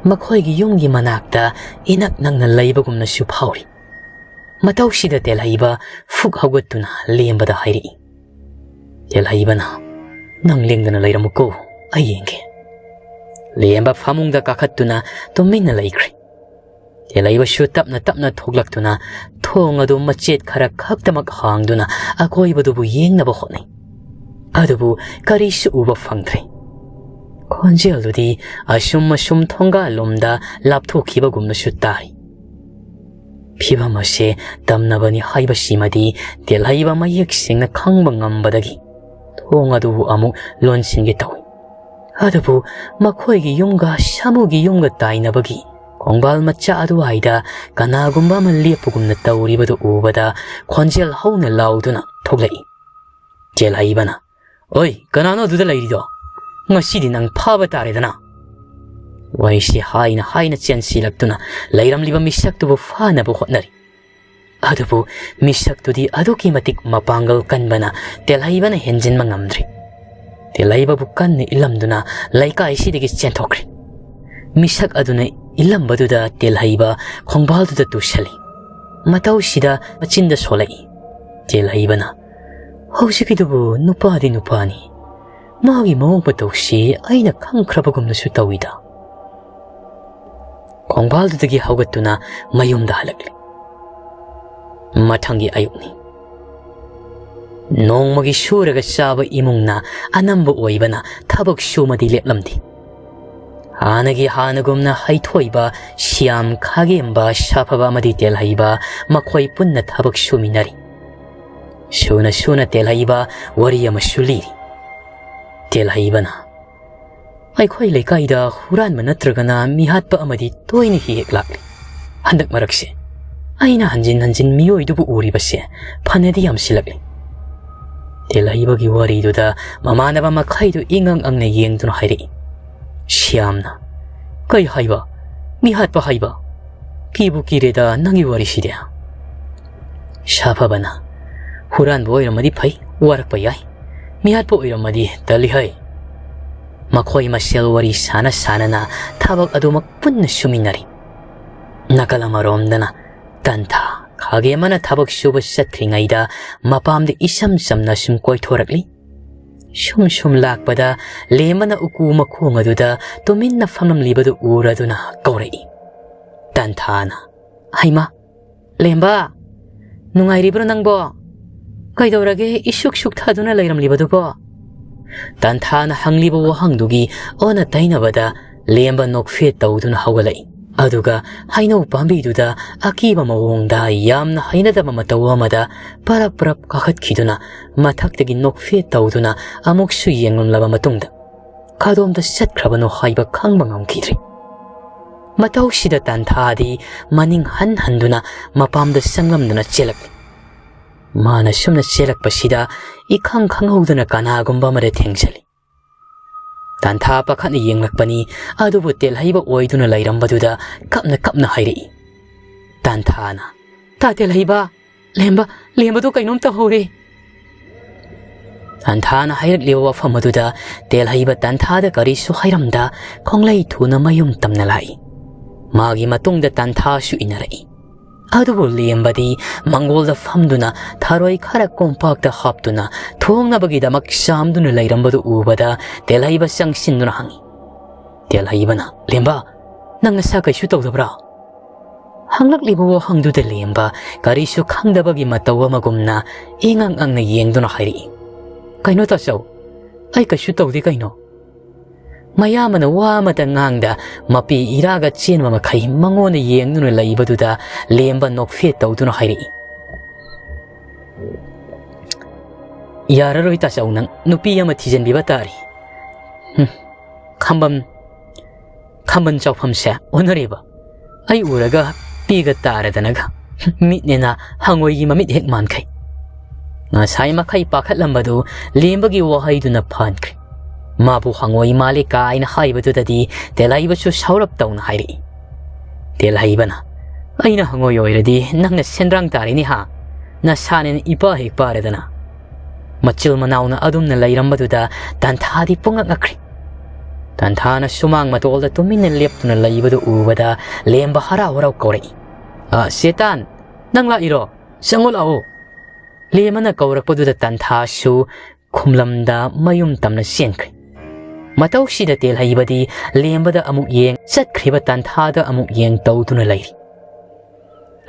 ꯃꯈꯣꯏꯒꯤ ꯌꯨꯝꯒꯤ ꯃꯅꯥꯛꯇ ꯏꯅꯛ ꯅꯛꯅ ꯂꯩꯕꯒꯨꯝꯅꯁꯨ ꯐꯥꯎꯔꯤ꯫ ꯃꯇꯧꯁꯤꯗ ꯇꯦꯜꯍꯩꯕ ꯐꯨꯛ ꯍꯧꯒꯠꯇꯨꯅ ꯂꯦꯝꯕꯗ ꯍꯥꯏꯔꯛꯏ꯫ ꯇꯦꯜꯍꯩꯕꯅ, "ꯅꯪ ꯂꯦꯡꯗꯅ ꯂꯩꯔꯝꯃꯨꯀꯣ, ꯑꯩ ꯌꯦꯡꯒꯦ꯫" ꯂꯦꯝꯕ ꯐꯃꯨꯡꯗ ꯀꯥꯈꯠꯇꯨꯅ ꯇꯨꯃꯤꯟꯅ ꯂꯩꯈ꯭ꯔꯦ꯫ ꯇꯦꯜꯍꯩꯕꯁꯨ ꯇꯞꯅ ꯇꯞꯅ ꯊꯣꯛꯂꯛꯇꯨꯅ ꯊꯣꯡ ꯑꯗꯨ ꯃꯆꯦꯠ ꯈꯔ ꯈꯛꯇꯃꯛ ꯍꯥꯡꯗꯨꯅ ꯑꯀꯣꯏꯕꯗꯨꯕꯨ ꯌꯦꯡꯅꯕ ꯍꯣꯠꯅꯩ꯫ ꯑꯗꯨꯕꯨ ꯀꯔꯤꯁꯨ ꯎꯕ ꯐꯪꯗ꯭ꯔꯦ꯫ ꯈꯣꯟꯖꯦꯜꯗꯨꯗꯤ ꯑꯁꯨꯝ ꯑꯁꯨꯝ ꯊꯣꯡꯒꯥꯜꯂꯣꯝꯗ ꯂꯥꯞꯊꯣꯛꯈꯤꯕꯒꯨꯝꯅꯁꯨ ꯇꯥꯏ꯫ ꯐꯤꯚꯝ ꯑꯁꯦ ꯇꯝꯅꯕꯅꯤ ꯍꯥꯏꯕꯁꯤꯃꯗꯤ ꯇꯦꯜꯍꯩꯕ ꯃꯌꯦꯛ ꯁꯦꯡꯅ ꯈꯪꯕ ꯉꯝꯕꯗꯒꯤ ꯊꯣꯡ ꯑꯗꯨꯕꯨ ꯑꯃꯨꯛ ꯂꯣꯟꯁꯤꯟꯒꯦ ꯇꯧꯏ꯫ ꯑꯗꯨꯕꯨ ꯃꯈꯣꯏꯒꯤ ꯌꯨꯝꯒ ꯁꯥꯃꯨꯒꯤ ꯌꯨꯝꯒ ꯇꯥꯏꯅꯕꯒꯤ ꯈꯣꯡꯕꯥꯜ ꯃꯆꯥ ꯑꯗꯨꯋꯥꯏꯗ ꯀꯅꯥꯒꯨꯝꯕ ꯑꯃ ꯂꯦꯞꯄꯒꯨꯝꯅ ꯇꯧꯔꯤꯕꯗꯨ ꯎꯕꯗ ꯈꯣꯟꯖꯦꯜ ꯍꯧꯅ ꯂꯥꯎꯗꯨꯅ ꯊꯣꯛꯂꯛꯏ꯫ ꯇꯦꯜꯍꯩꯕꯅ, "ꯑꯣꯏ, ꯀꯅꯥꯅꯣ ꯑꯗꯨꯗ ꯂꯩꯔꯤꯗꯣ? ꯉꯁꯤꯗꯤ ꯅꯪ ꯐꯥꯕ ꯇꯥꯔꯦꯗꯅ!" ꯋꯥꯔꯤꯁꯤ ꯍꯥꯏꯅ ꯍꯥꯏꯅ ꯆꯦꯟꯁꯤꯜꯂꯛꯇꯨꯅ ꯂꯩꯔꯝꯂꯤꯕ ꯃꯤꯁꯛꯇꯨꯕꯨ ꯐꯥꯅꯕ ꯍꯣꯠꯅꯔꯤ꯫ ꯑꯗꯨꯕꯨ ꯃꯤꯁꯛꯇꯨꯗꯤ ꯑꯗꯨꯛꯀꯤ ꯃꯇꯤꯛ ꯃꯄꯥꯡꯒꯜ ꯀꯟꯕꯅ ꯇꯦꯜꯍꯩꯕꯅ ꯍꯦꯟꯖꯤꯟꯕ ꯉꯝꯗ꯭ꯔꯦ꯫ ꯇꯦꯜꯍꯩꯕꯕꯨ ꯀꯟꯅ ꯏꯜꯂꯝꯗꯨꯅ ꯂꯩꯀꯥꯏꯁꯤꯗꯒꯤ ꯆꯦꯟꯊꯣꯛꯈ꯭ꯔꯦ꯫ ꯃꯤꯁꯛ ꯑꯗꯨꯅ ꯏꯜꯂꯝꯕꯗꯨꯗ ꯇꯦꯜꯍꯩꯕ ꯈꯣꯡꯕꯥꯜꯗꯨꯗ ꯇꯨꯁꯜꯂꯤ꯫ ꯃꯇꯧꯁꯤꯗ ꯃꯆꯤꯟꯗ ꯁꯣꯜꯂꯛꯏ꯫ ꯇꯦꯜꯍꯩꯕꯅ, "ꯍꯧꯖꯤꯛꯀꯤꯗꯨꯕꯨ ꯅꯨꯄꯥꯗꯤ ꯅꯨꯄꯥꯅꯤ꯫ ꯃꯥꯒꯤ ꯃꯑꯣꯡ ꯃꯇꯧꯁꯤ ꯑꯩꯅ ꯈꯪꯈ꯭ꯔꯕꯒꯨꯝꯅꯁꯨ ꯇꯧꯏꯗ꯫" ꯈꯣꯡꯕꯥꯜꯗꯨꯗꯒꯤ ꯍꯧꯒꯠꯇꯨꯅ ꯃꯌꯨꯝꯗ ꯍꯜꯂꯛꯂꯤ꯫ ꯃꯊꯪꯒꯤ ꯑꯌꯨꯛꯅꯤ꯫ ꯅꯣꯡꯃꯒꯤ ꯁꯨꯔꯒ ꯆꯥꯕ ꯏꯃꯨꯡꯅ ꯑꯅꯝꯕ ꯑꯣꯏꯕꯅ ꯊꯕꯛ ꯁꯨꯃꯗꯤ ꯂꯦꯞꯂꯝꯗꯦ꯫ ꯍꯥꯟꯅꯒꯤ ꯍꯥꯟꯅꯒꯨꯝꯅ ꯍꯩꯊꯣꯏꯕ, ꯁ꯭ꯌꯥꯝ, ꯈꯥꯒꯦꯝꯕ, ꯁꯥꯐꯕ ꯑꯃꯗꯤ ꯇꯦꯜꯍꯩꯕ ꯃꯈꯣꯏ ꯄꯨꯟꯅ ꯊꯕꯛ ꯁꯨꯃꯤꯟꯅꯔꯤ꯫ ꯁꯨꯅ ꯁꯨꯅ ꯇꯦꯜꯍꯩꯕ ꯋꯥꯔꯤ ꯑꯃꯁꯨ ꯂꯤꯔꯤ꯫ ꯇꯦꯜꯍꯩꯕꯅ, "ꯑꯩꯈꯣꯏ ꯂꯩꯀꯥꯏꯗ ꯍꯨꯔꯥꯟꯕ ꯅꯠꯇ꯭ꯔꯒꯅ ꯃꯤꯍꯥꯠꯄ ꯑꯃꯗꯤ ꯇꯣꯏꯅ ꯍꯦꯛ ꯍꯦꯛ ꯂꯥꯛꯂꯤ꯫ ꯍꯟꯗꯛ ꯃꯔꯛꯁꯦ ꯑꯩꯅ ꯍꯟꯖꯤꯟ ꯍꯟꯖꯤꯟ ꯃꯤꯑꯣꯏꯗꯨꯕꯨ ꯎꯔꯤꯕꯁꯦ ꯐꯅꯗꯤ ꯌꯥꯝꯁꯤꯜꯂꯛꯂꯤ꯫" ꯇꯦꯜꯍꯩꯕꯒꯤ ꯋꯥꯔꯤꯗꯨꯗ ꯃꯃꯥꯟꯅꯕ ꯃꯈꯩꯗꯨ ꯏꯉꯛ ꯉꯛꯅ ꯌꯦꯡꯗꯨꯅ ꯍꯥꯏꯔꯛꯏ꯫ ꯁ꯭ꯌꯥꯝꯅ, "ꯀꯩ ꯍꯥꯏꯕ? ꯃꯤꯍꯥꯠꯄ ꯍꯥꯏꯕ? ꯀꯤꯕꯨ ꯀꯤꯔꯦꯗ ꯅꯪꯒꯤ ꯋꯥꯔꯤꯁꯤꯗꯤ꯫" ꯁꯥꯐꯕꯅ, "ꯍꯨꯔꯥꯟꯕ ꯑꯣꯏꯔꯝꯃꯗꯤ ꯐꯩ, ꯋꯥꯔꯛꯄ ꯌꯥꯏ꯫ ꯃꯤꯍꯥꯠꯄ ꯑꯣꯏꯔꯝꯃꯗꯤ ꯇꯜꯂꯤ ꯍꯩ꯫" ꯃꯈꯣꯏ ꯃꯁꯦꯜ ꯋꯥꯔꯤ ꯁꯥꯟꯅ ꯁꯥꯟꯅꯅ ꯊꯕꯛ ꯑꯗꯨꯃꯛ ꯄꯨꯟꯅ ꯁꯨꯃꯤꯟꯅꯔꯤ꯫ ꯅꯥꯀꯜ ꯑꯃꯔꯣꯝꯗꯅ ꯇꯟꯊꯥ, ꯈꯥꯒꯦꯝꯕꯅ ꯊꯕꯛ ꯁꯨꯕ ꯆꯠꯈ꯭ꯔꯤꯉꯩꯗ ꯃꯄꯥꯝꯗ ꯏꯆꯝ ꯆꯝꯅ ꯁꯨꯝ ꯀꯣꯏꯊꯣꯔꯛꯂꯤ꯫ ꯁꯨꯝ ꯁꯨꯝ ꯂꯥꯛꯄꯗ ꯂꯦꯝꯕꯅ ꯎꯀꯨ ꯃꯈꯣꯡ ꯑꯗꯨꯗ ꯇꯨꯃꯤꯟꯅ ꯐꯝꯂꯝꯂꯤꯕꯗꯨ ꯎꯔꯗꯨꯅ ꯀꯧꯔꯛꯏ꯫ ꯇꯟꯊꯥꯅ, "ꯍꯩꯃꯥ, ꯂꯦꯝꯕ, ꯅꯨꯡꯉꯥꯏꯔꯤꯕ꯭ꯔꯣ ꯅꯪꯕꯣ? ꯀꯩꯗꯧꯔꯒꯦ ꯏꯁꯨꯛ ꯁꯨꯛꯊꯗꯨꯅ ꯂꯩꯔꯝꯂꯤꯕꯗꯨꯕꯣ?" ꯇꯟꯊꯥꯅ ꯍꯪꯂꯤꯕ ꯋꯥꯍꯪꯗꯨꯒꯤ ꯑꯣꯟꯅ ꯇꯩꯅꯕꯗ ꯂꯦꯝꯕ ꯅꯣꯛꯐꯦꯠ ꯇꯧꯗꯨꯅ ꯍꯧꯒꯠꯂꯛꯏ꯫ ꯑꯗꯨꯒ ꯍꯩꯅꯧ ꯄꯥꯝꯕꯤꯗꯨꯗ ꯑꯀꯤꯕ ꯃꯑꯣꯡꯗ ꯌꯥꯝꯅ ꯍꯩꯅꯗꯕ ꯃꯇꯧ ꯑꯃꯗ ꯄꯔꯞ ꯄꯔꯞ ꯀꯥꯈꯠꯈꯤꯗꯨꯅ ꯃꯊꯛꯇꯒꯤ ꯅꯣꯛꯐꯦꯠ ꯇꯧꯗꯨꯅ ꯑꯃꯨꯛꯁꯨ ꯌꯦꯡꯂꯝꯂꯕ ꯃꯇꯨꯡꯗ ꯀꯗꯣꯝꯗ ꯆꯠꯈ꯭ꯔꯕꯅꯣ ꯍꯥꯏꯕ ꯈꯪꯕ ꯉꯝꯈꯤꯗ꯭ꯔꯦ꯫ ꯃꯇꯧꯁꯤꯗ ꯇꯟꯊꯥꯗꯤ ꯃꯅꯤꯡ ꯍꯟ ꯍꯟꯗꯨꯅ ꯃꯄꯥꯝꯗ ꯆꯪꯂꯝꯗꯨꯅ ꯆꯦꯜꯂꯛꯂꯤ꯫ ꯃꯥꯅ ꯁꯨꯝꯅ ꯆꯦꯜꯂꯛꯄꯁꯤꯗ ꯏꯈꯪ ꯈꯪꯍꯧꯗꯅ ꯀꯅꯥꯒꯨꯝꯕ ꯑꯃꯗ ꯊꯦꯡꯖꯜꯂꯤ꯫ ꯇꯟꯊꯥ ꯄꯥꯈꯠꯅ ꯌꯦꯡꯂꯛꯄꯅꯤ, ꯑꯗꯨꯕꯨ ꯇꯦꯜꯍꯩꯕ ꯑꯣꯏꯗꯨꯅ ꯂꯩꯔꯝꯕꯗꯨꯗ ꯀꯞꯅ ꯀꯞꯅ ꯍꯥꯏꯔꯛꯏ꯫ ꯇꯟꯊꯥꯅ, "ꯇꯥ ꯇꯦꯜꯍꯩꯕ, ꯂꯦꯝꯕ, ꯂꯦꯝꯕꯗꯣ ꯀꯩꯅꯣꯝ ꯇꯧꯍꯧꯔꯦ!" ꯇꯟꯊꯥꯅ ꯍꯥꯏꯔꯛꯂꯤꯕ ꯋꯥꯐꯝ ꯑꯗꯨꯗ ꯇꯦꯜꯍꯩꯕ ꯇꯟꯊꯥꯗ ꯀꯔꯤꯁꯨ ꯍꯥꯏꯔꯝꯗ ꯈꯣꯡꯂꯩ ꯊꯨꯅ ꯃꯌꯨꯝ ꯇꯝꯅ ꯂꯥꯛꯏ꯫ ꯃꯥꯒꯤ ꯃꯇꯨꯡꯗ ꯇꯟꯊꯥꯁꯨ ꯏꯟꯅꯔꯛꯏ꯫ ꯑꯗꯨꯕꯨ ꯂꯦꯝꯕꯗꯤ ꯃꯪꯒꯣꯜꯗ ꯐꯝꯗꯨꯅ ꯊꯔꯣꯏ ꯈꯔ ꯀꯣꯝꯄꯥꯛꯇ ꯍꯥꯞꯇꯨꯅ ꯊꯣꯡꯅꯕꯒꯤꯗꯃꯛ ꯆꯥꯝꯗꯨꯅ ꯂꯩꯔꯝꯕꯗꯨ ꯎꯕꯗ ꯇꯦꯜꯍꯩꯕ ꯆꯪꯁꯤꯟꯗꯨꯅ ꯍꯪꯉꯤ꯫ ꯇꯦꯜꯍꯩꯕꯅ, "ꯂꯦꯝꯕ, ꯅꯪ ꯅꯁꯥ ꯀꯩꯁꯨ ꯇꯧꯗꯕ꯭ꯔꯥ?" ꯍꯪꯂꯛꯂꯤꯕ ꯋꯥꯍꯪꯗꯨꯗ ꯂꯦꯝꯕ ꯀꯔꯤꯁꯨ ꯈꯪꯗꯕꯒꯤ ꯃꯇꯧ ꯑꯃꯒꯨꯝꯅ ꯏꯉꯛ ꯉꯛꯅ ꯌꯦꯡꯗꯨꯅ ꯍꯥꯏꯔꯛꯏ, "ꯀꯩꯅꯣ ꯇꯥꯆꯧ, ꯑꯩ ꯀꯩꯁꯨ ꯇꯧꯗꯦ ꯀꯩꯅꯣ?" ꯃꯌꯥꯝꯕꯅ ꯋꯥ ꯑꯃꯇ ꯉꯥꯡꯗ ꯃꯄꯤ ꯏꯔꯥꯒ ꯆꯦꯟꯕ ꯃꯈꯩ ꯃꯉꯣꯟꯗ ꯌꯦꯡꯗꯨꯅ ꯂꯩꯕꯗꯨꯗ ꯂꯦꯝꯕ ꯅꯣꯛꯐꯦꯠ ꯇꯧꯗꯨꯅ ꯍꯥꯏꯔꯛꯏ, "ꯌꯥꯔꯔꯣꯏ ꯇꯥꯆꯧ, ꯅꯪ ꯅꯨꯄꯤ ꯑꯃ ꯊꯤꯖꯤꯟꯕꯤꯕ ꯇꯥꯔꯤ꯫ ꯍꯨꯝ, ꯈꯝꯕꯝ, ꯈꯝꯕꯟ ꯆꯥꯎꯐꯝꯁꯦ ꯑꯣꯟꯅꯔꯦꯕ꯫ ꯑꯩ ꯎꯔꯒ ꯄꯤꯒ ꯇꯥꯔꯗꯅꯒ꯫ ꯃꯤꯠꯅꯦꯅ ꯍꯪꯉꯣꯏꯒꯤ ꯃꯃꯤꯠ ꯍꯦꯛ ꯃꯥꯟꯈꯩ꯫" ꯉꯁꯥꯏ ꯃꯈꯩ ꯄꯥꯈꯠꯂꯝꯕꯗꯨ ꯂꯦꯝꯕꯒꯤ ꯋꯥꯍꯩꯗꯨꯅ ꯐꯍꯟꯈ꯭ꯔꯦ꯫ ꯃꯥꯕꯨ ꯍꯪꯉꯣꯏ ꯃꯥꯜꯂꯤ ꯀꯥꯏꯅ ꯍꯥꯏꯕꯗꯨꯗꯗꯤ ꯇꯦꯂꯥꯏꯕꯁꯨ ꯁꯥꯎꯔꯞ ꯇꯧꯅ ꯍꯥꯏꯔꯛꯏ꯫ ꯇꯦꯜꯍꯩꯕꯅ, "ꯑꯩꯅ ꯍꯪꯉꯣꯏ ꯑꯣꯏꯔꯗꯤ ꯅꯪꯅ ꯁꯦꯟꯗ꯭ꯔꯥꯡ ꯇꯥꯔꯤꯅꯤ ꯍꯥ? ꯅꯁꯥꯅꯦꯅ ꯏꯄꯥ ꯍꯦꯛ ꯄꯥꯔꯗꯅ꯫" ꯃꯆꯤꯜ ꯃꯅꯥꯎꯅ ꯑꯗꯨꯝꯅ ꯂꯩꯔꯝꯕꯗꯨꯗ ꯇꯟꯊꯥꯗꯤ ꯄꯨꯡꯉꯛ ꯉꯛꯈ꯭ꯔꯦ꯫ ꯇꯟꯊꯥꯅ ꯁꯨꯃꯥꯡ ꯃꯇꯣꯜꯗ ꯇꯨꯃꯤꯟꯅ ꯂꯦꯞꯇꯨꯅ ꯂꯩꯕꯗꯨ ꯎꯕꯗ ꯂꯦꯝꯕ ꯍꯔꯥꯎ ꯍꯔꯥꯎ ꯀꯧꯔꯛꯏ, "ꯑ, ꯁꯦꯇꯥꯟ, ꯅꯪ ꯂꯥꯛꯏꯔꯣ? ꯆꯪꯉꯣ ꯂꯥꯛꯑꯣ꯫" ꯂꯦꯝꯕꯅ ꯀꯧꯔꯛꯄꯗꯨꯗ ꯇꯟꯊꯥꯁꯨ ꯈꯨꯝꯂꯝꯗ ꯃꯌꯨꯝ ꯇꯝꯅ ꯆꯦꯟꯈ꯭ꯔꯦ꯫ ꯃꯇꯧꯁꯤꯗ ꯇꯦꯜꯍꯩꯕꯗꯤ ꯂꯦꯝꯕꯗ ꯑꯃꯨꯛ ꯌꯦꯡ, ꯆꯠꯈ꯭ꯔꯤꯕ ꯇꯟꯊꯥꯗ ꯑꯃꯨꯛ ꯌꯦꯡ ꯇꯧꯗꯨꯅ ꯂꯩꯔꯤ꯫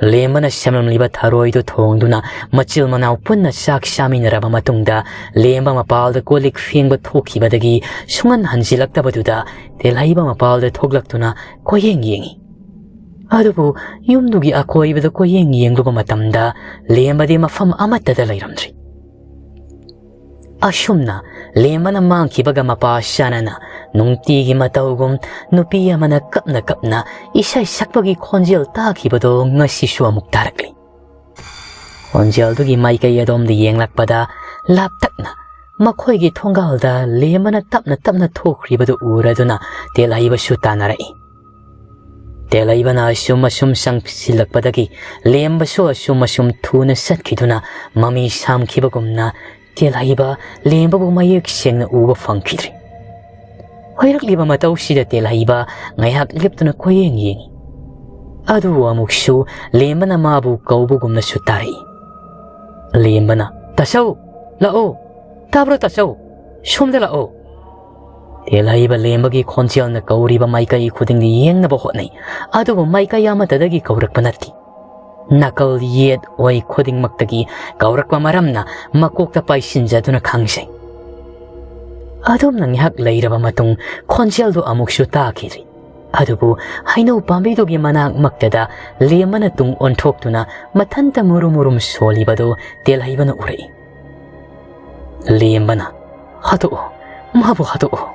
ꯂꯦꯝꯕꯅ ꯁꯦꯝꯂꯝꯂꯤꯕ ꯊꯔꯣꯏꯗꯨ ꯊꯣꯡꯗꯨꯅ ꯃꯆꯤꯜ ꯃꯅꯥꯎ ꯄꯨꯟꯅ ꯆꯥꯛ ꯆꯥꯃꯤꯟꯅꯔꯕ ꯃꯇꯨꯡꯗ, ꯂꯦꯝꯕ ꯃꯄꯥꯜꯗ ꯀꯣꯜ ꯂꯤꯛ ꯐꯦꯡꯕ ꯊꯣꯛꯈꯤꯕꯗꯒꯤ ꯁꯨꯡꯍꯟ ꯍꯟꯖꯤꯜꯂꯛꯇꯕꯗꯨꯗ ꯇꯦꯜꯍꯩꯕ ꯃꯄꯥꯜꯗ ꯊꯣꯛꯂꯛꯇꯨꯅ ꯀꯣꯏꯌꯦꯡ ꯌꯦꯡꯏ꯫ ꯑꯗꯨꯕꯨ ꯌꯨꯝꯗꯨꯒꯤ ꯑꯀꯣꯏꯕꯗ ꯀꯣꯏꯌꯦꯡ ꯌꯦꯡꯂꯨꯕ ꯃꯇꯝꯗ ꯂꯦꯝꯕꯗꯤ ꯃꯐꯝ ꯑꯃꯠꯇꯗ ꯂꯩꯔꯝꯗ꯭ꯔꯤ꯫ ꯑꯁꯨꯝꯅ ꯂꯦꯝꯕꯅ ꯃꯥꯡꯈꯤꯕꯒ ꯃꯄꯥ ꯆꯥꯅꯅ ꯅꯨꯡꯇꯤꯒꯤ ꯃꯇꯧꯒꯨꯝ ꯅꯨꯄꯤ ꯑꯃꯅ ꯀꯞꯅ ꯀꯞꯅ ꯏꯁꯩ ꯁꯛꯄꯒꯤ ꯈꯣꯟꯖꯦꯜ ꯇꯥꯈꯤꯕꯗꯣ ꯉꯁꯤꯁꯨ ꯑꯃꯨꯛ ꯇꯥꯔꯛꯂꯤ꯫ ꯈꯣꯟꯖꯦꯜꯗꯨꯒꯤ ꯃꯥꯏꯀꯩ ꯑꯗꯣꯝꯗ ꯌꯦꯡꯂꯛꯄꯗ ꯂꯥꯞꯇꯛꯅ ꯃꯈꯣꯏꯒꯤ ꯊꯣꯡꯒꯥꯜꯗ ꯂꯦꯝꯕꯅ ꯇꯞꯅ ꯇꯞꯅ ꯊꯣꯛꯈ꯭ꯔꯤꯕꯗꯨ ꯎꯔꯗꯨꯅ ꯇꯦꯜꯍꯩꯕꯁꯨ ꯇꯥꯟꯅꯔꯛꯏ꯫ ꯇꯦꯜꯍꯩꯕꯅ ꯑꯁꯨꯝ ꯑꯁꯨꯝ ꯆꯪꯁꯤꯜꯂꯛꯄꯗꯒꯤ ꯂꯦꯝꯕꯁꯨ ꯑꯁꯨꯝ ꯑꯁꯨꯝ ꯊꯨꯅ ꯆꯠꯈꯤꯗꯨꯅ ꯃꯃꯤ ꯁꯥꯝꯈꯤꯕꯒꯨꯝꯅ ꯇꯦꯜꯍꯩꯕ ꯂꯦꯝꯕꯕꯨ ꯃꯌꯦꯛ ꯁꯦꯡꯅ ꯎꯕ ꯐꯪꯈꯤꯗ꯭ꯔꯦ꯫ ꯍꯣꯏꯔꯛꯂꯤꯕ ꯃꯇꯧꯁꯤꯗ ꯇꯦꯜꯍꯩꯕ ꯉꯥꯏꯍꯥꯛ ꯂꯦꯞꯇꯨꯅ ꯀꯣꯏꯌꯦꯡ ꯌꯦꯡꯏ꯫ ꯑꯗꯨꯕꯨ ꯑꯃꯨꯛꯁꯨ ꯂꯦꯝꯕꯅ ꯃꯥꯕꯨ ꯀꯧꯕꯒꯨꯝꯅꯁꯨ ꯇꯥꯔꯛꯏ꯫ ꯂꯦꯝꯕꯅ, "ꯇꯥꯆꯧ, ꯂꯥꯛꯑꯣ! ꯇꯥꯕ꯭ꯔꯣ ꯇꯥꯆꯧ? ꯁꯣꯝꯗ ꯂꯥꯛꯑꯣ!" ꯇꯦꯜꯍꯩꯕ ꯂꯦꯝꯕꯒꯤ ꯈꯣꯟꯖꯦꯜꯅ ꯀꯧꯔꯤꯕ ꯃꯥꯏꯀꯩ ꯈꯨꯗꯤꯡꯗ ꯌꯦꯡꯅꯕ ꯍꯣꯠꯅꯩ, ꯑꯗꯨꯕꯨ ꯃꯥꯏꯀꯩ ꯑꯃꯠꯇꯗꯒꯤ ꯀꯧꯔꯛꯄ ꯅꯠꯇꯦ꯫ ꯅꯥꯀꯜ ꯌꯦꯠ ꯑꯣꯏ ꯈꯨꯗꯤꯡꯃꯛꯇꯒꯤ ꯀꯧꯔꯛꯄ ꯃꯔꯝꯅ ꯃꯀꯣꯛꯇ ꯄꯥꯏꯁꯤꯟꯖꯗꯨꯅ ꯈꯪꯖꯩ꯫ ꯑꯗꯨꯝꯅ ꯉꯥꯏꯍꯥꯛ ꯂꯩꯔꯕ ꯃꯇꯨꯡ ꯈꯣꯟꯖꯦꯜꯗꯨ ꯑꯃꯨꯛꯁꯨ ꯇꯥꯈꯤꯗ꯭ꯔꯤ꯫ ꯑꯗꯨꯕꯨ ꯍꯩꯅꯧ ꯄꯥꯝꯕꯤꯗꯨꯒꯤ ꯃꯅꯥꯛꯃꯛꯇꯗ ꯂꯦꯝꯕꯅ ꯇꯨꯡ ꯑꯣꯟꯊꯣꯛꯇꯨꯅ ꯃꯊꯟꯇ ꯃꯨꯔꯨꯝ ꯃꯨꯔꯨꯝ ꯁꯣꯜꯂꯤꯕꯗꯨ ꯇꯦꯜꯍꯩꯕꯅ ꯎꯔꯛꯏ꯫ ꯂꯦꯝꯕꯅ, "ꯍꯥꯠꯇꯣꯛꯑꯣ, ꯃꯥꯕꯨ ꯍꯥꯠꯇꯣꯛꯑꯣ!"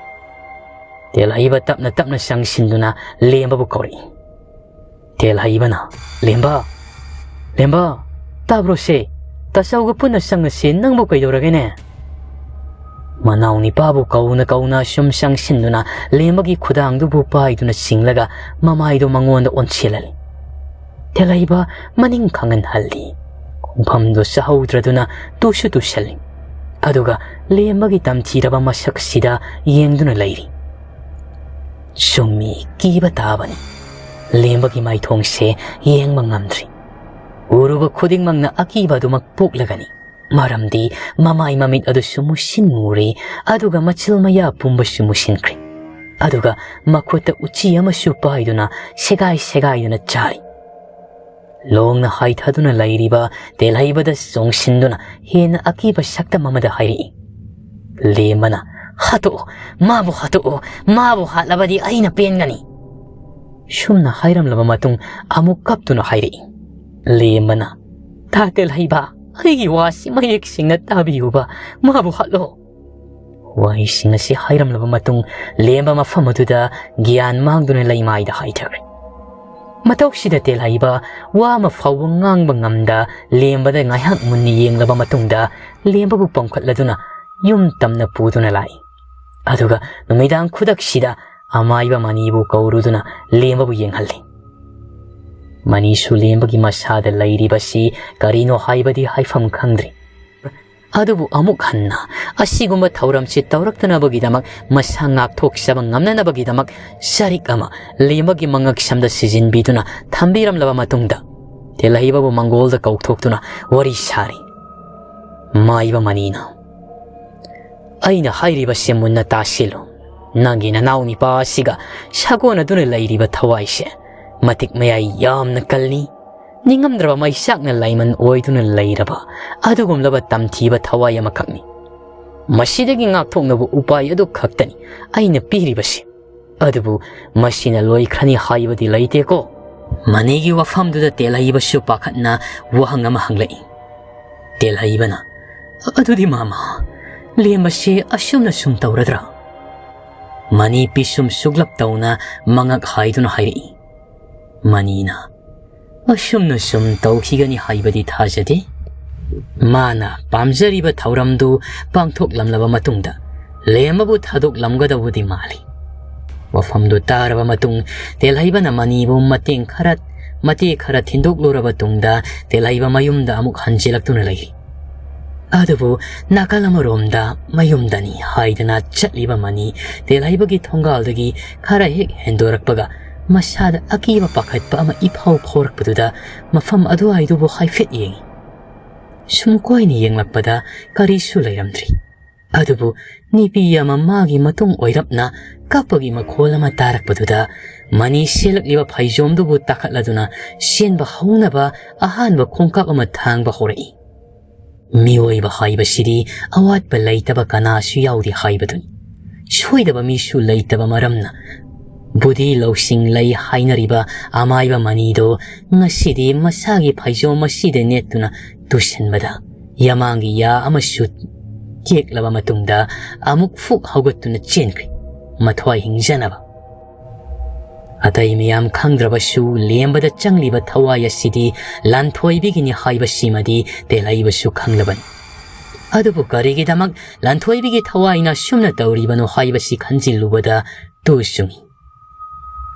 ꯇꯦꯜꯍꯩꯕ ꯇꯞꯅ ꯇꯞꯅ ꯆꯪꯁꯤꯟꯗꯨꯅ ꯂꯦꯝꯕꯕꯨ ꯀꯧꯔꯛꯏ꯫ ꯇꯦꯜꯍꯩꯕꯅ, "ꯂꯦꯝꯕ! ꯂꯦꯝꯕ! ꯇꯥꯕ꯭ꯔꯣ ꯁꯦ? ꯇꯥꯆꯧꯒ ꯄꯨꯟꯅ ꯆꯪꯉꯁꯦ, ꯅꯪꯕꯨ ꯀꯩꯗꯧꯔꯒꯦꯅꯦ?" ꯃꯅꯥꯎ ꯅꯤꯄꯥꯕꯨ ꯀꯧꯅ ꯀꯧꯅ ꯁꯨꯝ ꯆꯪꯁꯤꯟꯗꯨꯅ ꯂꯦꯝꯕꯒꯤ ꯈꯨꯗꯥꯡꯗꯨꯕꯨ ꯄꯥꯏꯗꯨꯅ ꯆꯤꯡꯂꯒ ꯃꯃꯥꯏꯗꯨ ꯃꯉꯣꯟꯗ ꯑꯣꯟꯁꯤꯜꯍꯜꯂꯤ꯫ ꯇꯦꯜꯍꯩꯕ ꯃꯅꯤꯡ ꯈꯪꯍꯟꯍꯜꯂꯤ꯫ ꯈꯣꯡꯐꯝꯗꯨ ꯆꯥꯍꯧꯗ꯭ꯔꯗꯨꯅ ꯇꯨꯁꯨ ꯇꯨꯁꯜꯂꯤ꯫ ꯑꯗꯨꯒ ꯂꯦꯝꯕꯒꯤ ꯇꯝꯊꯤꯔꯕ ꯃꯁꯛꯁꯤꯗ ꯌꯦꯡꯗꯨꯅ ꯂꯩꯔꯤ꯫ ꯆꯨꯝꯃꯤ, ꯀꯤꯕ ꯇꯥꯕꯅꯤ꯫ ꯂꯦꯝꯕꯒꯤ ꯃꯥꯏꯊꯣꯡꯁꯦ ꯌꯦꯡꯕ ꯉꯝꯗ꯭ꯔꯤ꯫ ꯎꯔꯨꯕ ꯈꯨꯗꯤꯡꯃꯛꯅ ꯑꯀꯤꯕ ꯑꯗꯨꯃꯛ ꯄꯣꯛꯂꯒꯅꯤ꯫ ꯃꯔꯝꯗꯤ ꯃꯃꯥꯏ ꯃꯃꯤꯠ ꯑꯗꯨꯁꯨ ꯃꯨꯁꯤꯟ ꯃꯨꯔꯦ, ꯑꯗꯨꯒ ꯃꯆꯤꯜ ꯃꯌꯥ ꯄꯨꯝꯕꯁꯨ ꯃꯨꯁꯤꯟꯈ꯭ꯔꯦ꯫ ꯑꯗꯨꯒ ꯃꯈꯨꯠꯇ ꯎꯆꯤ ꯑꯃꯁꯨ ꯄꯥꯏꯗꯨꯅ ꯁꯦꯒꯥꯏ ꯁꯦꯒꯥꯏꯗꯨꯅ ꯆꯥꯔꯤ꯫ ꯂꯣꯡꯅ ꯍꯥꯏꯊꯗꯨꯅ ꯂꯩꯔꯤꯕ ꯇꯦꯜꯍꯩꯕꯗ ꯆꯣꯡꯁꯤꯟꯗꯨꯅ ꯍꯦꯟꯅ ꯑꯀꯤꯕ ꯁꯛꯇꯝ ꯑꯃꯗ ꯍꯥꯏꯔꯛꯏ꯫ ꯂꯦꯝꯕꯅ, "ꯍꯥꯠꯇꯣꯛꯑꯣ, ꯃꯥꯕꯨ ꯍꯥꯠꯇꯣꯛꯑꯣ, ꯃꯥꯕꯨ ꯍꯥꯠꯂꯕꯗꯤ ꯑꯩꯅ ꯄꯦꯟꯒꯅꯤ"꯫ ꯁꯨꯝꯅ ꯍꯥꯏꯔꯝꯂꯕ ꯃꯇꯨꯡ ꯑꯃꯨꯛ ꯀꯞꯇꯨꯅ ꯍꯥꯏꯔꯛꯏ꯫ ꯂꯦꯝꯕꯅ, "ꯇꯥ ꯇꯦꯜꯍꯩꯕ, ꯑꯩꯒꯤ ꯋꯥꯁꯤ ꯃꯌꯦꯛ ꯁꯦꯡꯅ ꯇꯥꯕꯤꯌꯨꯕ, ꯃꯥꯕꯨ ꯍꯥꯠꯂꯣ"꯫ ꯋꯥꯍꯩꯁꯤꯡ ꯑꯁꯤ ꯍꯥꯏꯔꯝꯂꯕ ꯃꯇꯨꯡ ꯂꯦꯝꯕ ꯃꯐꯝ ꯑꯗꯨꯗ ꯒ꯭ꯌꯥꯟ ꯃꯥꯡꯗꯨꯅ ꯂꯩꯃꯥꯏꯗ ꯍꯥꯏꯊꯈ꯭ꯔꯦ꯫ ꯃꯇꯧꯁꯤꯗ ꯇꯦꯜꯍꯩꯕ ꯋꯥ ꯑꯃ ꯐꯥꯎꯕ ꯉꯥꯡꯕ ꯉꯝꯗ ꯂꯦꯝꯕꯗ ꯉꯥꯏꯍꯥꯛ ꯃꯨꯟꯅ ꯌꯦꯡꯂꯕ ꯃꯇꯨꯡꯗ ꯂꯦꯝꯕꯕꯨ ꯄꯝꯈꯠꯂꯗꯨꯅ ꯌꯨꯝ ꯇꯝꯅ ꯄꯨꯗꯨꯅ ꯂꯥꯛꯏ꯫ ꯑꯗꯨꯒ ꯅꯨꯃꯤꯗꯥꯡ ꯈꯨꯗꯛꯁꯤꯗ ꯑꯃꯥꯏꯕ ꯃꯅꯤꯕꯨ ꯀꯧꯔꯨꯗꯨꯅ ꯂꯦꯝꯕꯕꯨ ꯌꯦꯡꯍꯜꯂꯤ꯫ ꯃꯅꯤꯁꯨ ꯂꯦꯝꯕꯒꯤ ꯃꯁꯥꯗ ꯂꯩꯔꯤꯕꯁꯤ ꯀꯔꯤꯅꯣ ꯍꯥꯏꯕꯗꯤ ꯍꯥꯏꯐꯝ ꯈꯪꯗ꯭ꯔꯤ꯫ ꯑꯗꯨꯕꯨ ꯑꯃꯨꯛ ꯍꯟꯅ ꯑꯁꯤꯒꯨꯝꯕ ꯊꯧꯔꯝꯁꯤ ꯇꯧꯔꯛꯇꯅꯕꯒꯤꯗꯃꯛ, ꯃꯁꯥ ꯉꯥꯛꯊꯣꯛꯆꯕ ꯉꯝꯅꯅꯕꯒꯤꯗꯃꯛ ꯆꯔꯤꯛ ꯑꯃ ꯂꯦꯝꯕꯒꯤ ꯃꯉꯛꯁꯝꯗ ꯁꯤꯖꯤꯟꯕꯤꯗꯨꯅ ꯊꯝꯕꯤꯔꯝꯂꯕ ꯃꯇꯨꯡꯗ, ꯇꯦꯜꯍꯩꯕꯕꯨ ꯃꯪꯒꯣꯜꯗ ꯀꯧꯊꯣꯛꯇꯨꯅ ꯋꯥꯔꯤ ꯁꯥꯔꯤ꯫ ꯃꯥꯏꯕ ꯃꯅꯤꯅ, "ꯑꯩꯅ ꯍꯥꯏꯔꯤꯕꯁꯦ ꯃꯨꯟꯅ ꯇꯥꯁꯤꯜꯂꯨ꯫ ꯅꯪꯒꯤ ꯅꯅꯥꯎꯅꯤꯄꯥ ꯑꯁꯤꯒ ꯁꯥꯒꯣꯟꯅꯗꯨꯅ ꯂꯩꯔꯤꯕ ꯊꯋꯥꯏꯁꯦ ꯃꯇꯤꯛ ꯃꯌꯥꯏ ꯌꯥꯝꯅ ꯀꯜꯂꯤ꯫ ꯅꯤꯡꯉꯝꯗ꯭ꯔꯕ ꯃꯩꯆꯥꯛꯅ ꯂꯥꯏꯃꯟ ꯑꯣꯏꯗꯨꯅ ꯂꯩꯔꯕ ꯑꯗꯨꯒꯨꯝꯂꯕ ꯇꯝꯊꯤꯕ ꯊꯋꯥꯏ ꯑꯃꯈꯛꯅꯤ꯫ ꯃꯁꯤꯗꯒꯤ ꯉꯥꯛꯊꯣꯛꯅꯕ ꯎꯄꯥꯏ ꯑꯗꯨ ꯈꯛꯇꯅꯤ ꯑꯩꯅ ꯄꯤꯔꯤꯕꯁꯤ꯫ ꯑꯗꯨꯕꯨ ꯃꯁꯤꯅ ꯂꯣꯏꯈ꯭ꯔꯅꯤ ꯍꯥꯏꯕꯗꯤ ꯂꯩꯇꯦꯀꯣ"꯫ ꯃꯅꯤꯒꯤ ꯋꯥꯐꯝꯗꯨꯗ ꯇꯦꯜꯍꯩꯕꯁꯨ ꯄꯥꯈꯠꯅ ꯋꯥꯍꯪ ꯑꯃ ꯍꯪꯂꯛꯏ꯫ ꯇꯦꯜꯍꯩꯕꯅ, "ꯑꯗꯨꯗꯤ ꯃꯥꯃ, ꯂꯦꯝꯕꯁꯤ ꯑꯁꯨꯝꯅ ꯁꯨꯝ ꯇꯧꯔꯗ꯭ꯔꯥ?" ꯃꯅꯤ ꯄꯤꯁꯨꯝ ꯁꯨꯛꯂꯞ ꯇꯧꯅ ꯃꯉꯛ ꯍꯥꯏꯗꯨꯅ ꯍꯥꯏꯔꯛꯏ꯫ ꯃꯅꯤꯅ, "ꯑꯁꯨꯝꯅ ꯁꯨꯝ ꯇꯧꯈꯤꯒꯅꯤ ꯍꯥꯏꯕꯗꯤ ꯊꯥꯖꯗꯦ꯫ ꯃꯥꯅ ꯄꯥꯝꯖꯔꯤꯕ ꯊꯧꯔꯝꯗꯨ ꯄꯥꯡꯊꯣꯛꯂꯝꯂꯕ ꯃꯇꯨꯡꯗ ꯂꯦꯝꯕꯕꯨ ꯊꯥꯗꯣꯛꯂꯝꯒꯗꯧꯕꯗꯤ ꯃꯥꯜꯂꯤ"꯫ ꯋꯥꯐꯝꯗꯨ ꯇꯥꯔꯕ ꯃꯇꯨꯡ ꯇꯦꯜꯍꯩꯕꯅ ꯃꯅꯤꯕꯨ ꯃꯇꯦꯡ ꯈꯔ, ꯃꯇꯦꯛ ꯈꯔ ꯊꯤꯟꯗꯣꯛꯂꯨꯔꯕ ꯇꯨꯡꯗ ꯇꯦꯜꯍꯩꯕ ꯃꯌꯨꯝꯗ ꯑꯃꯨꯛ ꯍꯟꯖꯤꯜꯂꯛꯇꯨꯅ ꯂꯩꯔꯤ꯫ ꯑꯗꯨꯕꯨ ꯅꯥꯀꯜ ꯑꯃꯔꯣꯝꯗ ꯃꯌꯨꯝꯗꯅꯤ ꯍꯥꯏꯗꯅ ꯆꯠꯂꯤꯕ ꯃꯅꯤ ꯇꯦꯜꯍꯩꯕꯒꯤ ꯊꯣꯡꯒꯥꯜꯗꯒꯤ ꯈꯔ ꯍꯦꯛ ꯍꯦꯟꯗꯣꯔꯛꯄꯒ ꯃꯁꯥꯗ ꯑꯀꯤꯕ ꯄꯥꯈꯠꯄ ꯑꯃ ꯏꯐꯥꯎ ꯐꯥꯎꯔꯛꯄꯗꯨꯗ ꯃꯐꯝ ꯑꯗꯨꯋꯥꯏꯗꯨꯕꯨ ꯍꯥꯏꯐꯦꯠ ꯌꯦꯡꯏ꯫ ꯁꯨꯝ ꯀꯣꯏꯅ ꯌꯦꯡꯂꯛꯄꯗ ꯀꯔꯤꯁꯨ ꯂꯩꯔꯝꯗ꯭ꯔꯤ꯫ ꯑꯗꯨꯕꯨ ꯅꯨꯄꯤ ꯑꯃ ꯃꯥꯒꯤ ꯃꯇꯨꯡ ꯑꯣꯏꯔꯞꯅ ꯀꯞꯄꯒꯤ ꯃꯈꯣꯜ ꯑꯃ ꯇꯥꯔꯛꯄꯗꯨꯗ ꯃꯅꯤ ꯁꯦꯠꯂꯛꯂꯤꯕ ꯐꯩꯖꯣꯝꯗꯨꯕꯨ ꯇꯥꯈꯠꯂꯗꯨꯅ ꯆꯦꯟꯕ ꯍꯧꯅꯕ ꯑꯍꯥꯟꯕ ꯈꯣꯡꯀꯥꯞ ꯑꯃ ꯊꯥꯡꯕ ꯍꯧꯔꯛꯏ꯫ ꯃꯤꯑꯣꯏꯕ ꯍꯥꯏꯕꯁꯤꯗꯤ ꯑꯋꯥꯠꯄ ꯂꯩꯇꯕ ꯀꯅꯥꯁꯨ ꯌꯥꯎꯗꯦ ꯍꯥꯏꯕꯗꯨꯅꯤ꯫ ꯁꯣꯏꯗꯕ ꯃꯤꯁꯨ ꯂꯩꯇꯕ ꯃꯔꯝꯅ ꯕꯨꯙꯤ ꯂꯧꯁꯤꯡ ꯂꯩ ꯍꯥꯏꯅꯔꯤꯕ ꯑꯃꯥꯏꯕ ꯃꯅꯤꯗꯣ ꯉꯁꯤꯗꯤ ꯃꯁꯥꯒꯤ ꯐꯩꯖꯣꯝ ꯑꯁꯤꯗ ꯅꯦꯠꯇꯨꯅ ꯇꯨꯁꯟꯕꯗ ꯌꯥꯃꯥꯡꯒꯤ ꯌꯥ ꯑꯃꯁꯨ ꯇꯦꯛꯂꯕ ꯃꯇꯨꯡꯗ ꯑꯃꯨꯛ ꯐꯨꯛ ꯍꯧꯒꯠꯇꯨꯅ ꯆꯦꯟꯈ꯭ꯔꯦ, ꯃꯊ꯭ꯋꯥꯏ ꯍꯤꯡꯖꯅꯕ꯫ ꯑꯇꯩ ꯃꯤꯌꯥꯝ ꯈꯪꯗ꯭ꯔꯕꯁꯨ ꯂꯦꯝꯕꯗ ꯆꯪꯂꯤꯕ ꯊꯋꯥꯏ ꯑꯁꯤꯗꯤ ꯂꯥꯟꯊꯣꯏꯕꯤꯒꯤꯅꯤ ꯍꯥꯏꯕꯁꯤꯃꯗꯤ ꯇꯦꯜꯍꯩꯕꯁꯨ ꯈꯪꯂꯕꯅꯤ꯫ ꯑꯗꯨꯕꯨ ꯀꯔꯤꯒꯤꯗꯃꯛ ꯂꯥꯟꯊꯣꯏꯕꯤꯒꯤ ꯊꯋꯥꯏꯅ ꯑꯁꯨꯝꯅ ꯇꯧꯔꯤꯕꯅꯣ ꯍꯥꯏꯕꯁꯤ ꯈꯟꯖꯤꯜꯂꯨꯕꯗ ꯇꯨ ꯆꯨꯡꯏ꯫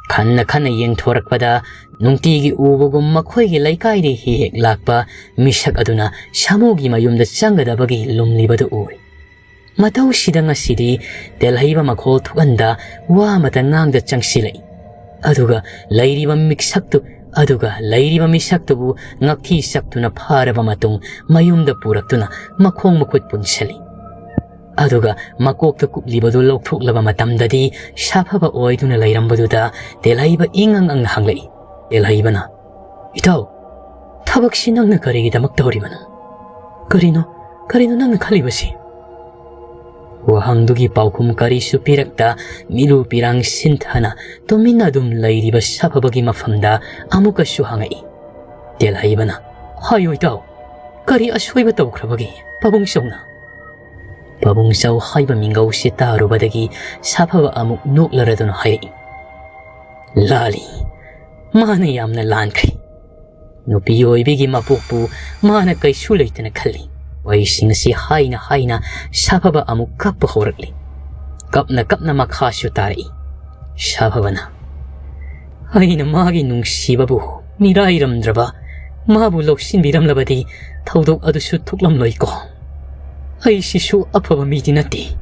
ꯈꯟꯅ ꯈꯟꯅ ꯌꯦꯡꯊꯣꯔꯛꯄꯗ ꯅꯨꯡꯇꯤꯒꯤ ꯎꯕꯒꯨꯝ ꯃꯈꯣꯏꯒꯤ ꯂꯩꯀꯥꯏꯗ ꯍꯦꯛ ꯍꯦꯛ ꯂꯥꯛꯄ ꯃꯤꯁꯛ ꯑꯗꯨꯅ ꯁꯥꯃꯨꯒꯤ ꯃꯌꯨꯝꯗ ꯆꯪꯒꯗꯕꯒꯤ ꯂꯨꯝꯂꯤꯕꯗꯨ ꯎꯔꯦ꯫ ꯃꯇꯧꯁꯤꯗ ꯉꯁꯤꯗꯤ ꯇꯦꯜꯍꯩꯕ ꯃꯈꯣꯜ ꯊꯣꯛꯍꯟꯗ ꯋꯥ ꯑꯃꯇ ꯉꯥꯡꯗ ꯆꯪꯁꯤꯜꯂꯛꯏ꯫ ꯑꯗꯨꯒ ꯂꯩꯔꯤꯕ ꯃꯤꯁꯛꯇꯨ, ꯑꯗꯨꯒ ꯂꯩꯔꯤꯕ ꯃꯤꯁꯛꯇꯨꯕꯨ ꯉꯛꯊꯤ ꯆꯞꯇꯨꯅ ꯐꯥꯔꯕ ꯃꯇꯨꯡ ꯃꯌꯨꯝꯗ ꯄꯨꯔꯛꯇꯨꯅ ꯃꯈꯣꯡ ꯃꯈꯨꯠ ꯄꯨꯟꯁꯤꯜꯂꯤ꯫ ꯑꯗꯨꯒ ꯃꯀꯣꯛꯇ ꯀꯨꯞꯂꯤꯕꯗꯨ ꯂꯧꯊꯣꯛꯂꯕ ꯃꯇꯝꯗꯗꯤ ꯁꯥꯐꯕ ꯑꯣꯏꯗꯨꯅ ꯂꯩꯔꯝꯕꯗꯨꯗ ꯇꯦꯜꯍꯩꯕ ꯏꯪ ꯑꯪ ꯑꯪꯅ ꯍꯪꯂꯛꯏ꯫ ꯇꯦꯜꯍꯩꯕꯅ, "ꯏꯇꯥꯎ, ꯊꯕꯛꯁꯤ ꯅꯪꯅ ꯀꯔꯤꯒꯤꯗꯃꯛ ꯇꯧꯔꯤꯕꯅꯣ? ꯀꯔꯤꯅꯣ, ꯀꯔꯤꯅꯣ ꯅꯪꯅ ꯈꯜꯂꯤꯕꯁꯤ?" ꯋꯥꯍꯪꯗꯨꯒꯤ ꯄꯥꯎꯈꯨꯝ ꯀꯔꯤꯁꯨ ꯄꯤꯔꯛꯇ ꯃꯤꯂꯨ ꯄꯤꯔꯥꯡ ꯁꯤꯟꯊꯅ ꯇꯨꯃꯤꯟꯅ ꯑꯗꯨꯝ ꯂꯩꯔꯤꯕ ꯁꯥꯐꯕꯒꯤ ꯃꯐꯝꯗ ꯑꯃꯨꯛꯀꯁꯨ ꯍꯪꯉꯛꯏ꯫ ꯇꯦꯜꯍꯩꯕꯅ, "ꯍꯥꯏꯌꯨ ꯏꯇꯥꯎ, ꯀꯔꯤ ꯑꯁꯣꯏꯕ ꯇꯧꯈ꯭ꯔꯕꯒꯦ ꯄꯥꯕꯨꯡ ꯆꯧꯅ?" ꯄꯥꯕꯨꯡ ꯆꯧ ꯍꯥꯏꯕ ꯃꯤꯡꯒꯧꯁꯤ ꯇꯥꯔꯨꯕꯗꯒꯤ ꯁꯥꯐꯕ ꯑꯃꯨꯛ ꯅꯣꯛꯂꯔꯗꯨꯅ ꯍꯥꯏꯔꯛꯏ, "ꯂꯥꯜꯂꯤ, ꯃꯥꯅ ꯌꯥꯝꯅ ꯂꯥꯟꯈ꯭ꯔꯦ꯫ ꯅꯨꯄꯤ ꯑꯣꯏꯕꯤꯒꯤ ꯃꯄꯣꯛꯄꯨ ꯃꯥꯅ ꯀꯩꯁꯨ ꯂꯩꯇꯅ ꯈꯜꯂꯤ꯫" ꯋꯥꯍꯩꯁꯤꯡ ꯑꯁꯤ ꯍꯥꯏꯅ ꯍꯥꯏꯅ ꯁꯥꯐꯕ ꯑꯃꯨꯛ ꯀꯞꯄ ꯍꯧꯔꯛꯂꯤ꯫ ꯀꯞꯅ ꯀꯞꯅ ꯃꯈꯥꯁꯨ ꯇꯥꯔꯛꯏ꯫ ꯁꯥꯐꯕꯅ, "ꯑꯩꯅ ꯃꯥꯒꯤ ꯅꯨꯡꯁꯤꯕꯕꯨ ꯃꯤꯔꯥꯏꯔꯝꯗ꯭ꯔꯕ, ꯃꯥꯕꯨ ꯂꯧꯁꯤꯟꯕꯤꯔꯝꯂꯕꯗꯤ ꯊꯧꯗꯣꯛ ꯑꯗꯨꯁꯨ ꯊꯣꯛꯂꯝꯂꯣꯏꯀꯣ꯫ ꯑꯩꯁꯤꯁꯨ ꯑꯐꯕ ꯃꯤꯗꯤ ꯅꯠꯇꯦ꯫"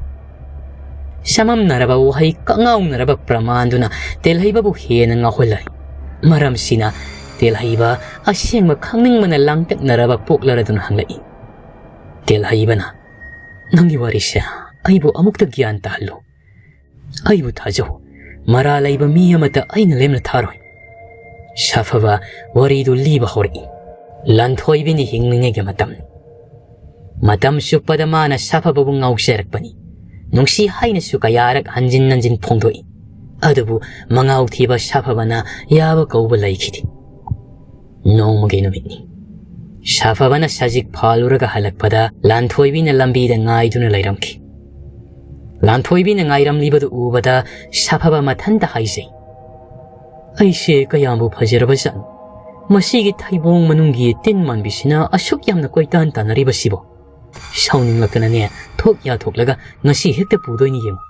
ꯁꯃꯝꯅꯔꯕ ꯋꯥꯍꯩ ꯀꯉꯥꯎꯅꯔꯕ ꯄ꯭ꯔꯃꯥꯟꯗꯨꯅ ꯇꯦꯜꯍꯩꯕꯕꯨ ꯍꯦꯟꯅ ꯉꯥꯎꯍꯜꯂꯦ꯫ ꯃꯔꯝꯁꯤꯅ ꯇꯦꯜꯍꯩꯕ ꯑꯁꯦꯡꯕ ꯈꯪꯅꯤꯡꯕꯅ ꯂꯥꯡꯇꯛꯅꯔꯕ ꯄꯣꯛꯂꯔꯗꯨꯅ ꯍꯪꯂꯛꯏ꯫ ꯇꯦꯜꯍꯩꯕꯅ, "ꯅꯪꯒꯤ ꯋꯥꯔꯤꯁꯦ ꯑꯩꯕꯨ ꯑꯃꯨꯛꯇ ꯒ꯭ꯌꯥꯟ ꯇꯥꯍꯜꯂꯨ꯫ ꯑꯩꯕꯨ ꯊꯥꯖꯧ꯫ ꯃꯔꯥ ꯂꯩꯕ ꯃꯤ ꯑꯃꯠꯇ ꯑꯩꯅ ꯂꯦꯝꯅ ꯊꯥꯔꯣꯏ꯫" ꯁꯥꯐꯕ ꯋꯥꯔꯤꯗꯨ ꯂꯤꯕ ꯍꯧꯔꯛꯏ꯫ ꯂꯥꯟꯊꯣꯏꯕꯤꯅ ꯍꯤꯡꯂꯤꯉꯩꯒꯤ ꯃꯇꯝꯅꯤ꯫ ꯃꯇꯝ ꯆꯨꯞꯄꯗ ꯃꯥꯅ ꯁꯥꯐꯕꯕꯨ ꯉꯥꯎꯖꯔꯛꯄꯅꯤ꯫ ꯅꯨꯡꯁꯤ ꯍꯥꯏꯅꯁꯨ ꯀꯌꯥꯔꯛ ꯍꯟꯖꯤꯟ ꯍꯟꯖꯤꯟ ꯐꯣꯡꯗꯣꯛꯏ꯫ ꯑꯗꯨꯕꯨ ꯃꯉꯥꯎ ꯊꯤꯕ ꯁꯥꯐꯕꯅ ꯌꯥꯕ ꯀꯧꯕ ꯂꯩꯈꯤꯗꯦ꯫ ꯅꯣꯡꯃꯒꯤ ꯅꯨꯃꯤꯠꯅꯤ꯫ ꯁꯥꯐꯕꯅ ꯁꯖꯤꯛ ꯐꯥꯜꯂꯨꯔꯒ ꯍꯜꯂꯛꯄꯗ ꯂꯥꯟꯊꯣꯏꯕꯤꯅ ꯂꯝꯕꯤꯗ ꯉꯥꯏꯗꯨꯅ ꯂꯩꯔꯝꯈꯤ꯫ ꯂꯥꯟꯊꯣꯏꯕꯤꯅ ꯉꯥꯏꯔꯝꯂꯤꯕꯗꯨ ꯎꯕꯗ ꯁꯥꯐꯕ ꯃꯊꯟꯇ ꯍꯥꯏꯖꯩ, "ꯑꯩꯁꯦ ꯀꯌꯥꯝꯕꯨ ꯐꯖꯔꯕ ꯖꯥꯠꯅꯣ? ꯃꯁꯤꯒꯤ ꯊꯩꯕꯣꯡ ꯃꯅꯨꯡꯒꯤ ꯇꯤꯟ ꯃꯥꯟꯕꯤꯁꯤꯅ ꯑꯁꯨꯛ ꯌꯥꯝꯅ ꯀꯣꯏꯇꯥꯟ ꯇꯥꯟꯅꯔꯤꯕꯁꯤꯕꯣ?" ꯁꯥꯎꯅꯤꯡꯂꯛꯇꯅꯅꯦ, ꯊꯣꯛ ꯌꯥꯊꯣꯛꯂꯒ ꯉꯁꯤ ꯍꯦꯛꯇ ꯄꯨꯗꯣꯏꯅꯤ ꯌꯦꯡꯉꯨ꯫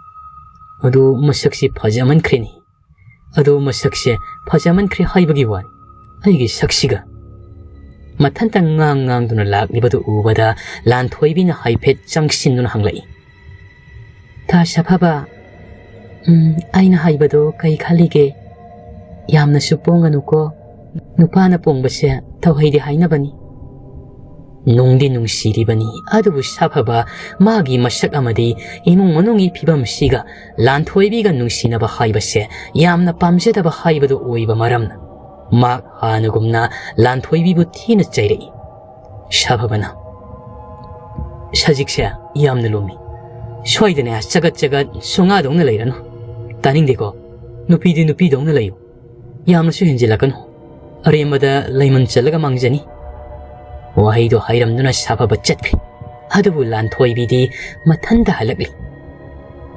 ꯑꯗꯨ ꯃꯁꯛꯁꯤ ꯐꯖꯃꯟꯈ꯭ꯔꯦꯅꯦ꯫ ꯑꯗꯨ ꯃꯁꯛꯁꯦ ꯐꯖꯃꯟꯈ꯭ꯔꯦ ꯍꯥꯏꯕꯒꯤ ꯋꯥꯅꯤ꯫ ꯑꯩꯒꯤ ꯁꯛꯁꯤꯒ꯫ ꯃꯊꯟꯇ ꯉꯥꯡ ꯉꯥꯡꯗꯨꯅ ꯂꯥꯛꯂꯤꯕꯗꯨ ꯎꯕꯗ ꯂꯥꯟꯊꯣꯏꯕꯤꯅ ꯍꯥꯏꯐꯦꯠ ꯆꯪꯁꯤꯟꯗꯨꯅ ꯍꯪꯂꯛꯏ, "ꯇꯥ ꯁꯥꯐꯕ, ꯎꯝ, ꯑꯩꯅ ꯍꯥꯏꯕꯗꯣ ꯀꯩ ꯈꯜꯂꯤꯒꯦ? ꯌꯥꯝꯅꯁꯨ ꯄꯣꯡꯒꯅꯨꯀꯣ꯫ ꯅꯨꯄꯥꯅ ꯄꯣꯡꯕꯁꯦ ꯊꯧꯍꯩꯗꯦ ꯍꯥꯏꯅꯕꯅꯤ꯫" ꯅꯨꯡꯗꯤ ꯅꯨꯡꯁꯤꯔꯤꯕꯅꯤ, ꯑꯗꯨꯕꯨ ꯁꯥꯐꯕ ꯃꯥꯒꯤ ꯃꯁꯛ ꯑꯃꯗꯤ ꯏꯃꯨꯡ ꯃꯅꯨꯡꯒꯤ ꯐꯤꯕꯝꯁꯤꯒ ꯂꯥꯟꯊꯣꯏꯕꯤꯒ ꯅꯨꯡꯁꯤꯅꯕ ꯍꯥꯏꯕꯁꯦ ꯌꯥꯝꯅ ꯄꯥꯝꯖꯗꯕ ꯍꯥꯏꯕꯗꯨ ꯑꯣꯏꯕ ꯃꯔꯝꯅ ꯃꯍꯥꯛ ꯍꯥꯟꯅꯒꯨꯝꯅ ꯂꯥꯟꯊꯣꯏꯕꯤꯕꯨ ꯊꯤꯅ ꯆꯩꯔꯛꯏ꯫ ꯁꯥꯐꯕꯅ, "ꯁꯖꯤꯛꯁꯦ ꯌꯥꯝꯅ ꯂꯨꯝꯃꯤ꯫ ꯁꯣꯏꯗꯅ ꯆꯒꯠ ꯆꯒꯠ ꯁꯣꯉꯥꯗꯧꯅ ꯂꯩꯔꯅꯨ꯫ ꯇꯥꯅꯤꯡꯗꯦꯀꯣ꯫ ꯅꯨꯄꯤꯗꯤ ꯅꯨꯄꯤꯗꯧꯅ ꯂꯩꯌꯨ꯫ ꯌꯥꯝꯅꯁꯨ ꯍꯦꯟꯖꯤꯜꯂꯛꯀꯅꯨ꯫ ꯑꯔꯦꯝꯕꯗ ꯂꯩꯃꯟ ꯆꯠꯂꯒ ꯃꯥꯡꯖꯅꯤ꯫" ꯋꯥꯍꯩꯗꯨ ꯍꯥꯏꯔꯝꯗꯨꯅ ꯁꯥꯐꯕ ꯆꯠꯈ꯭ꯔꯦ꯫ ꯑꯗꯨꯕꯨ ꯂꯥꯟꯊꯣꯏꯕꯤꯗꯤ ꯃꯊꯟꯇ ꯍꯜꯂꯛꯂꯤ꯫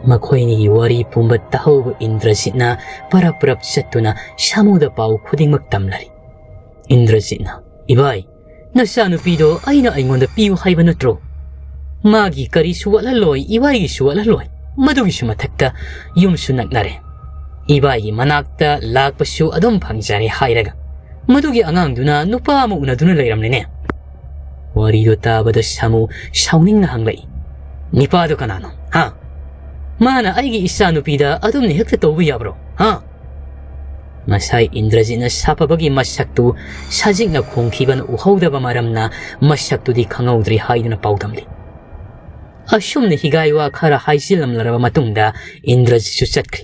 ꯃꯈꯣꯏꯅꯤꯒꯤ ꯋꯥꯔꯤ ꯄꯨꯝꯕ ꯇꯥꯍꯧꯕ ꯏꯟꯗ꯭ꯔꯖꯤꯠꯅ ꯄꯔꯞ ꯄꯔꯞ ꯆꯠꯇꯨꯅ ꯁꯥꯃꯨꯗ ꯄꯥꯎ ꯈꯨꯗꯤꯡꯃꯛ ꯇꯝꯂꯔꯤ꯫ ꯏꯟꯗ꯭ꯔꯖꯤꯠꯅ, "ꯏꯕꯥꯏ, ꯅꯆꯥꯅꯨꯄꯤꯗꯣ ꯑꯩꯅ ꯑꯩꯉꯣꯟꯗ ꯄꯤꯌꯨ ꯍꯥꯏꯕ ꯅꯠꯇ꯭ꯔꯣ? ꯃꯥꯒꯤ ꯀꯔꯤꯁꯨ ꯋꯥꯠꯍꯜꯂꯣꯏ, ꯏꯕꯥꯏꯒꯤꯁꯨ ꯋꯥꯠꯍꯜꯂꯣꯏ꯫ ꯃꯗꯨꯒꯤꯁꯨ ꯃꯊꯛꯇ ꯌꯨꯝꯁꯨ ꯅꯛꯅꯔꯦ꯫ ꯏꯕꯥꯏꯒꯤ ꯃꯅꯥꯛꯇ ꯂꯥꯛꯄꯁꯨ ꯑꯗꯨꯝ ꯐꯪꯖꯔꯦ ꯍꯥꯏꯔꯒ ꯃꯗꯨꯒꯤ ꯑꯉꯥꯡꯗꯨꯅ ꯅꯨꯄꯥ ꯑꯃ ꯎꯅꯗꯨꯅ ꯂꯩꯔꯝꯂꯦꯅꯦ꯫" ꯋꯥꯔꯤꯗꯣ ꯇꯥꯕꯗ ꯁꯥꯃꯨ ꯁꯥꯎꯅꯤꯡꯅ ꯍꯪꯂꯛꯏ, "ꯅꯤꯄꯥꯗꯣ ꯀꯅꯥꯅꯣ? ꯍꯥ? ꯃꯥꯅ ꯑꯩꯒꯤ ꯏꯆꯥꯅꯨꯄꯤꯗ ꯑꯗꯨꯝꯅ ꯍꯦꯛꯇ ꯇꯧꯕ ꯌꯥꯕ꯭ꯔꯣ? ꯍꯥ?" ꯉꯁꯥꯏ ꯏꯟꯗ꯭ꯔꯖꯤꯠꯅ ꯁꯥꯐꯕꯒꯤ ꯃꯁꯛꯇꯨ ꯁꯖꯤꯛꯅ ꯈꯣꯡꯈꯤꯕꯅ ꯎꯍꯧꯗꯕ ꯃꯔꯝꯅ ꯃꯁꯛꯇꯨꯗꯤ ꯈꯪꯍꯧꯗ꯭ꯔꯦ ꯍꯥꯏꯗꯨꯅ ꯄꯥꯎꯗꯝꯂꯤ꯫ ꯑꯁꯨꯝꯅ ꯍꯤꯒꯥꯏ ꯋꯥ ꯈꯔ ꯍꯥꯏꯖꯤꯜꯂꯝꯂꯔꯕ ꯃꯇꯨꯡꯗ ꯏꯟꯗ꯭ꯔꯖꯤꯠꯁꯨ ꯆꯠꯈ꯭ꯔꯦ꯫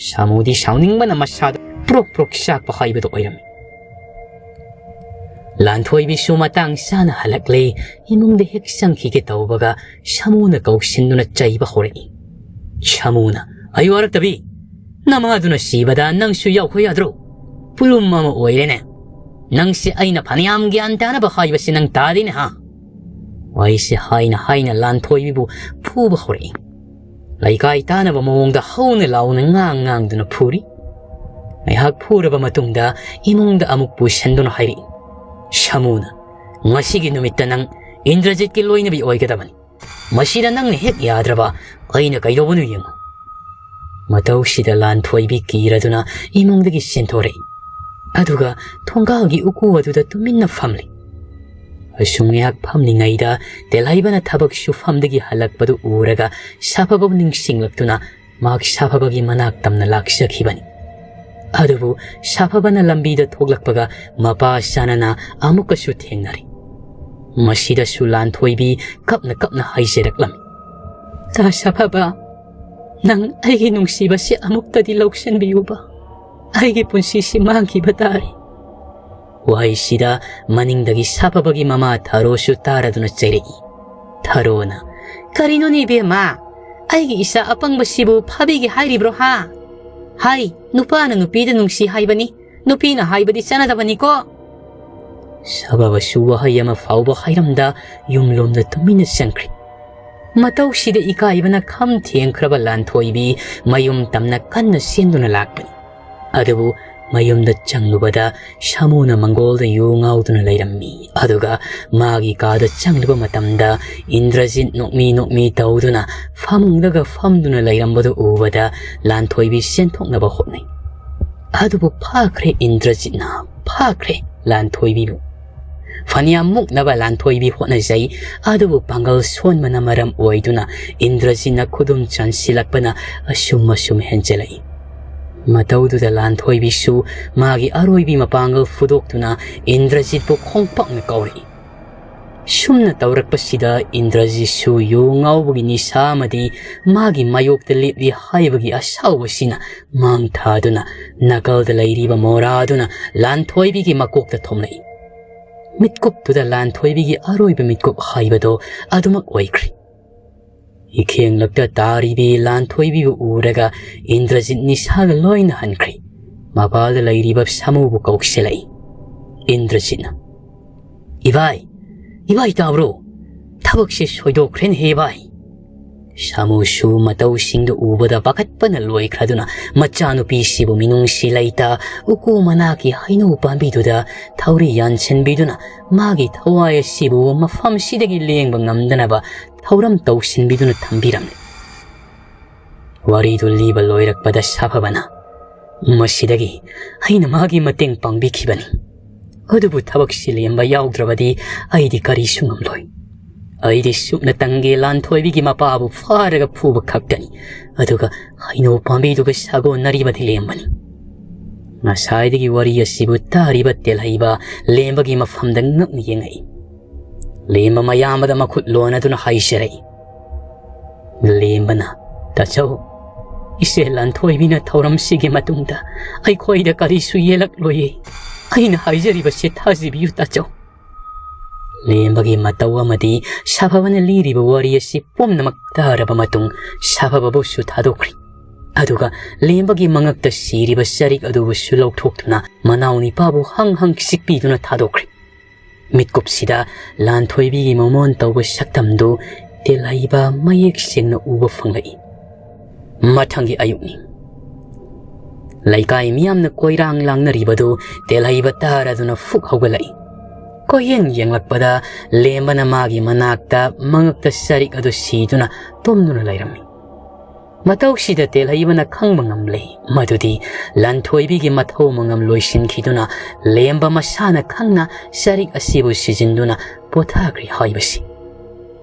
ꯁꯥꯃꯨꯗꯤ ꯁꯥꯎꯅꯤꯡꯕꯅ ꯃꯁꯥꯗ ꯄ꯭ꯔꯣꯛ ꯄ꯭ꯔꯣꯛ ꯆꯥꯛꯄ ꯍꯥꯏꯕꯗꯨ ꯑꯣꯏꯔꯝꯃꯤ꯫ ꯂꯥꯟꯊꯣꯏꯕꯤꯁꯨ ꯃꯇꯥꯡ ꯆꯥꯅ ꯍꯜꯂꯛꯂꯦ꯫ ꯏꯃꯨꯡꯗ ꯍꯦꯛ ꯆꯪꯈꯤꯒꯦ ꯇꯧꯕꯒ ꯁꯥꯃꯨꯅ ꯀꯧꯁꯤꯟꯗꯨꯅ ꯆꯩꯕ ꯍꯧꯔꯛꯏ꯫ ꯁꯥꯃꯨꯅ, "ꯑꯩ ꯋꯥꯔꯛꯇꯕꯤ, ꯅꯃꯥꯗꯨꯅ ꯁꯤꯕꯗ ꯅꯪꯁꯨ ꯌꯥꯎꯈꯣ ꯌꯥꯗ꯭ꯔꯣ? ꯄꯨꯂꯨꯝ ꯑꯃ ꯑꯣꯏꯔꯦꯅꯦ꯫ ꯅꯪꯁꯦ ꯑꯩꯅ ꯐꯅꯌꯥꯝ ꯒ꯭ꯌꯥꯟ ꯇꯥꯅꯕ ꯍꯥꯏꯕꯁꯤ ꯅꯪ ꯇꯥꯗꯦꯅꯦ ꯍꯥ?" ꯋꯥꯍꯩꯁꯦ ꯍꯥꯏꯅ ꯍꯥꯏꯅ ꯂꯥꯟꯊꯣꯏꯕꯤꯕꯨ ꯐꯨꯕ ꯍꯧꯔꯛꯏ꯫ ꯂꯩꯀꯥꯏ ꯇꯥꯅꯕ ꯃꯑꯣꯡꯗ ꯍꯧꯅ ꯂꯥꯎꯅ ꯉꯥꯡ ꯉꯥꯡꯗꯨꯅ ꯐꯨꯔꯤ꯫ ꯉꯥꯏꯍꯥꯛ ꯐꯨꯔꯕ ꯃꯇꯨꯡꯗ ꯏꯃꯨꯡꯗ ꯑꯃꯨꯛ ꯄꯨꯁꯤꯟꯗꯨꯅ ꯍꯥꯏꯔꯛꯏ, "ꯁꯥꯃꯨꯅ, ꯉꯁꯤꯒꯤ ꯅꯨꯃꯤꯠꯇ ꯅꯪ ꯏꯟꯗ꯭ꯔꯖꯤꯠꯀꯤ ꯂꯣꯏꯅꯕꯤ ꯑꯣꯏꯒꯗꯕꯅꯤ꯫ ꯃꯁꯤꯗ ꯅꯪꯅ ꯍꯦꯛ ꯌꯥꯗ꯭ꯔꯕ ꯑꯩꯅ ꯀꯩꯗꯧꯕꯅꯣ ꯌꯦꯡꯉꯨ꯫" ꯃꯇꯧꯁꯤꯗ ꯂꯥꯟꯊꯣꯏꯕꯤ ꯀꯤꯔꯗꯨꯅ ꯏꯃꯨꯡꯗꯒꯤ ꯆꯦꯟꯊꯣꯔꯛꯏ꯫ ꯑꯗꯨꯒ ꯊꯣꯡꯒꯥꯜꯒꯤ ꯎꯀꯨ ꯑꯗꯨꯗ ꯇꯨꯃꯤꯟꯅ ꯐꯝꯂꯤ꯫ ꯑꯁꯨꯝ ꯉꯥꯏꯍꯥꯛ ꯐꯝꯂꯤꯉꯩꯗ ꯇꯦꯜꯍꯩꯕꯅ ꯊꯕꯛ ꯁꯨꯐꯝꯗꯒꯤ ꯍꯜꯂꯛꯄꯗꯨ ꯎꯔꯒ ꯁꯥꯐꯕꯕꯨ ꯅꯤꯡꯁꯤꯡꯂꯛꯇꯨꯅ ꯃꯍꯥꯛ ꯁꯥꯐꯕꯒꯤ ꯃꯅꯥꯛ ꯇꯝꯅ ꯂꯥꯛꯆꯈꯤꯕꯅꯤ꯫ ꯑꯗꯨꯕꯨ ꯁꯥꯐꯕꯅ ꯂꯝꯕꯤꯗ ꯊꯣꯛꯂꯛꯄꯒ ꯃꯄꯥ ꯆꯥꯅꯅ ꯑꯃꯨꯛꯀꯁꯨ ꯊꯦꯡꯅꯔꯦ꯫ ꯃꯁꯤꯗꯁꯨ ꯂꯥꯟꯊꯣꯏꯕꯤ ꯀꯞꯅ ꯀꯞꯅ ꯍꯥꯏꯖꯔꯛꯂꯝꯃꯤ, "ꯇꯥ ꯁꯥꯐꯕ, ꯅꯪ ꯑꯩꯒꯤ ꯅꯨꯡꯁꯤꯕꯁꯤ ꯑꯃꯨꯛꯇꯗꯤ ꯂꯧꯁꯤꯟꯕꯤꯌꯨꯕ꯫ ꯑꯩꯒꯤ ꯄꯨꯟꯁꯤꯁꯤ ꯃꯥꯡꯈꯤꯕ ꯇꯥꯔꯦ꯫" ꯋꯥꯍꯩꯁꯤꯗ ꯃꯅꯤꯡꯗꯒꯤ ꯁꯥꯐꯕꯒꯤ ꯃꯃꯥ ꯊꯔꯣꯁꯨ ꯇꯥꯔꯗꯨꯅ ꯆꯩꯔꯛꯏ꯫ ꯊꯔꯣꯅ, "ꯀꯔꯤꯅꯣꯅꯦ ꯏꯕꯦꯝꯃ? ꯑꯩꯒꯤ ꯏꯆꯥ ꯑꯄꯪꯕꯁꯤꯕꯨ ꯐꯥꯕꯤꯒꯦ ꯍꯥꯏꯔꯤꯕ꯭ꯔꯣ ꯍꯥ? ꯍꯥꯏ, ꯅꯨꯄꯥꯅ ꯅꯨꯄꯤꯗ ꯅꯨꯡꯁꯤ ꯍꯥꯏꯕꯅꯤ, ꯅꯨꯄꯤꯅ ꯍꯥꯏꯕꯗꯤ ꯆꯠꯅꯗꯕꯅꯤꯀꯣ꯫" ꯁꯥꯐꯕꯁꯨ ꯋꯥꯍꯩ ꯑꯃ ꯐꯥꯎꯕ ꯍꯥꯏꯔꯝꯗ ꯌꯨꯝꯂꯣꯝꯗ ꯇꯨꯃꯤꯟꯅ ꯆꯪꯈ꯭ꯔꯦ꯫ ꯃꯇꯧꯁꯤꯗ ꯏꯀꯥꯏꯕꯅ ꯈꯝ ꯊꯦꯡꯈ꯭ꯔꯕ ꯂꯥꯟꯊꯣꯏꯕꯤ ꯃꯌꯨꯝ ꯇꯝꯅ ꯀꯟꯅ ꯆꯦꯟꯗꯨꯅ ꯂꯥꯛꯄꯅꯤ꯫ ꯑꯗꯨꯕꯨ ꯃꯌꯨꯝꯗ ꯆꯪꯂꯨꯕꯗ ꯁꯥꯃꯨꯅ ꯃꯪꯒꯣꯜꯗ ꯌꯨ ꯉꯥꯎꯗꯨꯅ ꯂꯩꯔꯝꯃꯤ꯫ ꯑꯗꯨꯒ ꯃꯥꯒꯤ ꯀꯥꯗ ꯆꯪꯂꯨꯕ ꯃꯇꯝꯗ ꯏꯟꯗ꯭ꯔꯖꯤꯠ ꯅꯣꯛꯃꯤ ꯅꯣꯛꯃꯤ ꯇꯧꯗꯨꯅ ꯐꯃꯨꯡꯗꯒ ꯐꯝꯗꯨꯅ ꯂꯩꯔꯝꯕꯗꯨ ꯎꯕꯗ ꯂꯥꯟꯊꯣꯏꯕꯤ ꯆꯦꯟꯊꯣꯛꯅꯕ ꯍꯣꯠꯅꯩ꯫ ꯑꯗꯨꯕꯨ ꯐꯥꯈ꯭ꯔꯦ ꯏꯟꯗ꯭ꯔꯖꯤꯠꯅ, ꯐꯥꯈ꯭ꯔꯦ ꯂꯥꯟꯊꯣꯏꯕꯤꯕꯨ꯫ ꯐꯅꯌꯥꯝ ꯃꯨꯛꯅꯕ ꯂꯥꯟꯊꯣꯏꯕꯤ ꯍꯣꯠꯅꯖꯩ, ꯑꯗꯨꯕꯨ ꯄꯥꯡꯒꯜ ꯁꯣꯟꯕꯅ ꯃꯔꯝ ꯑꯣꯏꯗꯨꯅ ꯏꯟꯗ꯭ꯔꯖꯤꯠꯅ ꯈꯨꯗꯨꯝ ꯆꯟꯁꯤꯜꯂꯛꯄꯅ ꯑꯁꯨꯝ ꯑꯁꯨꯝ ꯍꯦꯟꯖꯜꯂꯛꯏ꯫ ꯃꯇꯧꯗꯨꯗ ꯂꯥꯟꯊꯣꯏꯕꯤꯁꯨ ꯃꯥꯒꯤ ꯑꯔꯣꯏꯕꯤ ꯃꯄꯥꯡꯒꯜ ꯐꯨꯗꯣꯛꯇꯨꯅ ꯏꯟꯗ꯭ꯔꯖꯤꯠꯄꯨ ꯈꯣꯡꯄꯥꯛꯅ ꯀꯥꯎꯔꯛꯏ꯫ ꯁꯨꯝꯅ ꯇꯧꯔꯛꯄꯁꯤꯗ ꯏꯟꯗ꯭ꯔꯖꯤꯠꯁꯨ ꯌꯨ ꯉꯥꯎꯕꯒꯤ ꯅꯤꯁꯥ ꯑꯃꯗꯤ ꯃꯥꯒꯤ ꯃꯥꯌꯣꯛꯇ ꯂꯦꯞꯂꯤ ꯍꯥꯏꯕꯒꯤ ꯑꯁꯥꯎꯕꯁꯤꯅ ꯃꯥꯡ ꯊꯥꯗꯨꯅ ꯅꯥꯀꯜꯗ ꯂꯩꯔꯤꯕ ꯃꯣꯔꯥꯗꯨꯅ ꯂꯥꯟꯊꯣꯏꯕꯤꯒꯤ ꯃꯀꯣꯛꯇ ꯊꯣꯝꯂꯛꯏ꯫ ꯃꯤꯠꯀꯨꯞꯇꯨꯗ ꯂꯥꯟꯊꯣꯏꯕꯤꯒꯤ ꯑꯔꯣꯏꯕ ꯃꯤꯠꯀꯨꯞ ꯍꯥꯏꯕꯗꯣ ꯑꯗꯨꯃꯛ ꯑꯣꯏꯈ꯭ꯔꯦ꯫ ꯏꯈꯦꯡꯂꯛꯇ ꯇꯥꯔꯤꯕꯤ ꯂꯥꯟꯊꯣꯏꯕꯤꯕꯨ ꯎꯔꯒ ꯏꯟꯗ꯭ꯔꯖꯤꯠ ꯅꯤꯁꯥꯒ ꯂꯣꯏꯅ ꯍꯟꯈ꯭ꯔꯦ꯫ ꯃꯄꯥꯜꯗ ꯂꯩꯔꯤꯕ ꯁꯥꯃꯨꯕꯨ ꯀꯧꯁꯤꯜꯂꯛꯏ꯫ ꯏꯟꯗ꯭ꯔꯖꯤꯠꯅ, "ꯏꯕꯥꯏ, ꯏꯕꯥꯏ ꯇꯥꯕ꯭ꯔꯣ? ꯊꯕꯛꯁꯦ ꯁꯣꯏꯗꯣꯛꯈ꯭ꯔꯦꯅꯦꯍꯦ ꯏꯕꯥꯏ!" ꯁꯥꯃꯨꯁꯨ ꯃꯇꯧꯁꯤꯡꯗꯨ ꯎꯕꯗ ꯄꯥꯈꯠꯄꯅ ꯂꯣꯏꯈ꯭ꯔꯗꯨꯅ ꯃꯆꯥꯅꯨꯄꯤꯁꯤꯕꯨ ꯃꯤꯅꯨꯡꯁꯤ ꯂꯩꯇ ꯎꯀꯨ ꯃꯅꯥꯛꯀꯤ ꯍꯩꯅꯧ ꯄꯥꯝꯕꯤꯗꯨꯗ ꯊꯧꯔꯤ ꯌꯥꯟꯁꯤꯟꯕꯤꯗꯨꯅ ꯃꯥꯒꯤ ꯊꯋꯥꯏ ꯑꯁꯤꯕꯨ ꯃꯐꯝꯁꯤꯗꯒꯤ ꯂꯦꯡꯕ ꯉꯝꯗꯅꯕ ꯊꯧꯔꯝ ꯇꯧꯁꯤꯟꯕꯤꯗꯨꯅ ꯊꯝꯕꯤꯔꯝꯂꯦ꯫ ꯋꯥꯔꯤꯗꯨ ꯂꯤꯕ ꯂꯣꯏꯔꯛꯄꯗ ꯁꯥꯐꯕꯅ, "ꯃꯁꯤꯗꯒꯤ ꯑꯩꯅ ꯃꯥꯒꯤ ꯃꯇꯦꯡ ꯄꯥꯡꯕꯤꯈꯤꯕꯅꯤ꯫ ꯑꯗꯨꯕꯨ ꯊꯕꯛꯁꯤ ꯂꯦꯝꯕ ꯌꯥꯎꯗ꯭ꯔꯕꯗꯤ ꯑꯩꯗꯤ ꯀꯔꯤꯁꯨ ꯉꯝꯂꯣꯏ꯫ ꯑꯩꯗꯤ ꯁꯨꯞꯅꯇꯪꯒꯤ ꯂꯥꯟꯊꯣꯏꯕꯤꯒꯤ ꯃꯄꯥꯕꯨ ꯐꯥꯔꯒ ꯐꯨꯕ ꯈꯛꯇꯅꯤ, ꯑꯗꯨꯒ ꯍꯩꯅꯧ ꯄꯥꯝꯕꯤꯗꯨꯒ ꯁꯥꯒꯣꯟꯅꯔꯤꯕꯗꯤ ꯂꯦꯝꯕꯅꯤ꯫" ꯉꯁꯥꯏꯗꯒꯤ ꯋꯥꯔꯤ ꯑꯁꯤꯕꯨ ꯇꯥꯔꯤꯕ ꯇꯦꯜꯍꯩꯕ ꯂꯦꯝꯕꯒꯤ ꯃꯐꯝꯗ ꯉꯛꯅ ꯌꯦꯡꯉꯛꯏ꯫ ꯂꯦꯝꯕ ꯃꯌꯥꯝꯕꯗ ꯃꯈꯨꯠ ꯂꯣꯟꯅꯗꯨꯅ ꯍꯥꯏꯖꯔꯛꯏ꯫ ꯂꯦꯝꯕꯅ, "ꯇꯥꯆꯧ, ꯏꯆꯦ ꯂꯥꯟꯊꯣꯏꯕꯤꯅ ꯊꯧꯔꯝꯁꯤꯒꯤ ꯃꯇꯨꯡꯗ ꯑꯩꯈꯣꯏꯗ ꯀꯔꯤꯁꯨ ꯌꯦꯜꯂꯛꯂꯣꯏꯌꯦ꯫ ꯑꯩꯅ ꯍꯥꯏꯖꯔꯤꯕꯁꯤ ꯊꯥꯖꯕꯤꯌꯨ ꯇꯥꯆꯧ꯫" ꯂꯦꯝꯕꯒꯤ ꯃꯇꯧ ꯑꯃꯗꯤ ꯁꯥꯐꯕꯅ ꯂꯤꯔꯤꯕ ꯋꯥꯔꯤ ꯑꯁꯤ ꯄꯨꯝꯅꯃꯛ ꯇꯥꯔꯕ ꯃꯇꯨꯡ ꯁꯥꯐꯕꯕꯨꯁꯨ ꯊꯥꯗꯣꯛꯈ꯭ꯔꯤ꯫ ꯑꯗꯨꯒ ꯂꯦꯝꯕꯒꯤ ꯃꯉꯛꯇ ꯁꯤꯔꯤꯕ ꯆꯔꯤꯛ ꯑꯗꯨꯕꯨꯁꯨ ꯂꯧꯊꯣꯛꯇꯨꯅ ꯃꯅꯥꯎ ꯅꯤꯄꯥꯕꯨ ꯍꯪ ꯍꯪ ꯆꯤꯛꯄꯤꯗꯨꯅ ꯊꯥꯗꯣꯛꯈ꯭ꯔꯤ꯫ ꯃꯤꯠꯀꯨꯞꯁꯤꯗ ꯂꯥꯟꯊꯣꯏꯕꯤꯒꯤ ꯃꯃꯣꯟ ꯇꯧꯕ ꯁꯛꯇꯝꯗꯨ ꯇꯦꯜꯍꯩꯕ ꯃꯌꯦꯛ ꯁꯦꯡꯅ ꯎꯕ ꯐꯪꯂꯛꯏ꯫ ꯃꯊꯪꯒꯤ ꯑꯌꯨꯛꯅꯤ꯫ ꯂꯩꯀꯥꯏ ꯃꯤꯌꯥꯝꯅ ꯀꯣꯏꯔꯥꯡ ꯂꯥꯡꯅꯔꯤꯕꯗꯨ ꯇꯦꯜꯍꯩꯕ ꯇꯥꯔꯗꯨꯅ ꯐꯨꯛ ꯍꯧꯒꯠꯂꯛꯏ꯫ ꯀꯣꯏꯌꯦꯡ ꯌꯦꯡꯂꯛꯄꯗ ꯂꯦꯝꯕꯅ ꯃꯥꯒꯤ ꯃꯅꯥꯛꯇ ꯃꯉꯛꯇ ꯆꯔꯤꯛ ꯑꯗꯨ ꯁꯤꯗꯨꯅ ꯇꯨꯝꯗꯨꯅ ꯂꯩꯔꯝꯃꯤ꯫ ꯃꯇꯧꯁꯤꯗ ꯇꯦꯜꯍꯩꯕꯅ ꯈꯪꯕ ꯉꯝꯂꯦ ꯃꯗꯨꯗꯤ ꯂꯥꯟꯊꯣꯏꯕꯤꯒꯤ ꯃꯊꯧ ꯃꯉꯝ ꯂꯣꯏꯁꯤꯟꯈꯤꯗꯨꯅ ꯂꯦꯝꯕ ꯃꯁꯥꯅ ꯈꯪꯅ ꯆꯔꯤꯛ ꯑꯁꯤꯕꯨ ꯁꯤꯖꯤꯟꯗꯨꯅ ꯄꯣꯊꯥꯈ꯭ꯔꯦ ꯍꯥꯏꯕꯁꯤ꯫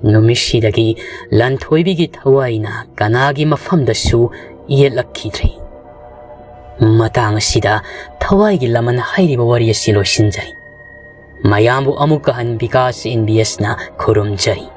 ꯅꯨꯃꯤꯠꯁꯤꯗꯒꯤ ꯂꯥꯟꯊꯣꯏꯕꯤꯒꯤ ꯊꯋꯥꯏꯅ ꯀꯅꯥꯒꯤ ꯃꯐꯝꯗꯁꯨ ꯌꯦꯠꯂꯛꯈꯤꯗ꯭ꯔꯦ꯫ ꯃꯇꯥꯡ ꯑꯁꯤꯗ ꯊꯋꯥꯏꯒꯤ ꯂꯃꯟ ꯍꯥꯏꯔꯤꯕ ꯋꯥꯔꯤ ꯑꯁꯤ ꯂꯣꯏꯁꯤꯟꯖꯔꯤ꯫ ꯃꯌꯥꯝꯕꯨ ꯑꯃꯨꯛꯀ ꯍꯟ ꯕꯤꯀꯥꯁ ꯑꯦꯟ ꯕꯤ ꯑꯦꯁꯅ ꯈꯨꯔꯨꯝꯖꯔꯤ꯫